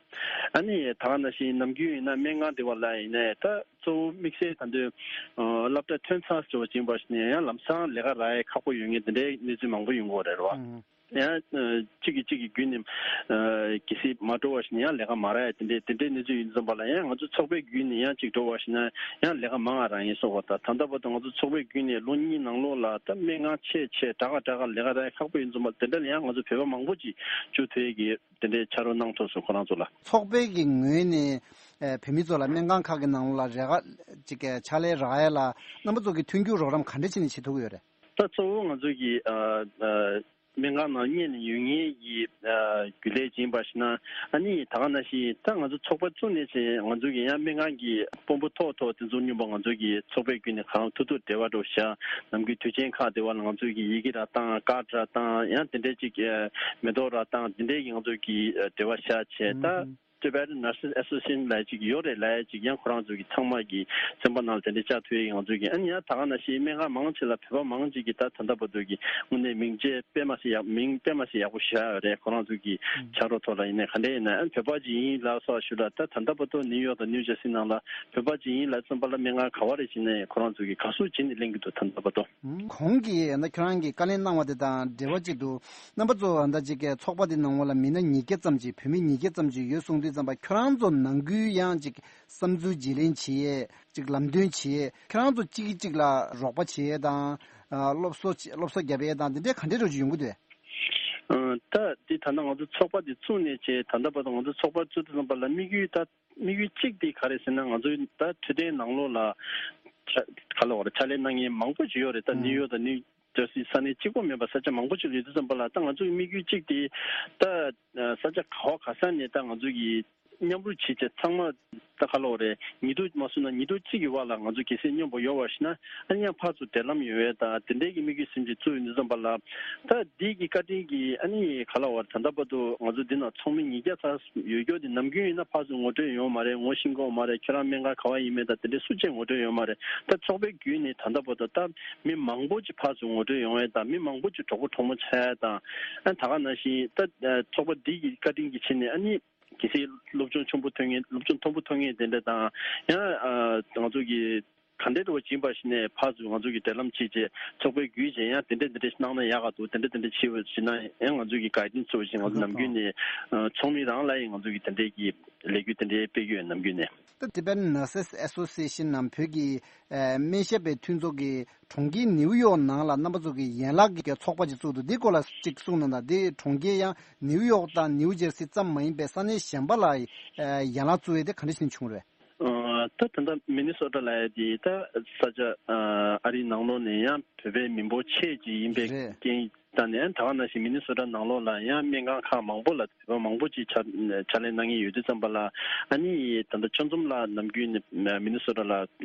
ཨ་ནི་ད་ག་ནང་བཞིན་ནམ་རྒྱུན་ཡིན་ན་སྨན་ཁང་འདི་བ་ལ་ཡིན་ནའི་ད་གཙོ་བོ་དམིགས་བསལ་ད་དུང་སློབ་གྲྭ་ཐོན་ཚར་ཟེར་བ་ཅིག་ཡིན་པ་ཞིག་ནས་ཡང་ལམ་སང་ལས་ཀ་རག་ཡས་ཁག་པོ་ཡོད་མཁན་དེ་འདྲའི་གནས་ཚུལ་མང་པོ་ཡོང་གི་ཡོད་རེད་རེད་བ། ཡང་གཅིག་གིས་གཅིག་གི་བརྒྱུད་ནས་གལ་སྲིད་མ་འགྲོ་བ་ཞིག་ནས་ཡང་ལས་ཀ་མ་རག་ཡས་དེ་འདྲའི་དེ་འདྲའི་གནས་ཚུལ་ཡིན་ཙམ་པ་ལ་ཡང་ང་ཚོ་ཚོགས་པའི་བརྒྱུད་ནས་ཡང་གཅིག་འགྲོ་བ་ཞིག་ན་ཡང་ལས་ཀ་མང་བ་རག་ཡིན་སོགས་པ་དང་ད་ལྟ་བར་དུ་ང་ཚོ་ཚོགས་པའི་བརྒྱུད་ནས་ལོ་གཉིས་ནང་ལོགས་ལ་ད་སྨན་ཁང་ཆེ་ཆེ་དྲག་ག་དྲག་ག་ལས་ཀ་རག་ཡས་ཁག་པོ་ཡིན་ཙམ་པ་དེ་འདྲ་ལ་ཡང་ང་ཚོ་བོད་པ་མང་པོ་ཅིག་བཅུག་ཐུབ་ཡས་ཀྱི་དེ་འདྲའི་ཕྱག་རོགས་གནང་ཐུབ་སོང་ཁོ་རང་ཚོ་ལ། ཚོགས་པའི་གི་ངོས་ནས་ཨ་བོད་མི་ཚོ་ལ་སྨན་ཁང་ཁག་གི་ནང་ལ་རེ་ཁ་ཅིག་གི་ཕྱག་ལས་རག་ཡ་ལ་རྣམ་པ་ཚོ་གི་མཐུན་འགྱུར་རོགས་རམ་ག་འདྲ་བྱས་ནས་བྱེད་ཐུབ་ཀྱི་ཡོད་རེད། ད་གཙོ་བོ་ང་ཚོ་གི་ཨ་ཨ་སྨན་ཁང་ནང་གཉེར་ནས་ཡོད་མཁན་གྱི་ཨ་རྒྱུན་ལས་ཡིན་པ་ཞིག་ན་ཨ་ནི་ད་ག་ནང་བཞིན་ད་ང་ཚོ་ཚོགས་པ་བཙུགས་ནས་བྱས་ང་ཚོ་གི་ཡང་སྨན་ཁང་གི་དཔོན་པོ་ཐོག་ཐོག་དེ་ཚོ་མཉམ་པོ་ང་ཚོ་གི་ཚོགས་པའི་བརྒྱུད་ནས་གང་ཐུབ་ཐུབ་འབྲེལ་བ་འགྲོ་བཞག་ནམ་རྒྱུན་དུས་ཆེན་ཁག་དེ་བ་ལ་ང་ཚོ་གི་ཡི་གེ་རག་བཏང་ཀར་རག་བཏང་ཡང་དེ་འདྲའི་ཅིག་ཨ་མེ་ཏོག་རག་བཏང་དེ་འདྲའི་གི་ང་ཚོ་གི་ཨ་འབྲེལ་བ་བཞག་བྱས་ད། Tibetan Nurses Association ལབ་ཅིག་ཡོད་རེད་ལབ་ཅིག་ཡང་ཁོ་རང་ཚོ་གི་ཚང་མ་གི་སེམས་པ་ནང་ལ་དེ་འདྲ་བཅའ་ཐུབ་ཡས་ང་ཚོ་གི་ཨ་ནི་ཡང་ད་ག་ནང་བཞིན་སྨན་ཁང་མང་ཆེ་ལ་བོད་པ་མང་ཆེ་གི་ད་ད་ལྟ་བར་དུ་གི་དངོས་གནས་མིང་ཆད་དཔེ་མ་སྲིད་ཡག་མིང་དཔེ་མ་སྲིད་ཡག་པོ་བཞག་ཡོད་རེད། ཁོ་རང་ཚོ་གི་ཕྱག་རོགས་ཐོག་ལ་ཡིན་ནའི་ག་འདྲ་ཡིན་ན་ཨ་བོད་པ་ཅིག་ཡིན་ལབ་སོགས་ཞུ་ལ་ད་ད་ལྟ་བར་དུ་ནིའུ་ཡོག་དང་ནིའུ་ཇར་སི་ནང་ལ་བོད་པ་ཅིག་ཡིན་ལབ་ཙམ་པ་ལ་སྨན་ཁང་ག་བ་རེ་བྱིན་ནའི་ཁོ་རང་ཚོ་གི་དགའ་བསུ་བྱིན་ནས་ལེན་གི་འདུག་ད་ལྟ་བར་དུ། གོང་གི་ཡང་ན་ཁྱོད་རང་གིས་བཀའ་ལན་གནང་བ་དེ་དང་འབྲེལ་བ་ཅིག་འདུག་རྣམ་པ་ཚོ་ད་ཅིག་གི་ཚོགས་པ་དེ་ནང་ལོགས་ལ་མི་སྣ་ཉིས་བརྒྱ་ཙམ་ཅིག་བོད་མི་ཉིས་བརྒྱ་ཙམ་ཅིག་ཡོད་གསུངས་དུས་ཙམ་པ་ཁྱོད་རང་ཚོ་ནང་ཁུལ་ཡང་ཅིག་བསམ་ཚུལ་བརྗེ་ལེན་བྱེད་ཡས་ཅིག་ལམ་སྟོན་བྱེད་ཡས་ཁྱོད་རང་ཚོ་གཅིག་གིས་གཅིག་ལ་རོགས་པ་བྱེད་ཡས་དང་སློབ་གསོ་སློབ་གསོ་རྒྱབ་ཡས་དང་དེ་འདྲའི་ག་འདྲའི་རོགས་ཅིག་ཡོང་གི་འདུག་ད་འདི་ད་ལྟ་ང་ཚོ་ཚོགས་པ་འདི་བཙུགས་ནས་བྱས་ད་ལྟ་བར་དུ་ང་ཚོ་ཚོགས་པ་བཙུགས་དུས་ཙམ་པ་ལ་དམིགས་ཡུལ་ད་དམིགས་ཡུལ་གཅིག་དེ་ག་རེ་ཟེར་ན་ང་ཚོའི་ད་འཕྲོད་བསྟེན་ནང་ལོགས་ལ་ཕྱ་ག་ལ་བར་ཕྱག་ལས་གནང་མཁན་མང་པོ་ཅིག་ཡོད་རེད། ད་ནིའུ་ཡོག་དང་ནིའུ་ཇར་སི་ས་གནས་གཅིག་པོ་མིན་པ་ས་ཆ་མང་པོ་ཅིག་ལ་ཡོད་དུས་ཙམ་པ་ལ་ད་ང་ཚོའི་དམིགས་ཡུལ་གཅིག་དེ་ད་ས་ཆ་ག་བ་ག་ས་ནས་ད་ང་ཚོ་གི་མཉམ་རུབ་བྱེད་བྱས་ཚང་མ་ད་ག་ལ་བར་ཉི་གདུགས་མ་སོང་ན་ཉི་གདུགས་གཅིག་གི་བར་ལ་ང་ཚོ་གལ་སྲིད་མཉམ་པོ་ཡོད་པ་ཞིག་ན་ཨ་ནི་ཡང་ཕར་ཚུར་འབྲེལ་ལམ་ཡོད་པའི་ད་དེ་འདྲའི་གི་དམིགས་ཡུལ་ཟིན་གྱི་བཙུགས་ཡོད་དུས་ཙམ་པ་ལ་ད་འདི་གི་བཀའ་དྲིན་གྱིས་ཨ་ནི་ག་ལ་བར་ད་ལྟ་བར་དུ་ང་ཚོ་འདི་ན་ཚོགས་མི་ཉིས་བརྒྱ་ཙམ་ཡོད་རྒྱུ་དེ་ནམ་རྒྱུན་ཡིན་ན་ཕར་ཚུར་ངོ་སྤྲོད་ཡོང་མ་རེད། ངོ་ཤེས་ཀྱི་ཡོད་མ་རེད། ཁྱོད་རང་སྨན་ཁང་ག་བ་ཡིན་མིན་དང་དེ་འདྲའི་སུ་གཅིག་ངོ་སྤྲོད་ཡོད་མ་རེད། ད་ཚོགས་པའི་བརྒྱུད་ནས་ད་ལྟ་བར་དུ་ད་མི་མང་པོ་ཅིག་ཕར་ཚུར་ངོ་སྤྲོད་ཡོང་ཡས་དང་མི་མང་པོ་ཅིག་གྲོགས་པོ་གྲོགས་མོ་ཆགས་ཡས་དང་ཨ་ད་ག་ནང་བཞིན་ད་ཚོགས་པ་འདི་གི་བཀའ་དྲིན་གྱི་ཆེད་ནས་ཨ་ནི་གལ་སྲིད་སློབ་སྦྱོང་ཆེན་པོ་ཐོན་མཁན་སློབ་སྦྱོང་མཐོན་པོ་ཐོན་མཁན་དེ་འདྲ་དང་ཡང་ང་ཚོ་གི་ག་འདྲའི་འགྲོ་བ་ཡིན་པ་ཞིག་ནས་ཕར་ཚུར་ང་ཚོ་གི་འབྲེལ་ལམ་བྱེད་བྱས་ཚོགས་པའི་བརྒྱུད་བྱས་ཡང་དེ་འདྲ་དེ་འདྲ་ཞིག་གནང་ན་ཡག་ག་འདུག་དེ་འདྲ་དེ་འདྲ་བྱེད་པ་ཞིག་ན་ཡང་ང་ཚོ་གི་ག་ཡིན་ཚོ་ཞིག་ང་ཚོ་ནམ་རྒྱུན་ནས་ཚོགས་མི་རང་ལ་ཡང་ང་ཚོ་གི་དེ་འདྲའི་གི་ལས་འགུལ་དེ་འདྲའི་སྤེལ་གྱི་ཡོད་ནམ་རྒྱུན་ནས། ད་Tibetan Nurses Association ནམ་བོད་ཀྱི་ཨ་སྨན་ཞབས་པའི་མཐུན་ཚོགས་ཀྱི་གྲོང་ཁྱེར་ནིའུ་ཡོག་ནང་ལ་རྣམ་པ་ཚོ་གི་ཡན་ལག་གི་ཚོགས་པ་ཅིག་བཙུགས་འདུག་འདི་སྐོར་ལ་ཅིག་གསུངས་གནང་དང་། འདི་གྲོང་ཁྱེར་ཡང་ནིའུ་ཡོག་དང་ནིའུ་ཇར་སི་ཙམ་མ་ཡིན་པའི་ས་གནས་གཞན་པ་ལ་ཨ་ཡན་ལག་བཙུགས་ཡས་དེ་ག་འདྲ་ཞིག་བྱུང་རེད། ཨ་ད་ད་ལྟ་མི་ནི་སོ་ཊ་ལབ་ཡ་དེ་ད་ས་ཆ་ཨ་ཨ་རིའི་ནང་ལོགས་ནས་ཡང་བོད་པའི་མི་འབོར་ཆེ་ཅིག་ཡིན་པའི་རེད། རྐྱེན་ད་ནས་ད་ག་ནང་བཞིན་མི་ནི་སོ་ཊ་ནང་ལོགས་ལ་ཡང་སྨན་ཁང་ཁག་མང་པོ་ལ་བོད་པ་མང་པོ་ཅིག་ཕྱག་ཕྱག་ལས་གནང་མཁན་ཡོད་དུས་ཙམ་པ་ལ་ཨ་ནི་ད་ལྟ་ཆོས་འཛོམས་ལགས་ནམ་རྒྱུན་ནས་མི་ནི་སོ་ཊ་ལ་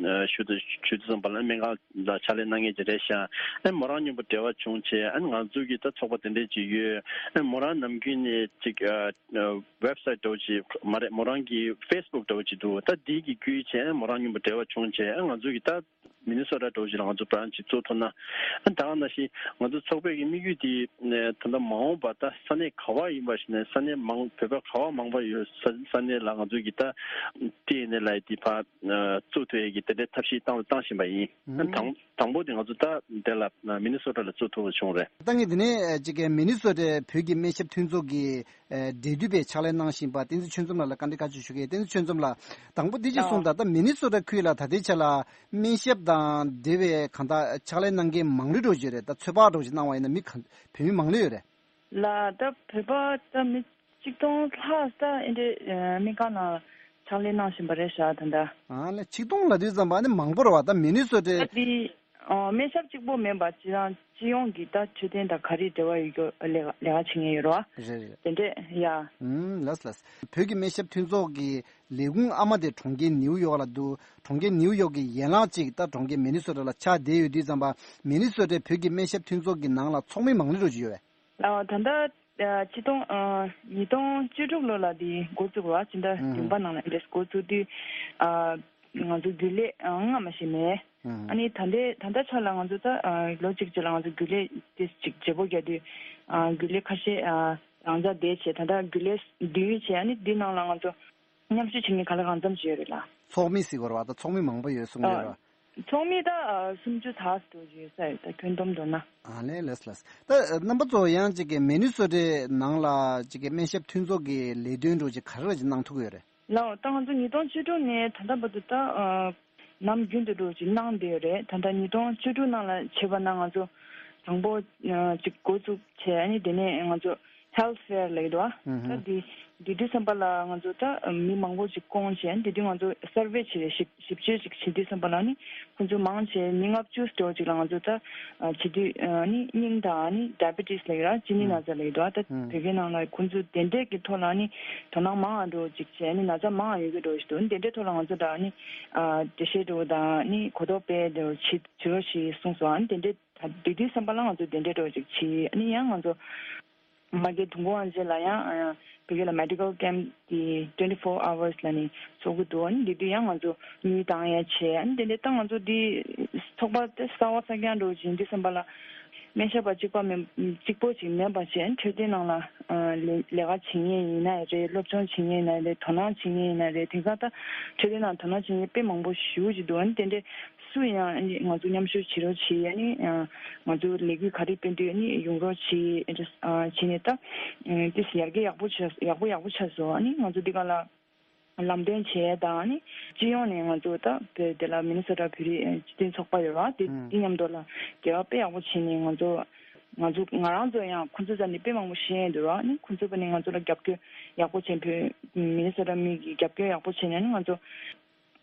ཞུ་དུས་ཞུ་དུས་ཙམ་པ་ལ་སྨན་ཁང་ལ་ཕྱག་ལས་གནང་མཁན་ཅིག་རེད་ཤག་ཨ་མོ་རང་མཉམ་པོ་འབྲེལ་བ་བྱུང་བྱས་ཨ་ང་ཚོ་གི་ད་ཚོགས་པ་དེ་འདྲས་ཅིག་ཡོད། ཨ་མོ་རང་ནམ་རྒྱུན་ནས་ཅིག་ཨ་ཝེབ་སའིཊ་འདྲ་བོ་ཅིག་མ་རེད། མོ་རང་གི་ཕེ་སི་བུག་འདྲ་བོ་ཅིག་འདུག་ད་འདི་གི་བརྒྱུད་བྱས་ཨ་མོ་རང་མཉམ་པོ་འབྲེལ་བ་བྱུང་བྱས་ཨ་ང་ཚོ་གི་ད་ མི་ནི་སོ་ཊ་འདྲ་བོ་ཞིག་ལ་ང་ཚོ་བྷ་རན་ཆི་ཅིག་བཙུགས་ཐུབ་ན། ཨ་ད་ག་ནང་བཞིན་ང་ཚོ་ཚོགས་པའི་གི་དམིགས་ཡུལ་དེ་ད་ལྟ་མ་འོངས་པ་ད་ས་གནས་ག་བ་ཡིན་པ་ཞིག་ནས་ས་གནས་མང་བོད་པ་ག་བ་མང་པ་ཡོད་ས་ས་གནས་ལ་ང་ཚོ་གི་ད་ཏི་ཨེན་ཨེལ་ཨའི་དེ་ཕར་བཙུགས་ཐུབ་ཡས་ཀྱི་དེ་འདྲའི་ཐབས་ཤེས་བཏང་བཏང་བཞིན་པ་ཡིན། ཨ་དང་དང་པོ་དེ་ང་ཚོ་ད་དེ་ལ་མི་ནི་སོ་ཊ་ལ་བཙུགས་ཐུབ་པ་བྱུང་རེད། ད་ངས་དེ་ནས་ཅིག་གི་མི་ནི་སོ་ཊའི་བོད་ཀྱི་སྨན་ཞབས་མཐུན་ཚོགས་ཀྱི་འབྲེལ་མཐུད་པའི་ཕྱག་ལས་གནང་བཞིན་པ་བསྟན་འཛིན་ཆོས་འཛོམས་ལགས་ལ་བཀའ་འདྲི་བཀའ་འདྲི་ཞུ་གི་ཡིན། བསྟན་འཛིན་ཆོས་འཛོམས་ལགས། དང་པོ་འདི་ཅིག་གསུངས་དང་། ད་མི་ནི་སོ་ཊ་ཁུལ་ལ་ད་ལྟའི་ཆ་ལ་སྨན་ཞབས་དང་འབྲེལ་བའི་གང་ལྟར་ཕྱག་ལས་གནང་མཁན་མང་ལོས་འགྲོ་བཞིན་རེད། ད་ཚོད་དཔག་འགྲོ་བཞིན་གནང་བ་ཡིན་ན་མི་ག་བོད་མི་མང་ལོས་ཡོད་རེད། ལ་ད་བོད་པ་ད་མི་གཅིག་སྟོང་ལྷག་ད་ཨེ་འདྲས་སྨན་ཁང་ནང་ཕྱག་ལས་གནང་བཞིན་པ་རེད་ཤག་ད་ལྟ། ཨ་ལས་གཅིག་སྟོང་ལབ་དུས་ཙམ་པ་ནི་མང་པོ་རེད་བ། ད་མི་ནི་སོ་ཊའི། ད་འདི་ཨོ་སྨན་ཞབས་གཅིག་པོ་མིན་པ་སྤྱི་དང་སྤྱི་ཡོངས་ཀྱི་ད་འཕྲོད་བསྟེན་དང་ག་རེ་འབྲེལ་བ་ཡོད་རྒྱུ་ལས་ལས་ཀ་བྱེད་མཁན་ཡོད་རེད་བ། རེད་རེད། དེ་འདྲས་ཡ། ཨུམ་ལགས་ལགས། བོད་ཀྱི་སྨན་ཞབས་མཐུན་ཚོགས་ཀྱི་ལས་ཁུངས་ཨ་མ་དེ་གྲོང་ཁྱེར་ནིའུ་ཡོག་ལ་འདུག་གྲོང་ཁྱེར་ནིའུ་ཡོག་གི་ཡན་ལག་ཅིག་ད་གྲོང་ཁྱེར་མི་ནི་སོ་ཊ་ལ་ཆགས་བསྡད་ཡོད་དུས་ཙམ་པ། མི་ནི་སོ་ཊའི་བོད་ཀྱི་སྨན་ཞབས་མཐུན་ཚོགས་ཀྱི་ནང་ལ་ཚོགས་མི་མང་ལོས་འགྲོ་གི་ཡོད་པས། ཨ་ད་ལྟ་ཨ་ཆིག་སྟོང་ཨ་ཉིས་སྟོང་བཅུ་དྲུག་ལོ་ལ་དེ་འགོ་བཙུགས་པ་ཅིག་ད་ཨུ་ཧུ། བདུན་པ་ནང་ལ་འདྲས་འགོ་བཙུགས་དུས་ཨ་ང་ཚོ་རྒྱུན་ལས་ཨ་སྔ་མ་ཞིག་མེད། ཨུ་ཧུ། ཨ་ནི་ད་ལྟའི་ད་ལྟ་ཆ་ལ་ང་ཚོ་ད་ཨ་ལོ་གཅིག་ཅིག་ལ་ང་ཚོ་རྒྱུན་ལས་དེ་ཅིག་བརྗེ་པོ་རྒྱག་དུས་ཨ་རྒྱུན་ལས་ཁ་ཤས་ཨ་རང་འཇགས་བསྡད་བྱས། ད་ལྟ་རྒྱུན་ལས་བདུན་བྱས། ཨ་ནི་འདི་ནང་ལ་ང་ཚོ་མཉམ་ཞུགས་བྱེད་མཁན་ག་ལ་གང་འཚམ་ཞིག་ཡོད་རེད་ལ། ཚོགས་མི་ཟེར་དགོས་རེད་བ། ད་ཚོགས་མི་མང་པོ་ཡོད་གསུང་གི་རེད་བ། ཚོགས་མི་ད་ཨ་སུམ་ཅུ་ཙམ་ཞིག་ཡོད་ས་རེད། ད་ཁྱོན་བསྡོམས་འགྲོ་ན། ཨ་ལས་ལས་ལས། ད་རྣམ་པ་ཚོ་ཡང་ཅིག་གི་མི་ནི་སོ་ཊའི་ནང་ལ་ཅིག་གི་སྨན་ཞབས་མཐུན་ཚོགས་ཀྱི་ལས་དོན་འགྲོ་ཅིག་ག་རེ་ལ་ཅིག་གནང་ཐུབ་ཀྱི་ཡོད་རེད། ལའོ། ད་ང་ཚོ་ཉིས་སྟོང་བཅུ་དྲུག་ནས་ད་ལྟ་བར་དུ་ད་ཨ་ནམ་རྒྱུན་དུ་འགྲོ་ཅིག་གནང་བསྡད་ཡོད་རེད། ད་ལྟ་ཉིས་སྟོང་བཅུ་དྲུག་ནང་ལ་བྱས་པ་ན་ང་ཚོ་དང་པོ་ཨ་ཅིག་འགོ་བཙུགས་བྱས། ཨ་ནི་དེ་ནས་ང་ཚོ་Health Fair ལབ་ཀྱི་འདུག་ཨ། ཨུ་ཧུ། ད་འདི་འདི་དུས་ཙམ་པ་ལ་ང་ཚོ་ད་མི་མང་པོ་ཅིག་བསྐོང་བྱས། དེ་དུས་ང་ཚོ་སར་ཝེ་བྱེད་རེད། ཞིབ་ཞིབ་དཔྱོད་ཅིག་བྱེད་དུས་ཙམ་པ་ལ་ནི་ཁོང་ཚོ་མང་ཆེ་མི་ལྔ་བཅུ་འདྲ་བོ་ཅིག་ལ་ང་ཚོ་ད་བྱེད་དུས་ནི་སྙིང་དང་ནི་ཌའི་བེ་ཊིས་ལབ་ཀྱི་ར་སྤྱི་ནི་ན་ཚ་ལབ་ཀྱི་འདུག་ཨ། ད་བོད་སྐད་ནང་ལ་ཁོང་ཚོ་དེ་འདྲས་ཀྱི་ཐོག་ལ་ནི་དོ་སྣང་མང་བ་འདྲ་བོ་ཅིག་བྱས། ནི་ན་ཚ་མང་བ་ཡོད་ཀྱི་འདྲ་བོ་ཞིག་འདུག་དེ་འདྲས་ཐོག་ལ་ང་ཚོ་ད་ནི་འགྲེལ་བཤད་འདྲ་བོ་དང་ནི་གོ་རྟོགས་སྤེལ་འདྲ་བོ་བྱེད་བྱེད་རོགས་ཞེས་གསུངས་སོང་། ཨ་ནི་དེ་འདྲས་ད་དེ་དུས་ཙམ་པ་ལ་ང་ཚོ་དེ་འདྲས་འདྲ་བོ་ཅིག་བྱས། ཨ་ནི་ཡང་ང་ཚོ་མ་གི་དུས་འཁོར་དབང་ཆེན་ལ་ཡང་ཨ་བོད་སྐད་ལ་Medical Camp དེ་twenty four hours ལ་ནི་ཚོགས་ཀྱི་འདུག་ཨ་ནི་དེ་དུས་ཡང་ང་ཚོ་དངུལ་བཏང་ཡ་བྱས། ཨ་ནི་དེ་འདྲས་ད་ང་ཚོ་འདི་ཚོགས་པ་དེ་གསར་བ་གསར་རྐྱང་འདྲ་བོ་ཅིག་ཡིན་དུས་ཙམ་པ་ལ་སྨན་ཞབས་པ་གཅིག་པ་མིན་གཅིག་པོ་ཅིག་མིན་པ་བྱས། ཨ་ནི་འཕྲོད་བསྟེན་ནང་ལ་ཨ་ལས་ལས་ཀ་བྱེད་མཁན་ཡིན་ན་རེད། སློབ་སྦྱོང་བྱེད་མཁན་ཡིན་ན་རེད། དོ་སྣང་བྱེད་མཁན་ཡིན་ན་རེད། དེང་སང་ད་འཕྲོད་བསྟེན་ནང་དོ་སྣང་བྱེད་མཁན་དཔེ་མང་པོ་ཞེ་པོ་ཅིག་འདུག་ཨ་ནི་དེ་འདྲས་སུ་ཡང་ང་ཚོ་མཉམ་ཞུགས་བྱེད་རོགས་བྱེད། ཨ་ནི་ང་ཚོ་ལས་འགུལ་ག་རེ་སྤེལ་དུས་ཨ་ནི་ཡོང་རོགས་བྱེད། ཨ་ནི་བྱས་ནས་ད་ཏིས་ཡར་རྒྱས་ཡག་པོ་ཆགས་ཡག་པོ་ཡག་པོ་ཆགས་སོང་། ཨ་ནི་ང་ཚོ་འདི་ག་ལ་ལམ་སྟོན་བྱས་དང་ཨ་ནི་སྤྱི་ཡོངས་ནས་ང་ཚོ་ད་བོད་དེ་ལ་མི་ནི་སོ་ཊ་བོད་རིགས་སྤྱི་མཐུན་ཚོགས་པ་ཡོད་ར། དེ་དེ་མཉམ་དུ་ལ་འབྲེལ་བ་དཔེ་ཡག་པོ་བྱས་ནས་ང་ཚོ་ང་ཚོ་ང་རང་ཚོ་ཡང་ཁོང་ཚོའི་རྩ་ནས་དཔེ་མང་པོ་ཤེས་ཡོན་འདུག་ར། ཨ་ནི་ཁོང་ཚོ་བ་ནས་ང་ཚོ་ལ་རྒྱབ་སྐྱོར་ཡག་པོ་བྱས། བོད་མི་ནི་སོ་ཊ་མི་གིས་རྒྱབ་སྐྱོར་ཡག་པོ་བྱས་ནས་ཨ་ནི་ང་ཚོ།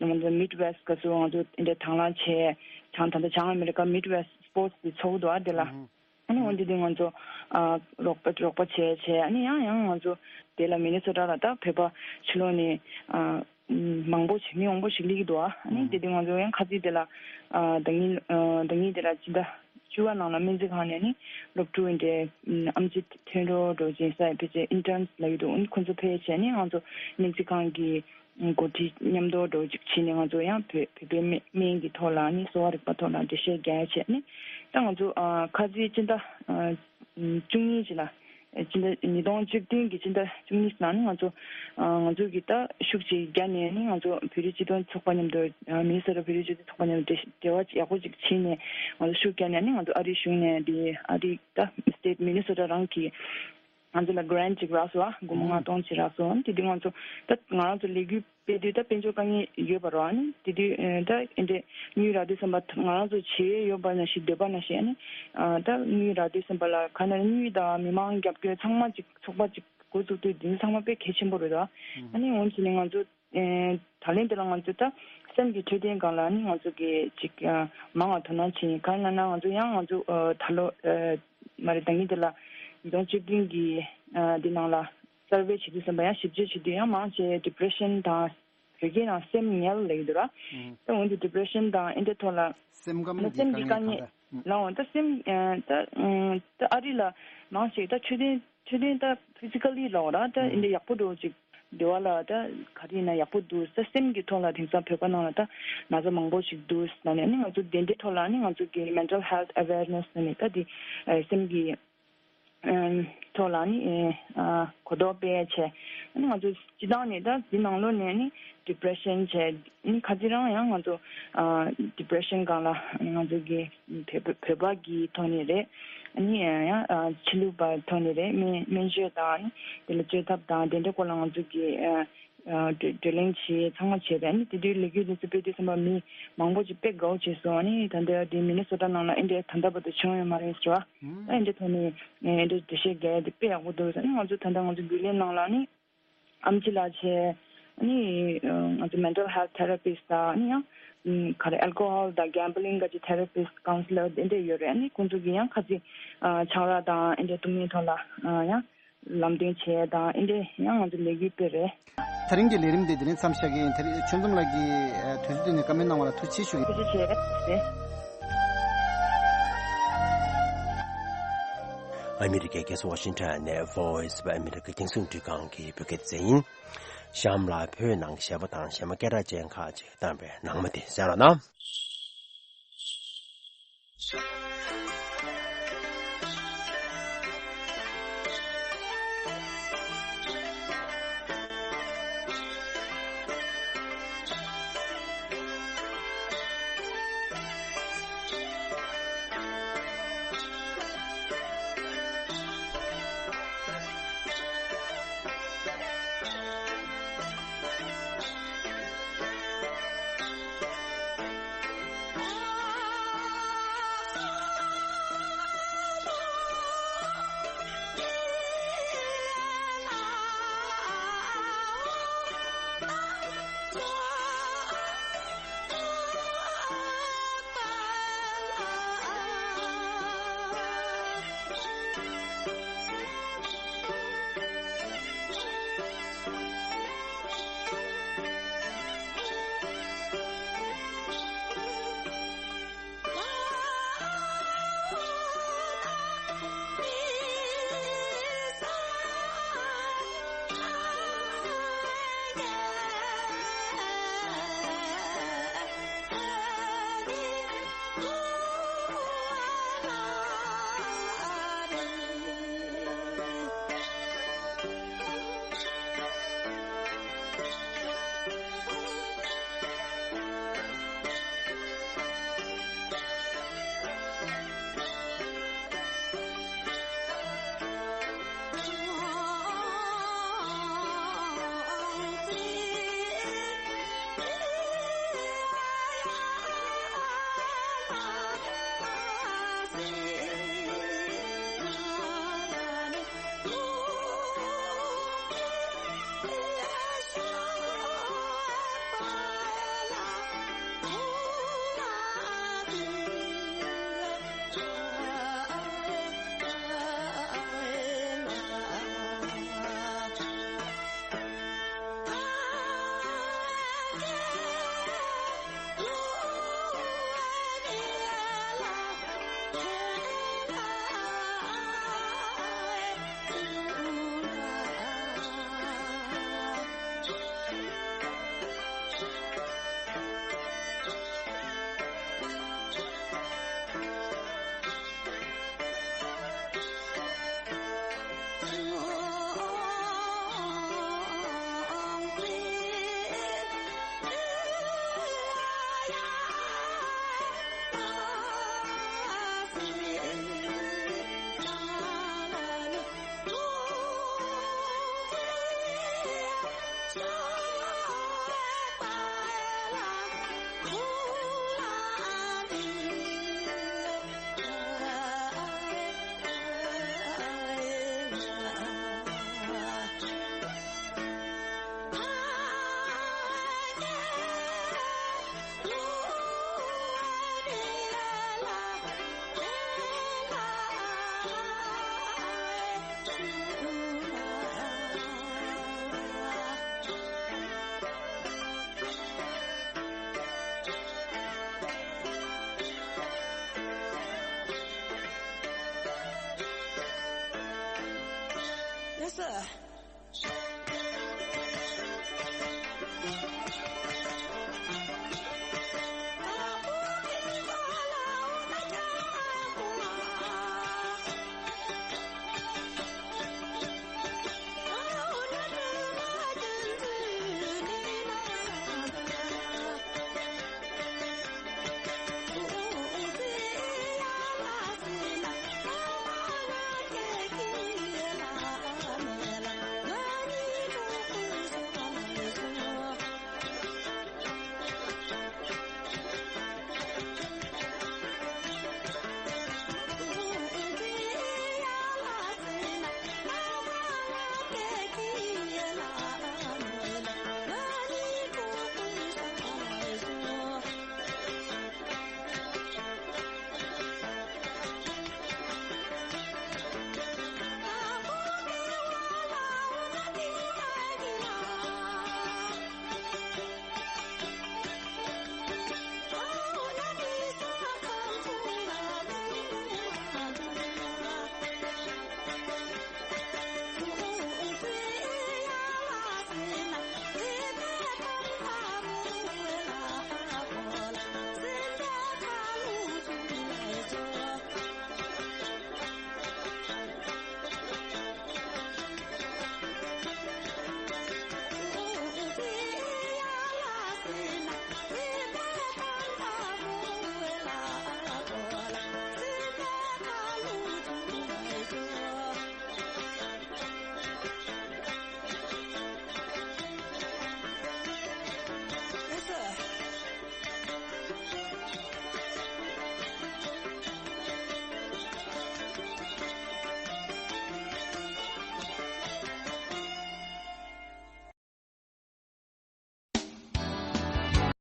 ང་ཚོ་མིཌ་ཝེསྟ་ག་ཚོད་ང་ཚོ་འདི་འདྲ་དང་བླངས་བྱས། བྱང་ད་ལྟ་བྱང་ཨ་མེ་རི་ཀ་མིཌ་ཝེསྟ་སི་པོར་ཊི་དེ་ཚོགས་འདུག་ཨ། དེ་ལ་ཨ་ནི་འོན་ཏེ་དེ་ང་ཚོ་ཨ་རོགས་པ་རོགས་པ་བྱས་བྱས། ཨ་ནི་ཡང་ཡང་ང་ཚོ་དེ་ལ་མི་ནི་སོ་ཊ་ལ་ད་བོད་པ་ཕྱི་ལོགས་ནས་ཨ་མང་པོ་ཞིག་མི་མང་པོ་ཞིག་སླེབས་ཀྱི་འདུག་ཨ། ཨ་ནི་དེ་དུས་ང་ཚོ་ཡང་ཁ་རྩང་དེ་ལ་ཨ་ཟླ་ཉིན་ཨ་ཟླ་ཉིན་དེ་ལ་སྤྱི་ཟླ་བཅུ་པ་ནང་ལ་སྨན་རྩིས་ཁང་ནས་ནི་སློབ་ཕྲུག་འདྲ་ཨམ་ཆི་ཐོན་རོགས་འགྲོ་བྱས་ས་ཕལ་ཆེར་ཨིན་ཊརན་ལབ་ཀྱི་འདུག་ཨ་ནི་ཁོང་ཚོ་ཕེབས་བྱས་ནི་ང་ཚོ་སྨན་རྩིས་ཁང་གི་འགོ་ཁྲིད་མཉམ་དུ་འགྲོ་ཅིག་བྱས་ནས་ང་ཚོ་ཡང་བོད་བོད་པའི་སྨན་སྨན་གྱི་ཐོག་ལ་ནི་གསོ་བ་རིག་པ་ཐོག་ལ་འགྲེལ་བཤད་རྒྱག་ཡ་བྱས་ནི་ད་ང་ཚོ་ཨ་ཁ་རྩང་སྤྱི་ཟླ་ཨ་བཅུ་གཉིས་ཅིག་ལ་སྤྱི་ཟླ་ཉིས་སྟོང་བཅུ་བདུན་གྱི་སྤྱི་ཟླ་བཅུ་གཉིས་ནང་ནི་ང་ཚོ་ཨ་ང་ཚོ་གི་ད་ཤུགས་ཅིག་བརྒྱབ་ནས་ནི་ང་ཚོ་བོད་རིགས་སྤྱི་མཐུན་ཚོགས་པ་མཉམ་དུ་ཨ་མི་ནི་སོ་ཊ་བོད་རིགས་སྤྱི་མཐུན་ཚོགས་པ་མཉམ་དུ་འབྲེལ་བ་ཡག་པོ་ཅིག་བྱས་ནས་ང་ཚོ་ཤུགས་བརྒྱབ་ནས་ནི་ང་ཚོ་ཨ་རིའི་གཞུང་ནས་དེ་ཨ་རི་ད་སི་ཊེཊ་མི་ནི་སོ་ཊ་རང་གི་ང་ཚོ་ལ་གྷི་རེནཊ་ཅིག་རག་སོང་། ཨ་སྒོར་མོ་ལྔ་སྟོང་ཅིག་རག་སོང་། དེ་དུས་ང་ཚོ་ད་ང་རང་ཚོ་ལས་འགུལ་སྤེལ་དུས་ད་དཔལ་འབྱོར་དཀའ་ངལ་ཡོད་པ་རེད། ཨ་ནི་དེ་དུས་ཨ་ད་ཨེ་འདྲས་དངུལ་རག་དུས་ཙམ་པ་ང་རང་ཚོ་བྱེད་ཡོད་པ་ནང་བཞིན་འདོད་པ་ནང་བཞིན་ཨ་ནི་ཨ་ད་དངུལ་རག་དུས་ཙམ་པ་ལ་ག་ནས་དངུལ་དང་མི་མང་རྒྱབ་སྐྱོར་ཚང་མ་ཅིག་ཚོགས་པ་ཅིག་འགོ་བཙུགས་དུས་དེ་ཚང་མ་དཔེ་གལ་ཆེན་པོ་རེད་ད། ཨ་ནི་འོན་ཀྱང་ནི་ང་ཚོ་ཨེ་ད་ལན་དེ་ལ་ང་ཚོ་ད་སེམས་ཀྱི་འཕྲོད་བསྟེན་སྒང་ལ་ནི་ང་ཚོ་གི་ཅིག་ཨ་མང་བ་དོ་སྣང་བྱེད་ཡིན། གང་ཡིན་ན་ང་ཚོ་ཡང་ང་ཚོ་ཨ་ད་ལོ་ཨ་མ་རེད་ཟླ་ཉིན་དེ་ལ་ཉིས་སྟོང་བཅུ་བདུན་གྱི་ཨ་འདི་ནང་ལ་སར་ཝེ་བྱེད་དུས་ཙམ་པ་ཡང་ཞིབ་དཔྱད་བྱེད་དུས་ཡང་མང་ཆེ་ཌི་པི་རེ་ཤན་དང་བོད་སྐད་ནང་སེམས་ངལ་ལབ་ཀྱི་འདུག་ར། ཨང་། ད་འོན་ཏེ་ཌི་པི་རེ་ཤན་དང་ཨེ་འདྲ་ཐོག་ལ་སེམས་ཁམས་ད་ཀྱི་སེམས་ཀྱི་དཀའ་ངལ་དཀའ་ངལ་གང་འདྲ། ཨང་། ལའང་ད་སེམས་ཨ་ད་ཨ་ད་ཨ་རི་ལ་མང་ཆེ་ད་འཕྲོད་བསྟེན་འཕྲོད་བསྟེན་ད་ཕི་ཛི་ཀལ་ལི་ལབ་ར་ད་ཨེ་འདྲ་ཡག་པོ་འགྲོ་ཅིག་འདི་བ་ལ་ད་ག་རེ་ཡིན་ན་ཡག་པོ་འདུག་ད་སེམས་ཀྱི་ཐོག་ལ་དེང་སང་བོད་པ་ནང་ལ་ད་ན་ཚ་མང་པོ་ཞིག་འདུག་ད་ནས་ནི་ང་ཚོ་དེ་འདྲའི་ཐོག་ལ་ནི་ང་ཚོ་གི་mental health awareness ད་ནི་ད་དེ་སེམས་ཀྱི་ཐོག་ལ་ནི་གོ་རྟོགས་སྤེལ་བྱས། ནི་ང་ཚོ་སྤྱི་བཏང་ནས་ད་འདི་ནང་ལོགས་ནས་ནི་depression བྱས་ནི་ཁ་ཅིག་རང་ཡང་ང་ཚོ་depression སྒང་ལ་ང་ཚོ་གི་བོད་བོད་པ་གི་ཐོག་ནས་རེད། ནི་ཡང་ཕྱི་ལུགས་པ་ཐོག་ནས་རེད། སྨན་སྨན་བཅོས་དང་ནི་དེ་ལ་བཅོས་ཐབས་དང་དེ་འདྲའི་སྐོར་ལ་ང་ཚོ་གི་བགྲོ་བགྲོ་གླེང་བྱས་ཚང་མ་བྱས་རེད། ནི་དེ་དུས་ལས་འགུལ་དེ་ཚོ་སྤེལ་དུས་ཙམ་པ་མི་མང་པོ་ཅིག་དཔེ་དགའ་བོ་བྱས་སོང་། ནི་ད་ལྟ་དེ་མི་ནི་སོ་ཊ་ནང་ལ་ཨེ་འདྲའི་ད་ལྟ་བར་དུ་བྱུང་ཡོད་མ་རེད་ཟེར་བ། ཨེ་འདྲའི་ཐོག་ནས་ཨེ་འདྲའི་འགྲེལ་བཤད་རྒྱག་ཡ་དེ་དཔེ་ཡག་པོ་འདུག་ཟེར། ནི་ང་ཚོ་ད་ལྟ་ང་ཚོ་རྒྱུན་ལས་ནང་ལ་ནི་ཨམ་ཆི་ལགས་བྱས། ནི་ང་ཚོ་mental health therapist དང་ནི་ཡང་ག་རེ་alcohol དང་gambling ག་ཅིག་therapist counselor དེ་འདྲ་ཡོད་རེད། ནི་ཁོང་ཚོ་གི་ཡང་ཁ་ཅིག་ཆང་རག་དང་ཨེ་འདྲའི་འཐུང་མིའི་ཐོག་ལ་ཡང་ལམ་སྟོན་བྱས་དང་ཨེ་འདྲའི་ཡང་ང་ཚོ་ལས་འགུལ་སྤེལ་རེད། ད་རིང་གི་ལས་རིམ་འདི་འདི་ནས་མཚམས་བཞག་གི་ཡིན། དེ་རིང་ཆོས་འཛོམས་ལགས་ཀྱིས་དུས་ཚོད་འདི་ནས་བཀའ་མོལ་གནང་བ་ལ་ཐུགས་རྗེ་ཆེ་ཞུ་གི་ཡིན། ཐུགས་རྗེ་ཆེ། ཨ་མི་རི་ཀའི་རྒྱལ་ས་ཝ་ཤིང་ཊོན་ནས་Voice of America རྒྱང་སྲིང་སྒྲོག་སྟེ་ཡོད་པའི་བོད་སྐད་སྡེ་ཚན་ཡིན། གཤམ་ལ་བོད་ནང་གི་གཞས་པ་དང་གཞས་མ་སྐད་གྲགས་ཅན་ཁག་ཅིག་བཏང་བའི་ནང་མ་དེ་གསན་རོགས་གནང་།